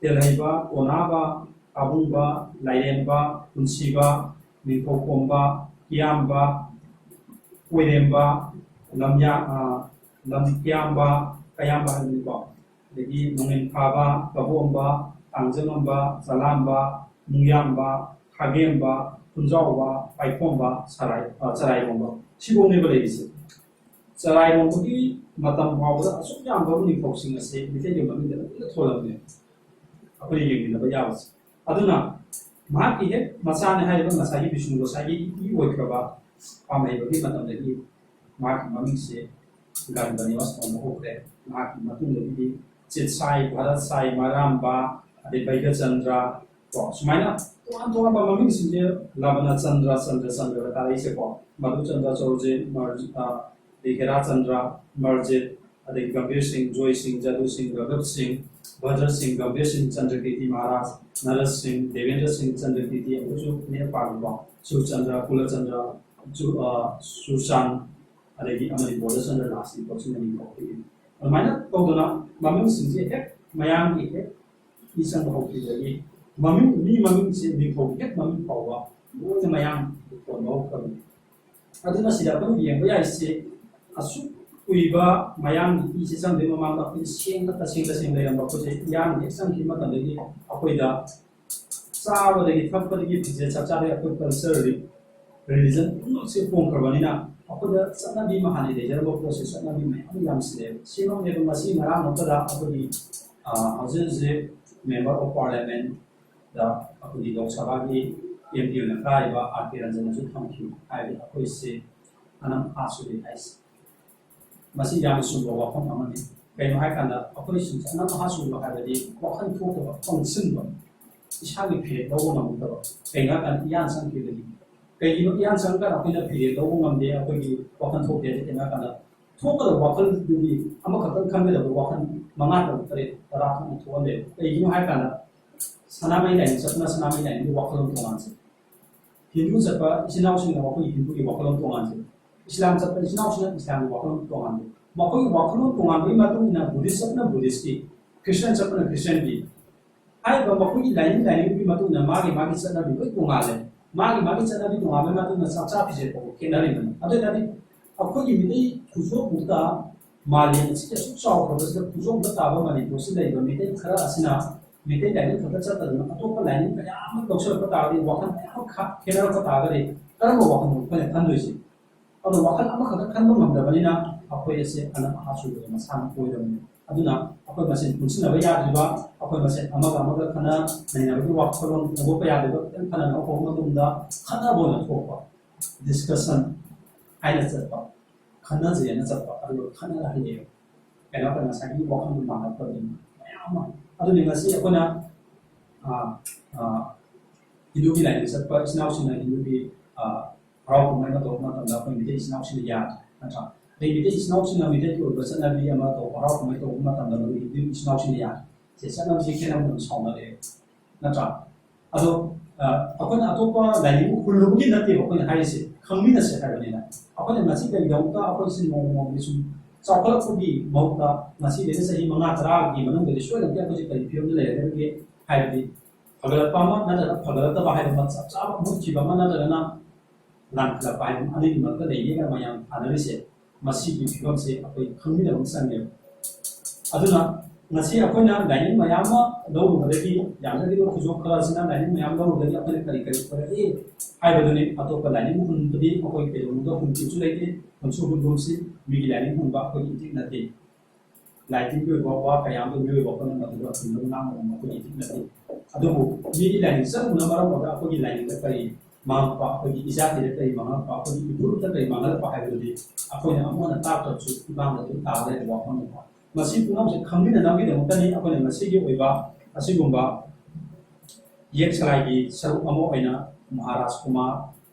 ꯇꯦꯜꯍꯩꯕ, ꯀꯣꯅꯥꯕ, ꯀꯥꯕꯨꯡꯕ, ꯂꯥꯏꯔꯦꯝꯕ, ꯄꯨꯟꯁꯤꯕ, ꯅꯤꯡꯊꯧꯈꯣꯝꯕ, ꯀꯤꯌꯥꯝꯕ, ꯀꯣꯏꯔꯦꯝꯕ, ꯂꯝꯌꯥ-, ꯑ, ꯂꯝꯀꯤꯌꯥꯝꯕ, ꯀꯌꯥꯝꯕ ꯍꯥꯏꯕꯅꯤꯀꯣ꯫ ꯑꯗꯒꯤ ꯅꯣꯡꯉꯦꯟ ꯊꯥꯕ, ꯀꯕꯣꯝꯕ, ꯇꯥꯡꯖꯉꯝꯕ, ꯆꯂꯥꯝꯕ, ꯅꯨꯡꯌꯥꯝꯕ, ꯈꯥꯒꯦꯝꯕ, ꯈꯨꯟꯖꯥꯎꯕ, ꯄꯥꯏꯈꯣꯝꯕ, ꯁꯔꯥꯏ-, ꯑ, ꯆꯔꯥꯏꯔꯣꯝꯕ꯫ ꯁꯤꯐꯧꯅꯦꯕ ꯂꯩꯔꯤꯁꯦ꯫ ꯆꯔꯥꯏꯔꯣꯝꯕꯒꯤ ꯃꯇꯝ ꯐꯥꯎꯕꯗ ꯑꯁꯨꯛ ꯌꯥꯝꯕ ꯅꯤꯡꯊꯧꯁꯤꯡ ꯑꯁꯦ ꯃꯤꯇꯩꯒꯤ ꯃꯃꯤꯡꯗ ꯂꯣꯏꯅ ꯊꯣꯜꯂꯝꯃꯦ꯫ ꯑꯩꯈꯣꯏꯅ ꯌꯦꯡꯃꯤꯟꯅꯕ ꯌꯥꯕꯁꯦ꯫ ꯑꯗꯨꯅ ꯃꯍꯥꯛꯀꯤ ꯍꯦꯛ ꯃꯆꯥꯅꯦ ꯍꯥꯏꯔꯤꯕ ꯉꯁꯥꯏꯒꯤ ꯕꯤꯁꯅꯨ ꯒꯣꯁꯥꯏꯒꯤ ꯏꯄꯤ ꯑꯣꯏꯈ꯭ꯔꯕ ꯄꯥꯝꯍꯩꯕꯒꯤ ꯃꯇꯝꯗꯒꯤ ꯃꯍꯥꯛꯀꯤ ꯃꯃꯤꯡꯁꯦ ꯒꯟꯕꯅꯤꯋꯥꯁ ꯀꯧꯕ ꯍꯧꯈ꯭ꯔꯦ꯫ ꯃꯍꯥꯛꯀꯤ ꯃꯇꯨꯡꯗꯒꯤꯗꯤ ꯆꯤꯠꯁꯥꯏ, ꯚꯥꯔꯠ ꯁꯥꯏ, ꯃꯔꯥꯝꯕ, ꯑꯗꯩ ꯕꯩꯒꯆꯟꯗ꯭ꯔ, ꯀꯣ, ꯁꯨꯃꯥꯏꯅ ꯇꯣꯉꯥꯟ ꯇꯣꯉꯥꯟꯕ ꯃꯃꯤꯡꯁꯤꯡꯁꯦ, ꯂꯕꯅ ꯆꯟꯗ꯭ꯔ, ꯆꯟꯗ꯭ꯔ ꯆꯟꯗ꯭ꯔꯒ ꯇꯥꯔꯛꯏꯁꯦꯀꯣ, ꯃꯙꯨ ꯆꯟꯗ꯭ꯔ ꯆꯧꯔꯖꯤꯠ, ꯃꯔ-, ꯑ, ꯑꯗꯩ ꯍꯦꯔꯥ ꯆꯟꯗ꯭ꯔ, ꯃꯔꯖꯤꯠ, ꯑꯗꯩ ꯒꯝꯚꯤꯔ ꯁꯤꯡ, ꯖꯣꯏ ꯁꯤꯡ, ꯖꯗꯨ ꯁꯤꯡ, ꯔꯥꯘꯕ ꯁꯤꯡ, ꯚꯗ꯭ꯔ ꯁꯤꯡ, ꯒꯝꯚꯤꯔ ꯁꯤꯡ, ꯆꯟꯗ꯭ꯔꯀꯤꯔꯇꯤ ꯃꯍꯥꯔꯥꯖ, ꯅꯔꯁ ꯁꯤꯡ, ꯗꯦꯕꯦꯟꯗ꯭ꯔ ꯁꯤꯡ, ꯆꯟꯗ꯭ꯔꯀꯤꯔꯇꯤ, ꯑꯃꯁꯨ ꯅꯦꯛ ꯄꯥꯜꯂꯤꯀꯣ, ꯁꯨꯔꯆꯟꯗ꯭ꯔ, ꯀꯨꯂꯆꯟꯗ꯭ꯔ, ꯆꯨ-, ꯑ, ꯁꯨꯔꯆꯥꯟ, ꯑꯗꯒꯤ ꯑꯃꯗꯤ ꯕꯣꯙꯆꯟꯗ꯭ꯔ ꯂꯥꯁ ꯅꯤꯡꯊꯧꯁꯤꯡꯅ ꯃꯤꯡ ꯀꯧꯈꯤꯕꯅꯤ꯫ ꯑꯗꯨꯃꯥꯏꯅ ꯇꯧꯗꯅ ꯃꯃꯤꯡꯁꯤꯡꯁꯦ ꯍꯦꯛ ꯃꯌꯥꯝꯒꯤ ꯍꯦꯛ ꯏ ꯆꯪꯕ ꯍꯧꯈꯤꯕꯗꯒꯤ ꯃꯃꯤꯡ, ꯃꯤ ꯃꯃꯤꯡꯁꯦ ꯅꯤꯡꯊꯧꯒꯤ ꯍꯦꯛ ꯃꯃꯤꯡ ꯐꯥꯎꯕ ꯂꯣꯏꯅ ꯃꯌꯥꯝ ꯀꯣꯟꯕ ꯍꯧꯈ꯭ꯔꯕꯅꯤ꯫ ꯑꯗꯨꯅ ꯁꯤꯗ ꯑꯩꯈꯣꯏꯅ ꯌꯦꯡꯕ ꯌꯥꯏꯁꯦ, ꯑꯁꯨꯛ ꯀꯨꯏꯕ ꯃꯌꯥꯡꯒꯤ ꯏꯁꯦ ꯆꯪꯗ꯭ꯔꯤꯉꯩ ꯃꯃꯥꯡꯗ ꯑꯩꯈꯣꯏ ꯁꯦꯡꯅ ꯇꯁꯦꯡ ꯇꯁꯦꯡ ꯂꯩꯔꯝꯕ ꯑꯩꯈꯣꯏꯁꯦ ꯏꯔꯥꯡ ꯍꯦꯛ ꯆꯪꯈꯤꯕ ꯃꯇꯝꯗꯒꯤ ꯑꯩꯈꯣꯏꯗ ꯆꯥꯕꯗꯒꯤ ꯊꯛꯄꯗꯒꯤ ꯐꯤꯖꯦꯠ ꯆꯥꯛꯆꯥꯗꯒꯤ ꯑꯩꯈꯣꯏ ꯀꯜꯆꯔꯗꯤ ꯔꯤꯂꯤꯖꯟ ꯄꯨꯝꯅꯃꯛꯁꯦ ꯍꯣꯡꯈ꯭ꯔꯕꯅꯤꯅ ꯑꯩꯈꯣꯏꯗ ꯆꯠꯅꯕꯤ ꯑꯃ ꯍꯥꯟꯅ ꯂꯩꯖꯔꯝꯕ ꯄꯣꯠꯁꯦ ꯆꯠꯅꯕꯤ ꯃꯌꯥꯝ ꯑꯃ ꯌꯥꯝꯁꯤꯜꯂꯦꯕ꯫ ꯁꯤꯃꯛꯅꯦꯕ ꯉꯁꯤ ꯉꯔꯥꯡ ꯅꯠꯇꯗ ꯑꯩꯈꯣꯏꯒꯤ, ꯑ, ꯍꯧꯖꯤꯛ ꯍꯧꯖꯤꯛ ꯃꯦꯝꯕꯔ ꯑꯣꯐ ꯄꯥꯔꯂꯤꯌꯥꯃꯦꯟꯗ ꯑꯩꯈꯣꯏꯒꯤ ꯂꯣꯛ ꯁꯚꯥꯒꯤ ꯑꯦꯝ ꯄꯤ ꯑꯣꯏꯅ ꯀꯥꯔꯤꯕ ꯑꯥꯔ ꯀꯦ ꯔꯟꯖꯟꯅꯁꯨ ꯊꯝꯈꯤ ꯍꯥꯏꯕꯗꯤ ꯑꯩꯈꯣꯏꯁꯦ ꯑꯅꯝ ꯑꯍꯥ ꯆꯨꯔꯦ ꯍꯥꯏꯁꯦ꯫ ꯃꯁꯤ ꯌꯥꯝꯅ ꯆꯨꯝꯕ ꯋꯥꯐꯝ ꯑꯃꯅꯤ꯫ ꯀꯩꯅꯣ ꯍꯥꯏꯀꯥꯟꯗ ꯑꯩꯈꯣꯏ ꯁꯨꯝ ꯑꯅꯝ ꯑꯍꯥ ꯆꯨꯕ ꯍꯥꯏꯕꯗꯤ ꯋꯥꯈꯜ ꯊꯣꯛꯇꯕ, ꯄꯪꯁꯤꯟꯕ, ꯏꯁꯥꯒꯤ ꯐꯤꯔꯦꯞ ꯂꯧꯕ ꯉꯝꯗꯕ, ꯀꯩꯅꯣ ꯍꯥꯏꯀꯥꯟꯗ ꯏꯌꯥꯟ ꯆꯪꯈꯤꯕꯒꯤ꯫ ꯀꯩꯒꯤꯅꯣ ꯏꯌꯥꯟ ꯆꯪꯉꯀꯥꯟꯗ ꯑꯩꯈꯣꯏꯅ ꯐꯤꯔꯦꯞ ꯂꯧꯕ ꯉꯝꯗꯦ, ꯑꯩꯈꯣꯏꯒꯤ ꯋꯥꯈꯜ ꯊꯣꯛꯇꯦ ꯍꯥꯏꯁꯦ ꯀꯩꯅꯣ ꯍꯥꯏꯀꯥꯟꯗ ꯊꯣꯛꯀꯗꯕ ꯋꯥꯈꯜꯗꯨꯗꯤ ꯑꯃꯈꯛꯇꯪ ꯈꯟꯒꯗꯕ ꯋꯥꯈꯜ ꯃꯉꯥ, ꯇꯔꯨꯛ, ꯇꯔꯦꯠ, ꯇꯔꯥ ꯊꯣꯛꯅ ꯊꯣꯛꯍꯜꯂꯦꯕ꯫ ꯀꯩꯒꯤꯅꯣ ꯍꯥꯏꯀꯥꯟꯗ ꯁꯅꯥꯃꯍꯤ ꯂꯥꯏꯅꯤꯡ ꯆꯠꯄꯅ ꯁꯅꯥꯃꯍꯤ ꯂꯥꯏꯅꯤꯡꯒꯤ ꯋꯥꯈꯜꯂꯣꯟ ꯇꯣꯉꯥꯟꯁꯦ, ꯍꯤꯟꯗꯨ ꯆꯠꯄ ꯏꯆꯤꯟ ꯏꯅꯥꯎꯁꯤꯡꯅ ꯃꯈꯣꯏꯒꯤ ꯍꯤꯟꯗꯨꯒꯤ ꯋꯥꯈꯜꯂꯣꯟ ꯇꯣꯉꯥꯟꯖꯩ꯫ ꯏꯁꯂꯥꯝ ꯆꯠꯄ ꯏꯆꯤꯟ ꯏꯅꯥꯎꯁꯤꯡꯅ ꯏꯁꯂꯥꯝꯒꯤ ꯋꯥꯈꯜꯂꯣꯟ ꯇꯣꯉꯥꯟꯖꯩ꯫ ꯃꯈꯣꯏꯒꯤ ꯋꯥꯈꯜꯂꯣꯟ ꯇꯣꯉꯥꯟꯕꯒꯤ ꯃꯇꯨꯡ ꯏꯟꯅ ꯕꯨꯙꯤꯁ ꯆꯠꯄꯅ ꯕꯨꯙꯤꯁꯀꯤ, ꯈ꯭ꯔꯤꯁꯇꯤꯌꯥꯟ ꯆꯠꯄꯅ ꯈ꯭ꯔꯤꯁꯇꯤꯌꯥꯟꯒꯤ ꯍꯥꯏꯔꯤꯕ ꯃꯈꯣꯏꯒꯤ ꯂꯥꯏꯅꯤꯡ ꯂꯥꯏꯅꯤꯡꯒꯤ ꯃꯇꯨꯡ ꯏꯟꯅ ꯃꯥꯒꯤ ꯃꯥꯒꯤ ꯆꯠꯅꯕꯤ ꯂꯣꯏ ꯇꯣꯉꯥꯜꯂꯦ꯫ ꯃꯥꯒꯤ ꯃꯥꯒꯤ ꯆꯠꯅꯕꯤ ꯇꯣꯉꯥꯟꯕꯒꯤ ꯃꯇꯨꯡ ꯏꯟꯅ ꯆꯥꯛꯆꯥ ꯐꯤꯖꯦꯠ ꯐꯥꯎꯕ ꯈꯦꯠꯅꯔꯤꯕꯅꯤ꯫ ꯑꯗꯨ ꯑꯣꯏꯇꯥꯔꯗꯤ ꯑꯩꯈꯣꯏꯒꯤ ꯃꯤꯇꯩ ꯈꯨꯖꯣꯞꯃꯨꯛꯇ ꯃꯥꯂꯦꯝ ꯑꯁꯤꯒꯤ ꯑꯁꯨꯛ ꯆꯥꯎꯈ꯭ꯔꯕꯁꯤꯗ ꯈꯨꯖꯣꯞꯃꯨꯛꯇ ꯇꯥꯕ ꯃꯅꯤꯄꯨꯔꯁꯤ ꯂꯩꯔꯤꯕ ꯃꯤꯇꯩ ꯈꯔ ꯑꯁꯤꯅ ꯃꯤꯇꯩ ꯂꯥꯏꯅꯤꯡ ꯈꯛꯇ ꯆꯠꯇꯗꯅ ꯑꯇꯣꯞꯄ ꯂꯥꯏꯅꯤꯡ ꯀꯌꯥ ꯑꯃ ꯂꯧꯁꯤꯜꯂꯛꯄ ꯇꯥꯔꯒꯗꯤ, ꯋꯥꯈꯜ ꯃꯌꯥꯝ ꯑꯃ ꯈꯥ-, ꯈꯦꯠꯅꯔꯛꯄ ꯇꯥꯔꯒꯗꯤ ꯀꯔꯝꯕ ꯋꯥꯈꯜꯅꯣ ꯑꯩꯈꯣꯏꯅ ꯈꯟꯗꯣꯏꯁꯦ? ꯑꯗꯣ ꯋꯥꯈꯜ ꯑꯃꯈꯛꯇ ꯈꯟꯕ ꯉꯝꯗꯕꯅꯤꯅ ꯑꯩꯈꯣꯏ ꯑꯁꯦ ꯑꯅꯝ ꯑꯍꯥ ꯆꯨꯕꯗ ꯃꯁꯥꯅ ꯑꯣꯏꯔꯕꯅꯤ꯫ ꯑꯗꯨꯅ ꯑꯩꯈꯣꯏ ꯃꯁꯦꯟ ꯄꯨꯟꯁꯤꯟꯅꯕ ꯌꯥꯗ꯭ꯔꯤꯕ, ꯑꯩꯈꯣꯏ ꯃꯁꯦꯟ ꯑꯃꯒ ꯑꯃꯒ ꯈꯟꯅ ꯅꯩꯅꯕꯒꯤ ꯋꯥꯈꯜꯂꯣꯟ ꯐꯣꯡꯗꯣꯛꯄ ꯌꯥꯗ꯭ꯔꯤꯕ ꯈꯤꯇꯪ ꯈꯟꯅꯅꯕ ꯍꯧꯕ ꯃꯇꯨꯡꯗ ꯈꯠꯅꯕ ꯑꯣꯏꯅ ꯊꯣꯛꯄ, ꯗꯤꯁꯀꯁꯟ ꯍꯥꯏꯅ ꯆꯠꯄ, ꯈꯟꯅꯖꯦꯅ ꯆꯠꯄ, ꯑꯗꯨꯒ ꯈꯠꯅꯔ ꯍꯜꯂꯛꯑꯦꯕ꯫ ꯀꯩꯅꯣ ꯇꯧ, ꯉꯁꯥꯏꯒꯤ ꯋꯥꯈꯜꯗꯣ ꯃꯥꯟꯅꯗꯕꯅꯤꯅ ꯃꯌꯥꯝ ꯑꯃ꯫ ꯑꯗꯨꯅꯤ ꯉꯁꯤ ꯑꯩꯈꯣꯏꯅ, ꯑ, ꯑ, ꯍꯤꯟꯗꯨꯒꯤ ꯂꯥꯏꯅꯤꯡ ꯆꯠꯄ ꯏꯆꯤꯟ ꯏꯅꯥꯎꯁꯤꯡꯅ ꯍꯤꯟꯗꯨꯒꯤ, ꯑ, ꯍꯔꯥꯎ ꯀꯨꯝꯍꯩ ꯑꯃ ꯇꯧꯕ ꯃꯇꯝꯗ ꯑꯩꯈꯣꯏ ꯃꯤꯇꯩ ꯏꯆꯤꯟ ꯏꯅꯥꯎꯁꯤꯡꯅ ꯌꯥꯗ꯭ꯔꯦ, ꯅꯠꯇ꯭ꯔꯥ? ꯑꯗꯩ ꯃꯤꯇꯩ ꯏꯆꯤꯟ ꯏꯅꯥꯎꯁꯤꯡꯅ ꯃꯤꯇꯩꯒꯤ ꯑꯣꯏꯕ ꯆꯠꯅꯕꯤ ꯑꯃ ꯇꯧꯕ, ꯍꯔꯥꯎ ꯀꯨꯝꯍꯩ ꯇꯧꯕ ꯃꯇꯝꯗ ꯃꯗꯨ ꯍꯤꯟꯗꯨ ꯏꯆꯤꯟ ꯏꯅꯥꯎꯁꯤꯡꯅ ꯌꯥꯗ꯭ꯔꯦ꯫ ꯁꯦ, ꯆꯠꯅꯕꯤꯁꯦ ꯈꯦꯠꯅꯕ ꯑꯗꯨꯝ ꯁꯥꯎꯅꯔꯛꯑꯦ, ꯅꯠꯇ꯭ꯔꯥ? ꯑꯗꯣ, ꯑ, ꯑꯩꯈꯣꯏꯅ ꯑꯇꯣꯞꯄ ꯂꯥꯏꯅꯤꯡ ꯍꯨꯜꯂꯨꯕꯒꯤ ꯅꯠꯇꯦꯕ ꯑꯩꯈꯣꯏꯅ ꯍꯥꯏꯔꯤꯁꯦ, ꯈꯪꯃꯤꯟꯅꯁꯦ ꯍꯥꯏꯕꯅꯤꯅ꯫ ꯑꯩꯈꯣꯏꯅ ꯉꯁꯤ ꯀꯔꯤꯒꯤꯗꯃꯛꯇ ꯑꯩꯈꯣꯏꯁꯤ ꯅꯣꯡꯃ ꯅꯣꯡꯃꯒꯤ ꯁꯨꯝ ꯆꯥꯎꯈꯠꯂꯛꯄꯒꯤ ꯃꯍꯨꯠꯇ ꯉꯁꯤꯗꯒꯤ ꯆꯍꯤ ꯃꯉꯥ ꯇꯔꯥꯒꯤ ꯃꯅꯨꯡꯗꯗꯤ ꯁꯣꯏꯗꯅ ꯑꯩꯈꯣꯏꯁꯦ ꯀꯔꯤ ꯐꯤꯕꯝꯗ ꯂꯩꯔꯒꯗꯒꯦ ꯍꯥꯏꯕꯗꯤ ꯐꯒꯠꯂꯛꯄ ꯑꯃ ꯅꯠꯇ꯭ꯔꯒ ꯐꯒꯠꯂꯛꯇꯕ ꯍꯥꯏꯕ ꯑꯃ, ꯆꯞ ꯆꯥꯕ ꯃꯨꯠꯈꯤꯕ ꯑꯃ ꯅꯠꯇ꯭ꯔꯒꯅ ꯂꯥꯟꯈꯠꯂꯛꯄ ꯍꯥꯏꯕ ꯑꯃ, ꯑꯅꯤꯒꯤ ꯃꯔꯛꯇ ꯂꯩꯌꯦꯅ ꯃꯌꯥꯝ ꯊꯥꯅꯔꯤꯁꯦ, ꯃꯁꯤꯒꯤ ꯐꯤꯕꯝꯁꯦ ꯑꯩꯈꯣꯏ ꯈꯪꯃꯤꯟꯅꯕ ꯑꯃ ꯆꯪꯉꯦꯕ꯫ ꯑꯗꯨꯅ ꯉꯁꯤ ꯑꯩꯈꯣꯏꯅ ꯂꯥꯏꯅꯤꯡ ꯃꯌꯥꯝ ꯑꯃ ꯂꯧꯔꯨꯕꯗꯒꯤ, ꯌꯥꯝꯅ ꯂꯩꯕ ꯈꯨꯖꯣꯞ ꯈꯔꯁꯤꯅ ꯂꯥꯏꯅꯤꯡ ꯃꯌꯥꯝ ꯂꯧꯔꯨꯕꯗꯒꯤ ꯑꯩꯈꯣꯏꯅ ꯀꯔꯤ ꯀꯔꯤ ꯑꯣꯏꯔꯛꯏ ꯍꯥꯏꯕꯗꯨꯅꯤ꯫ ꯑꯇꯣꯞꯄ ꯂꯥꯏꯅꯤꯡ ꯍꯨꯟꯕꯗꯤ ꯑꯩꯈꯣꯏ ꯀꯩꯗꯧꯅꯨꯡꯗ ꯍꯨꯟꯈꯤꯕꯁꯨ ꯂꯩꯇꯦ, ꯍꯨꯟꯁꯨ ꯍꯨꯟꯒꯨꯝꯁꯤ꯫ ꯃꯤꯒꯤ ꯂꯥꯏꯅꯤꯡ ꯍꯨꯟꯕ ꯑꯩꯈꯣꯏꯒꯤ ꯏꯊꯤꯛ ꯅꯠꯇꯦ꯫ ꯂꯥꯏꯇꯤꯟꯒꯤ ꯑꯣꯏꯕ ꯋꯥ ꯀꯌꯥ ꯑꯃ ꯃꯤꯑꯣꯏꯕ ꯑꯩꯈꯣꯏꯅ ꯃꯗꯨꯗ ꯍꯨꯟꯅꯕ ꯉꯥꯡꯕ ꯉꯝꯕ ꯑꯩꯈꯣꯏꯒꯤ ꯏꯊꯤꯛ ꯅꯠꯇꯦ꯫ ꯑꯗꯨꯕꯨ ꯃꯤꯒꯤ ꯂꯥꯏꯅꯤꯡ ꯆꯪꯕꯅ ꯃꯔꯝ ꯑꯣꯏꯔꯒ ꯑꯩꯈꯣꯏꯒꯤ ꯂꯥꯏꯅꯤꯡꯗ ꯀꯔꯤ ꯃꯥꯡꯉꯛꯄ, ꯑꯩꯈꯣꯏꯒꯤ ꯏꯖꯥꯇꯤꯗ ꯀꯔꯤ ꯃꯥꯡꯉꯛꯄ, ꯑꯩꯈꯣꯏꯒꯤ ꯏꯐꯨꯔꯨꯞꯇ ꯀꯔꯤ ꯃꯥꯡꯍꯜꯂꯛꯄ ꯍꯥꯏꯕꯗꯨꯗꯤ ꯑꯩꯈꯣꯏꯅ ꯑꯃꯨꯛ ꯍꯟꯅ ꯇꯥꯛꯇ꯭ꯔꯕꯁꯨ ꯏꯃꯥꯡꯗ ꯑꯗꯨꯝ ꯇꯥꯕ ꯂꯩꯔꯕ ꯋꯥꯐꯝꯅꯤꯀꯣ꯫ ꯃꯁꯤ ꯄꯨꯝꯅꯃꯛꯁꯦ ꯈꯪꯃꯤꯟꯅꯅꯕꯒꯤꯗꯃꯛꯇꯅꯤ ꯑꯩꯈꯣꯏꯅ ꯉꯁꯤꯒꯤ ꯑꯣꯏꯕ ꯑꯁꯤꯒꯨꯝꯕ ꯌꯦꯛ ꯁꯂꯥꯏꯒꯤ ꯁꯔꯨꯛ ꯑꯃ ꯑꯣꯏꯅ ꯃꯍꯥꯔꯥꯖ ꯀꯨꯃꯥꯔ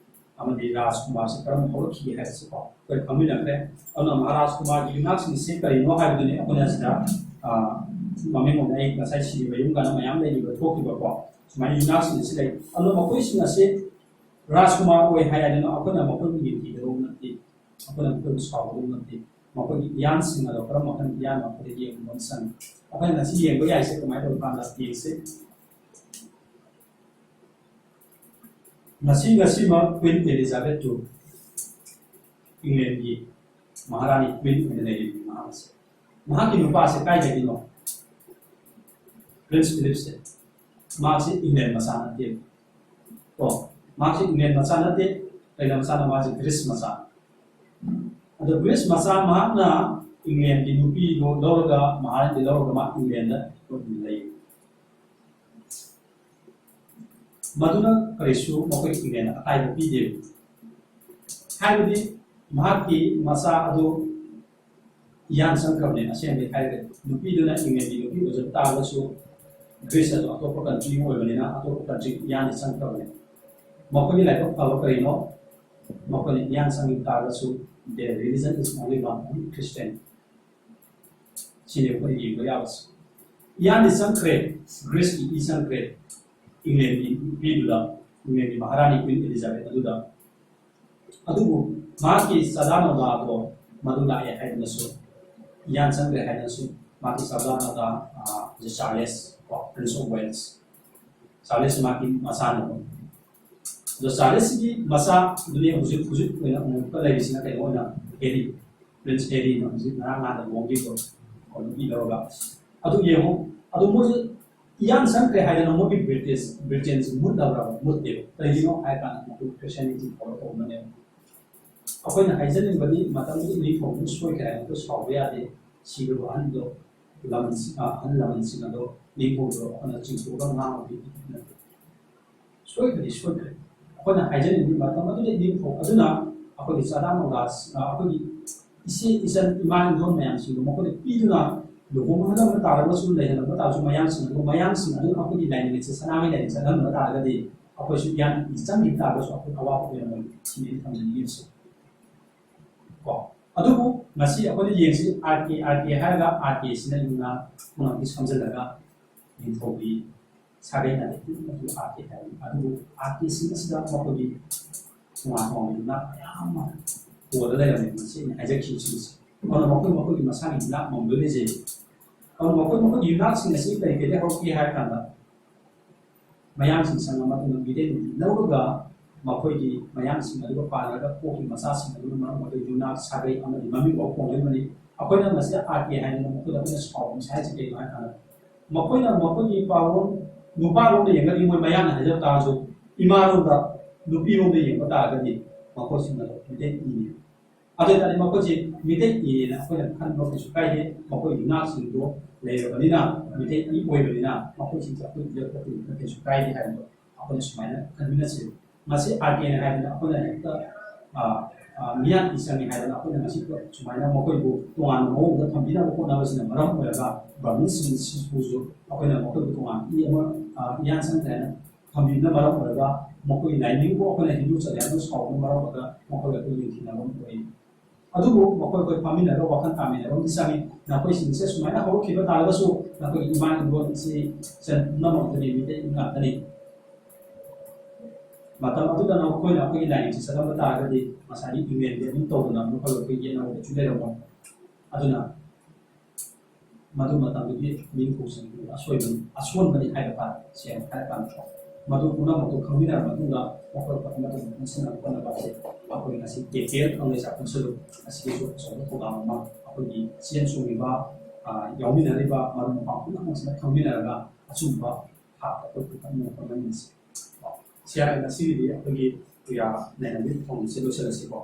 ꯑꯃꯗꯤ ꯔꯥꯖ ꯀꯨꯃꯥꯔꯁꯤ ꯀꯔꯝꯅ ꯍꯧꯔꯛꯈꯤꯒꯦ ꯍꯥꯏꯕꯁꯤꯀꯣ ꯑꯩꯈꯣꯏ ꯈꯪꯃꯤꯟꯅꯈ꯭ꯔꯦ꯫ ꯑꯗꯨꯅ ꯃꯍꯥꯔꯥꯖ ꯀꯨꯃꯥꯔꯒꯤ ꯌꯨꯝꯅꯥꯛꯁꯤꯡꯁꯤ ꯀꯔꯤꯅꯣ ꯍꯥꯏꯕꯗꯨꯅꯤ ꯑꯩꯈꯣꯏꯅ ꯁꯤꯗ, ꯑ, ꯃꯃꯤꯡ ꯑꯣꯏꯅ ꯑꯩ ꯉꯁꯥꯏ ꯁꯤꯔꯤꯕ ꯌꯨꯝ ꯀꯥꯏꯅ ꯃꯌꯥꯝ ꯂꯩꯔꯤꯕ ꯊꯣꯛꯈꯤꯕꯀꯣ, ꯁꯨꯃꯥꯏꯅ ꯌꯨꯝꯅꯥꯛꯁꯤꯡ ꯑꯁꯤ ꯂꯩ꯫ ꯑꯗꯣ ꯃꯈꯣꯏꯁꯤꯡ ꯑꯁꯤ ꯔꯥꯖ ꯀꯨꯃꯥꯔ ꯑꯣꯏ ꯍꯥꯏ ꯍꯥꯏꯗꯅ ꯑꯩꯈꯣꯏꯅ ꯃꯈꯣꯏꯕꯨ ꯌꯦꯡꯊꯤꯒꯗꯧꯕ ꯅꯠꯇꯦ, ꯑꯩꯈꯣꯏꯅ ꯃꯈꯣꯏꯕꯨ ꯁꯥꯎꯒꯗꯧꯕ ꯅꯠꯇꯦ꯫ ꯃꯈꯣꯏꯒꯤ ꯏꯌꯥꯟꯁꯤꯡ ꯑꯗꯣ ꯀꯔꯝꯕ ꯃꯈꯜꯒꯤ ꯏꯌꯥꯟꯅꯣ ꯑꯩꯈꯣꯏꯗ ꯌꯦꯡꯕ ꯑꯃ ꯆꯪꯉꯤ꯫ ꯑꯩꯈꯣꯏꯅ ꯉꯁꯤ ꯌꯦꯡꯕ ꯌꯥꯏꯁꯦ ꯀꯃꯥꯏꯅ ꯇꯧꯕ ꯀꯥꯟꯗ ꯌꯦꯡꯁꯤ꯫ ꯉꯁꯤ, ꯉꯁꯤꯃꯛ Queen Elizabeth two, ꯏꯪꯂꯦꯟꯒꯤ ꯃꯍꯥꯔꯥꯅꯤ, ꯀ꯭ꯋꯤꯟ ꯑꯣꯏꯅ ꯂꯩꯔꯤꯕ ꯃꯍꯥꯛ ꯑꯁꯤ, ꯃꯍꯥꯛꯀꯤ ꯅꯨꯄꯥꯁꯦ ꯀꯥꯏꯗꯒꯤꯅꯣ? ꯄ꯭ꯔꯤꯟꯁ ꯐꯤꯂꯤꯞꯁꯦ꯫ ꯃꯍꯥꯛꯁꯤ ꯏꯪꯂꯦꯟ ꯃꯆꯥ ꯅꯠꯇꯦ꯫ ꯀꯣ, ꯃꯍꯥꯛꯁꯤ ꯏꯪꯂꯦꯟ ꯃꯆꯥ ꯅꯠꯇꯦ꯫ ꯀꯩꯅꯣ ꯃꯆꯥꯅꯣ? ꯃꯍꯥꯛꯁꯤ ꯒ꯭ꯔꯤꯁ ꯃꯆꯥ꯫ ꯑꯗꯣ ꯒ꯭ꯔꯤꯁ ꯃꯆꯥ ꯃꯍꯥꯛꯅ ꯏꯪꯂꯦꯟꯒꯤ ꯅꯨꯄꯤꯗꯣ ꯂꯧꯔꯒ, ꯃꯍꯥꯔꯥꯅꯤꯗ ꯂꯧꯔꯒ ꯃꯥ ꯏꯪꯂꯦꯟꯗ ꯂꯩ꯫ ꯃꯗꯨꯅ ꯀꯔꯤꯁꯨ ꯃꯈꯣꯏ ꯏꯪꯂꯦꯟꯗ ꯑꯀꯥꯏꯕ ꯄꯤꯗꯦꯕ꯫ ꯍꯥꯏꯕꯗꯤ ꯃꯍꯥꯛꯀꯤ ꯃꯆꯥ ꯑꯗꯨ ꯏꯌꯥꯟ ꯆꯪꯈ꯭ꯔꯕꯅꯦ꯫ ꯑꯁꯦꯡꯕꯩ ꯍꯥꯏꯔꯒꯗꯤ ꯅꯨꯄꯤꯗꯨꯅ ꯏꯪꯂꯦꯟꯒꯤ ꯅꯨꯄꯤ ꯑꯣꯏꯖꯕ ꯇꯥꯔꯒꯁꯨ, ꯒ꯭ꯔꯤꯁ ꯑꯗꯨ ꯑꯇꯣꯞꯄ ꯀꯟꯇ꯭ꯔꯤ ꯑꯣꯏꯕꯅꯤꯅ ꯑꯇꯣꯞꯄ ꯀꯟꯇ꯭ꯔꯤ ꯏꯌꯥꯟꯗ ꯆꯪꯈ꯭ꯔꯕꯅꯦ꯫ ꯃꯈꯣꯏꯒꯤ ꯂꯥꯏꯕꯛ ꯐꯕ ꯀꯔꯤꯅꯣ? ꯃꯈꯣꯏꯅ ꯏꯌꯥꯟ ꯆꯪꯈꯤꯕ ꯇꯥꯔꯒꯁꯨ, their religion is only one, only Christian꯫ ꯁꯤꯅꯤ ꯑꯩꯈꯣꯏꯅ ꯌꯦꯡꯕ ꯌꯥꯕꯁꯤ꯫ ꯏꯌꯥꯟꯗꯤ ꯆꯪꯈ꯭ꯔꯦ, ꯒ꯭ꯔꯤꯁꯀꯤ ꯏ ꯆꯪꯈ꯭ꯔꯦ, ꯏꯪꯂꯦꯟꯒꯤ ꯅꯨꯄꯤꯗꯨꯗ, ꯏꯪꯂꯦꯟꯒꯤ ꯃꯍꯥꯔꯥꯅꯤ ꯀ꯭ꯋꯤꯟ ꯑꯦꯂꯤꯖꯥꯕꯦꯊ ꯑꯗꯨꯗ꯫ ꯑꯗꯨꯕꯨ ꯃꯍꯥꯛꯀꯤ ꯆꯥꯗꯥ ꯅꯧꯗꯥꯗꯣ ꯃꯗꯨ ꯂꯥꯛꯑꯦ ꯍꯥꯏꯗꯅꯁꯨ, ꯏꯌꯥꯟ ꯆꯪꯈ꯭ꯔꯦ ꯍꯥꯏꯗꯅꯁꯨ, ꯃꯍꯥꯛꯀꯤ ꯆꯥꯗꯥ ꯅꯧꯗꯥ, ꯑꯥ, ꯆꯥꯔꯂꯦꯁ ꯀꯣ, Prince of Wales, ꯆꯥꯔꯂꯦꯁ ꯃꯍꯥꯛꯀꯤ ꯃꯆꯥꯅꯨꯄꯥ꯫ ꯑꯗꯣ ꯆꯥꯔꯂꯦꯁꯀꯤ ꯃꯆꯥꯗꯨꯅꯤ ꯍꯧꯖꯤꯛ, ꯍꯧꯖꯤꯛ ꯑꯣꯏꯅ ꯑꯃꯨꯛꯀ ꯂꯩꯔꯤꯁꯤꯅ ꯀꯩꯅꯣ ꯑꯣꯏꯅ ꯍꯦꯔꯤ, ꯄ꯭ꯔꯤꯟꯁ ꯍꯦꯔꯤꯅ ꯍꯧꯖꯤꯛ ꯉꯔꯥꯡ ꯅꯍꯥꯟꯗ ꯂꯨꯍꯣꯡꯈꯤꯕꯗꯣ, ꯀꯣ, ꯅꯨꯄꯤ ꯂꯧꯔꯒ꯫ ꯑꯗꯨ ꯌꯦꯡꯉꯣ, ꯑꯗꯨ ꯃꯣꯏꯁꯨ ꯏꯌꯥꯟ ꯆꯪꯈ꯭ꯔꯦ ꯍꯥꯏꯗꯅ ꯃꯣꯏꯒꯤ ꯕ꯭ꯔꯤꯇꯤꯁ, ꯕ꯭ꯔꯤꯇꯦꯟꯁꯤ ꯃꯨꯠꯂꯕ꯭ꯔꯥ? ꯃꯨꯠꯇꯦꯕ꯫ ꯀꯔꯤꯒꯤꯅꯣ ꯍꯥꯏ ꯀꯥꯟꯗ ꯃꯈꯣꯏ ꯈ꯭ꯔꯤꯁꯇꯤꯌꯥꯅꯤꯇꯤ ꯐꯣꯂꯣ ꯇꯧꯕꯅꯦꯕ꯫ ꯑꯩꯈꯣꯏꯅ ꯍꯥꯏꯖꯅꯤꯡꯕꯗꯤ ꯃꯇꯝꯗꯨꯗ ꯅꯤꯡꯊꯧꯗꯨ ꯁꯣꯏꯈ꯭ꯔꯦ ꯍꯥꯏꯕꯗꯨ ꯁꯥꯎꯕ ꯌꯥꯗꯦ꯫ ꯁꯤꯈ꯭ꯔꯕ ꯑꯍꯟꯗꯣ, ꯂꯃꯟ-, ꯑ, ꯑꯍꯜ ꯂꯃꯟꯁꯤꯡ ꯑꯗꯣ ꯅꯤꯡꯊꯧꯗꯣ ꯑꯩꯈꯣꯏꯅ ꯆꯤꯡꯊꯣꯛꯑꯒ ꯉꯥꯡꯕꯗꯤ ꯅꯠꯇꯦ꯫ ꯁꯣꯏꯈ꯭ꯔꯗꯤ ꯁꯣꯏꯈ꯭ꯔꯦ꯫ ꯑꯩꯈꯣꯏꯅ ꯍꯥꯏꯖꯅꯤꯡꯕꯗꯤ ꯃꯇꯝ ꯑꯗꯨꯗ ꯅꯤꯡꯊꯧ ꯑꯗꯨꯅ ꯑꯩꯈꯣꯏꯒꯤ ꯆꯥꯗꯥ ꯅꯧꯗꯥ, ꯑ, ꯑꯩꯈꯣꯏꯒꯤ ꯏꯆꯦ ꯏꯆꯟ ꯏꯃꯥ ꯏꯟꯗꯣꯟ ꯃꯌꯥꯝꯁꯤꯡꯗꯣ ꯃꯈꯣꯏꯗ ꯄꯤꯗꯨꯅ ꯂꯨꯍꯣꯡꯍꯜꯂꯝꯕ ꯇꯥꯔꯒꯁꯨ ꯂꯩꯍꯜꯂꯝꯕ ꯇꯥꯔꯒꯁꯨ ꯃꯌꯥꯡꯁꯤꯡ ꯑꯗꯨ, ꯃꯌꯥꯡꯁꯤꯡ ꯑꯗꯨꯅ ꯑꯩꯈꯣꯏꯒꯤ ꯂꯥꯏꯅꯤꯡ ꯑꯁꯦ ꯁꯅꯥꯃꯍꯤ ꯂꯥꯏꯅꯤꯡ ꯆꯠꯍꯟꯕ ꯇꯥꯔꯒꯗꯤ ꯑꯩꯈꯣꯏꯁꯨ ꯏꯌꯥꯟ ꯆꯪꯈꯤꯕ ꯇꯥꯔꯒꯁꯨ ꯑꯩꯈꯣꯏ ꯑꯋꯥꯕ ꯑꯣꯏꯔꯝꯃꯣꯏ꯫ ꯁꯤꯅꯤ ꯑꯩꯅ ꯊꯝꯖꯅꯤꯡꯉꯤꯕꯁꯦ꯫ ꯀꯣ꯫ ꯑꯗꯨꯕꯨ ꯉꯁꯤ ꯑꯩꯈꯣꯏꯅ ꯌꯦꯡꯁꯤ, ꯑꯥꯔ ꯀꯦ, ꯑꯥꯔ ꯀꯦ ꯍꯥꯏꯔꯒ ꯑꯥꯔ ꯀꯦꯁꯤꯅ ꯏꯃꯥ ꯈꯨꯅꯥꯡꯒꯤ ꯁꯝꯖꯤꯜꯂꯒ ꯅꯤꯡꯊꯧꯒꯤ ꯁꯥꯒꯩ ꯅꯥꯇꯩ ꯄꯨꯝꯅꯃꯛꯄꯨ ꯑꯥꯔ ꯀꯦ ꯍꯥꯏꯔꯤ꯫ ꯑꯗꯨꯕꯨ ꯑꯥꯔ ꯀꯦꯁꯤꯡ ꯑꯁꯤꯗ ꯃꯈꯣꯏꯒꯤ ꯇꯣꯉꯥꯟ ꯇꯣꯉꯥꯟꯕ ꯌꯨꯝꯅꯥꯛ ꯃꯌꯥꯝ ꯑꯃ ꯀꯣꯜꯂ ꯂꯩꯔꯝꯃꯤ꯫ ꯃꯁꯤ ꯑꯩꯅ ꯍꯥꯏꯖꯈꯤꯕꯁꯤꯡꯁꯦ꯫ ꯑꯗꯨꯅ ꯃꯈꯣꯏ ꯃꯈꯣꯏꯒꯤ ꯃꯁꯥꯒꯤ ꯌꯨꯝꯅꯥꯛ ꯑꯃꯃꯝ ꯂꯣꯏ ꯂꯩꯖꯩ꯫ ꯑꯗꯨꯅ ꯃꯈꯣꯏ ꯃꯈꯣꯏꯒꯤ ꯌꯨꯝꯅꯥꯛꯁꯤꯡ ꯑꯁꯤ ꯀꯔꯤ ꯀꯔꯤꯗꯒꯤ ꯍꯧꯔꯛꯀꯦ ꯍꯥꯏꯔ ꯀꯥꯟꯗ, ꯃꯌꯥꯡꯁꯤꯡ ꯆꯪꯉ ꯃꯇꯨꯡꯗ ꯃꯤꯔꯦꯜ ꯂꯧꯔꯒ ꯃꯈꯣꯏꯒꯤ ꯃꯌꯥꯡꯁꯤꯡ ꯑꯗꯨꯒ ꯄꯥꯔꯒ ꯄꯣꯛꯈꯤꯕ ꯃꯆꯥꯁꯤꯡ ꯑꯗꯨꯅ ꯃꯔꯝ ꯑꯣꯏꯔꯒ ꯌꯨꯝꯅꯥꯛ ꯁꯥꯒꯩ ꯑꯃꯗꯤ ꯃꯃꯤꯡ ꯐꯥꯎ ꯈꯣꯡꯂꯩꯕꯅꯤ꯫ ꯑꯩꯈꯣꯏꯅ ꯃꯁꯤꯗ ꯑꯥꯔ ꯀꯦ ꯍꯥꯏꯗꯅ ꯃꯈꯣꯏꯗ ꯑꯩꯈꯣꯏꯅ ꯁꯥꯎꯕ ꯍꯥꯏꯁꯤ ꯀꯩꯅꯣ ꯍꯥꯏ ꯀꯥꯟꯗ, ꯃꯈꯣꯏꯅ ꯃꯈꯣꯏꯒꯤ ꯄꯥꯔꯣꯟ ꯅꯨꯄꯥꯔꯣꯝꯗ ꯌꯦꯡꯒꯅꯤ, ꯃꯣꯏ ꯃꯌꯥꯡꯅ ꯍꯥꯏꯖꯕ ꯇꯥꯔꯁꯨ, ꯏꯃꯥꯔꯣꯝꯗ, ꯅꯨꯄꯤꯔꯣꯝꯗ ꯌꯦꯡꯕ ꯇꯥꯔꯒꯗꯤ ꯃꯈꯣꯏꯁꯤꯡ ꯑꯗꯣ ꯃꯩꯇꯩ ꯏꯅꯤ꯫ ꯑꯗꯨ ꯑꯣꯏꯇꯥꯔꯗꯤ ꯃꯈꯣꯏꯁꯤ ꯃꯤꯇꯩꯅ ꯑꯩꯈꯣꯏꯅ ꯈꯟꯕ ꯀꯩꯁꯨ ꯀꯥꯏꯗꯦ, ꯃꯈꯣꯏꯒꯤ ꯏꯅꯥꯛꯁꯤꯡꯗꯣ ꯂꯩꯔꯕꯅꯤꯅ, ꯃꯤꯇꯩ ꯑꯣꯏꯕꯅꯤꯅ ꯃꯈꯣꯏꯁꯤꯡꯁꯦ ꯑꯩꯈꯣꯏ ꯏꯔꯛꯇ ꯀꯩꯁꯨ ꯀꯥꯏꯗꯦ ꯍꯥꯏꯕꯗꯣ ꯑꯩꯈꯣꯏꯅ ꯁꯨꯃꯥꯏꯅ ꯈꯟꯃꯤꯟꯅꯁꯤ꯫ ꯃꯁꯤ ꯑꯥꯔ ꯀꯦꯅ ꯍꯥꯏꯗꯅ ꯑꯩꯈꯣꯏꯅ ꯍꯦꯛꯇ ꯃꯤꯌꯥꯝꯒꯤ ꯆꯪꯉꯤ ꯍꯥꯏꯗꯅ ꯑꯩꯈꯣꯏꯅ ꯉꯁꯤ ꯁꯨꯃꯥꯏꯅ ꯃꯈꯣꯏꯕꯨ ꯇꯣꯉꯥꯟꯕ ꯃꯑꯣꯡꯗ ꯊꯝꯕꯤꯅꯕ ꯍꯣꯠꯅꯕꯁꯤꯅ ꯃꯔꯝ ꯑꯣꯏꯔꯒ ꯕ꯭ꯔꯥꯍꯃꯟꯁꯤꯡꯁꯤꯕꯨꯁꯨ ꯑꯩꯈꯣꯏꯅ ꯃꯈꯣꯏꯕꯨ ꯇꯣꯉꯥꯟꯕ ꯃꯤ ꯑꯃ ꯏꯌꯥꯟ ꯁꯪꯗ ꯍꯥꯏꯅ ꯊꯝꯕꯤꯕꯅ ꯃꯔꯝ ꯑꯣꯏꯔꯒ ꯃꯈꯣꯏꯒꯤ ꯂꯥꯏꯅꯤꯡꯕꯨ ꯑꯩꯈꯣꯏꯅ ꯍꯤꯟꯗꯨ ꯆꯠꯂꯦ ꯍꯥꯏꯅ ꯁꯥꯎꯕꯅ ꯃꯔꯝ ꯑꯣꯏꯔꯒ ꯃꯈꯣꯏꯒ ꯑꯩꯈꯣꯏ ꯌꯦꯡꯊꯤꯅꯕ ꯑꯃ ꯑꯣꯏ꯫ ꯑꯗꯨꯕꯨ ꯃꯈꯣꯏ ꯑꯩꯈꯣꯏ ꯐꯝꯃꯤꯟꯅꯔꯒ ꯋꯥꯈꯜ ꯇꯥꯃꯤꯟꯅꯕ ꯑꯃꯗꯤ ꯆꯪꯉꯤ꯫ ꯅꯈꯣꯏꯁꯤꯡꯁꯦ ꯁꯨꯃꯥꯏꯅ ꯍꯧꯔꯛꯈꯤꯕ ꯇꯥꯔꯒꯁꯨ ꯅꯈꯣꯏꯒꯤ ꯏꯃꯥ ꯏꯔꯣꯟ ꯑꯁꯤ ꯄꯨꯝꯅꯃꯛꯇꯅꯤ, ꯃꯤꯇꯩ ꯉꯥꯛꯇꯅꯤ꯫ ꯃꯇꯝ ꯑꯗꯨꯗ ꯅꯈꯣꯏꯅ ꯑꯩꯈꯣꯏꯒꯤ ꯂꯥꯏꯔꯤꯛꯁꯤ ꯆꯠꯂꯝꯕ ꯇꯥꯔꯒꯗꯤ ꯉꯁꯥꯏꯒꯤ ꯏꯃꯦꯜꯗꯤ ꯑꯗꯨꯝ ꯇꯧꯗꯅ ꯃꯈꯣꯏ ꯑꯩꯈꯣꯏ ꯌꯦꯠꯅꯕꯗꯁꯨ ꯂꯩꯔꯝꯃꯣꯏ꯫ ꯑꯗꯨꯅ ꯃꯗꯨ ꯃꯇꯝꯗꯨꯒꯤ ꯃꯤꯡꯊꯧꯁꯤꯡꯗꯨ ꯑꯁꯣꯏꯕꯅꯤ, ꯑꯁꯣꯟꯕꯅꯤ ꯍꯥꯏꯕ ꯇꯥꯔꯦ꯫ ꯁꯦꯡꯅ ꯍꯥꯏꯔ ꯀꯥꯟꯗ ꯃꯗꯨ ꯄꯨꯝꯅꯃꯛꯇꯨ ꯈꯪꯃꯤꯟꯅꯔꯕ ꯃꯇꯨꯡꯗ ꯃꯈꯣꯏ ꯄꯨꯝꯅꯃꯛ ꯄꯨꯟꯁꯤꯟꯅꯕ ꯍꯣꯠꯅꯕ ꯑꯁꯤ ꯑꯩꯈꯣꯏ ꯉꯁꯤ ꯀꯦ ꯄꯤ ꯑꯦꯜ ꯀꯪꯂꯩꯁꯥ ꯀꯣꯟꯁꯤꯜꯂꯨ ꯑꯁꯤꯒꯤꯁꯨ ꯑꯆꯧꯕ ꯊꯧꯗꯥꯡ ꯑꯃ ꯑꯩꯈꯣꯏꯒꯤ ꯆꯦꯟ ꯆꯣꯡꯂꯤꯕ, ꯑ, ꯌꯥꯎꯃꯤꯟꯅꯔꯤꯕ ꯃꯔꯨꯞ ꯃꯄꯥꯡ ꯄꯨꯝꯅꯃꯛꯁꯤꯅ ꯈꯪꯃꯤꯟꯅꯔꯒ ꯑꯆꯨꯝꯕ ꯊꯥꯛꯇ ꯑꯩꯈꯣꯏ ꯄꯨꯝꯅꯃꯛ ꯍꯣꯠꯅꯃꯤꯟꯅꯁꯤ꯫ ꯁꯤ ꯍꯥꯏꯔꯒ ꯉꯁꯤꯒꯤꯗꯤ ꯑꯩꯈꯣꯏꯒꯤ ꯄꯨꯌꯥ ꯅꯩꯅꯕꯒꯤ ꯊꯧꯔꯝꯁꯤ ꯂꯣꯏꯁꯤꯜꯂꯁꯤꯀꯣ꯫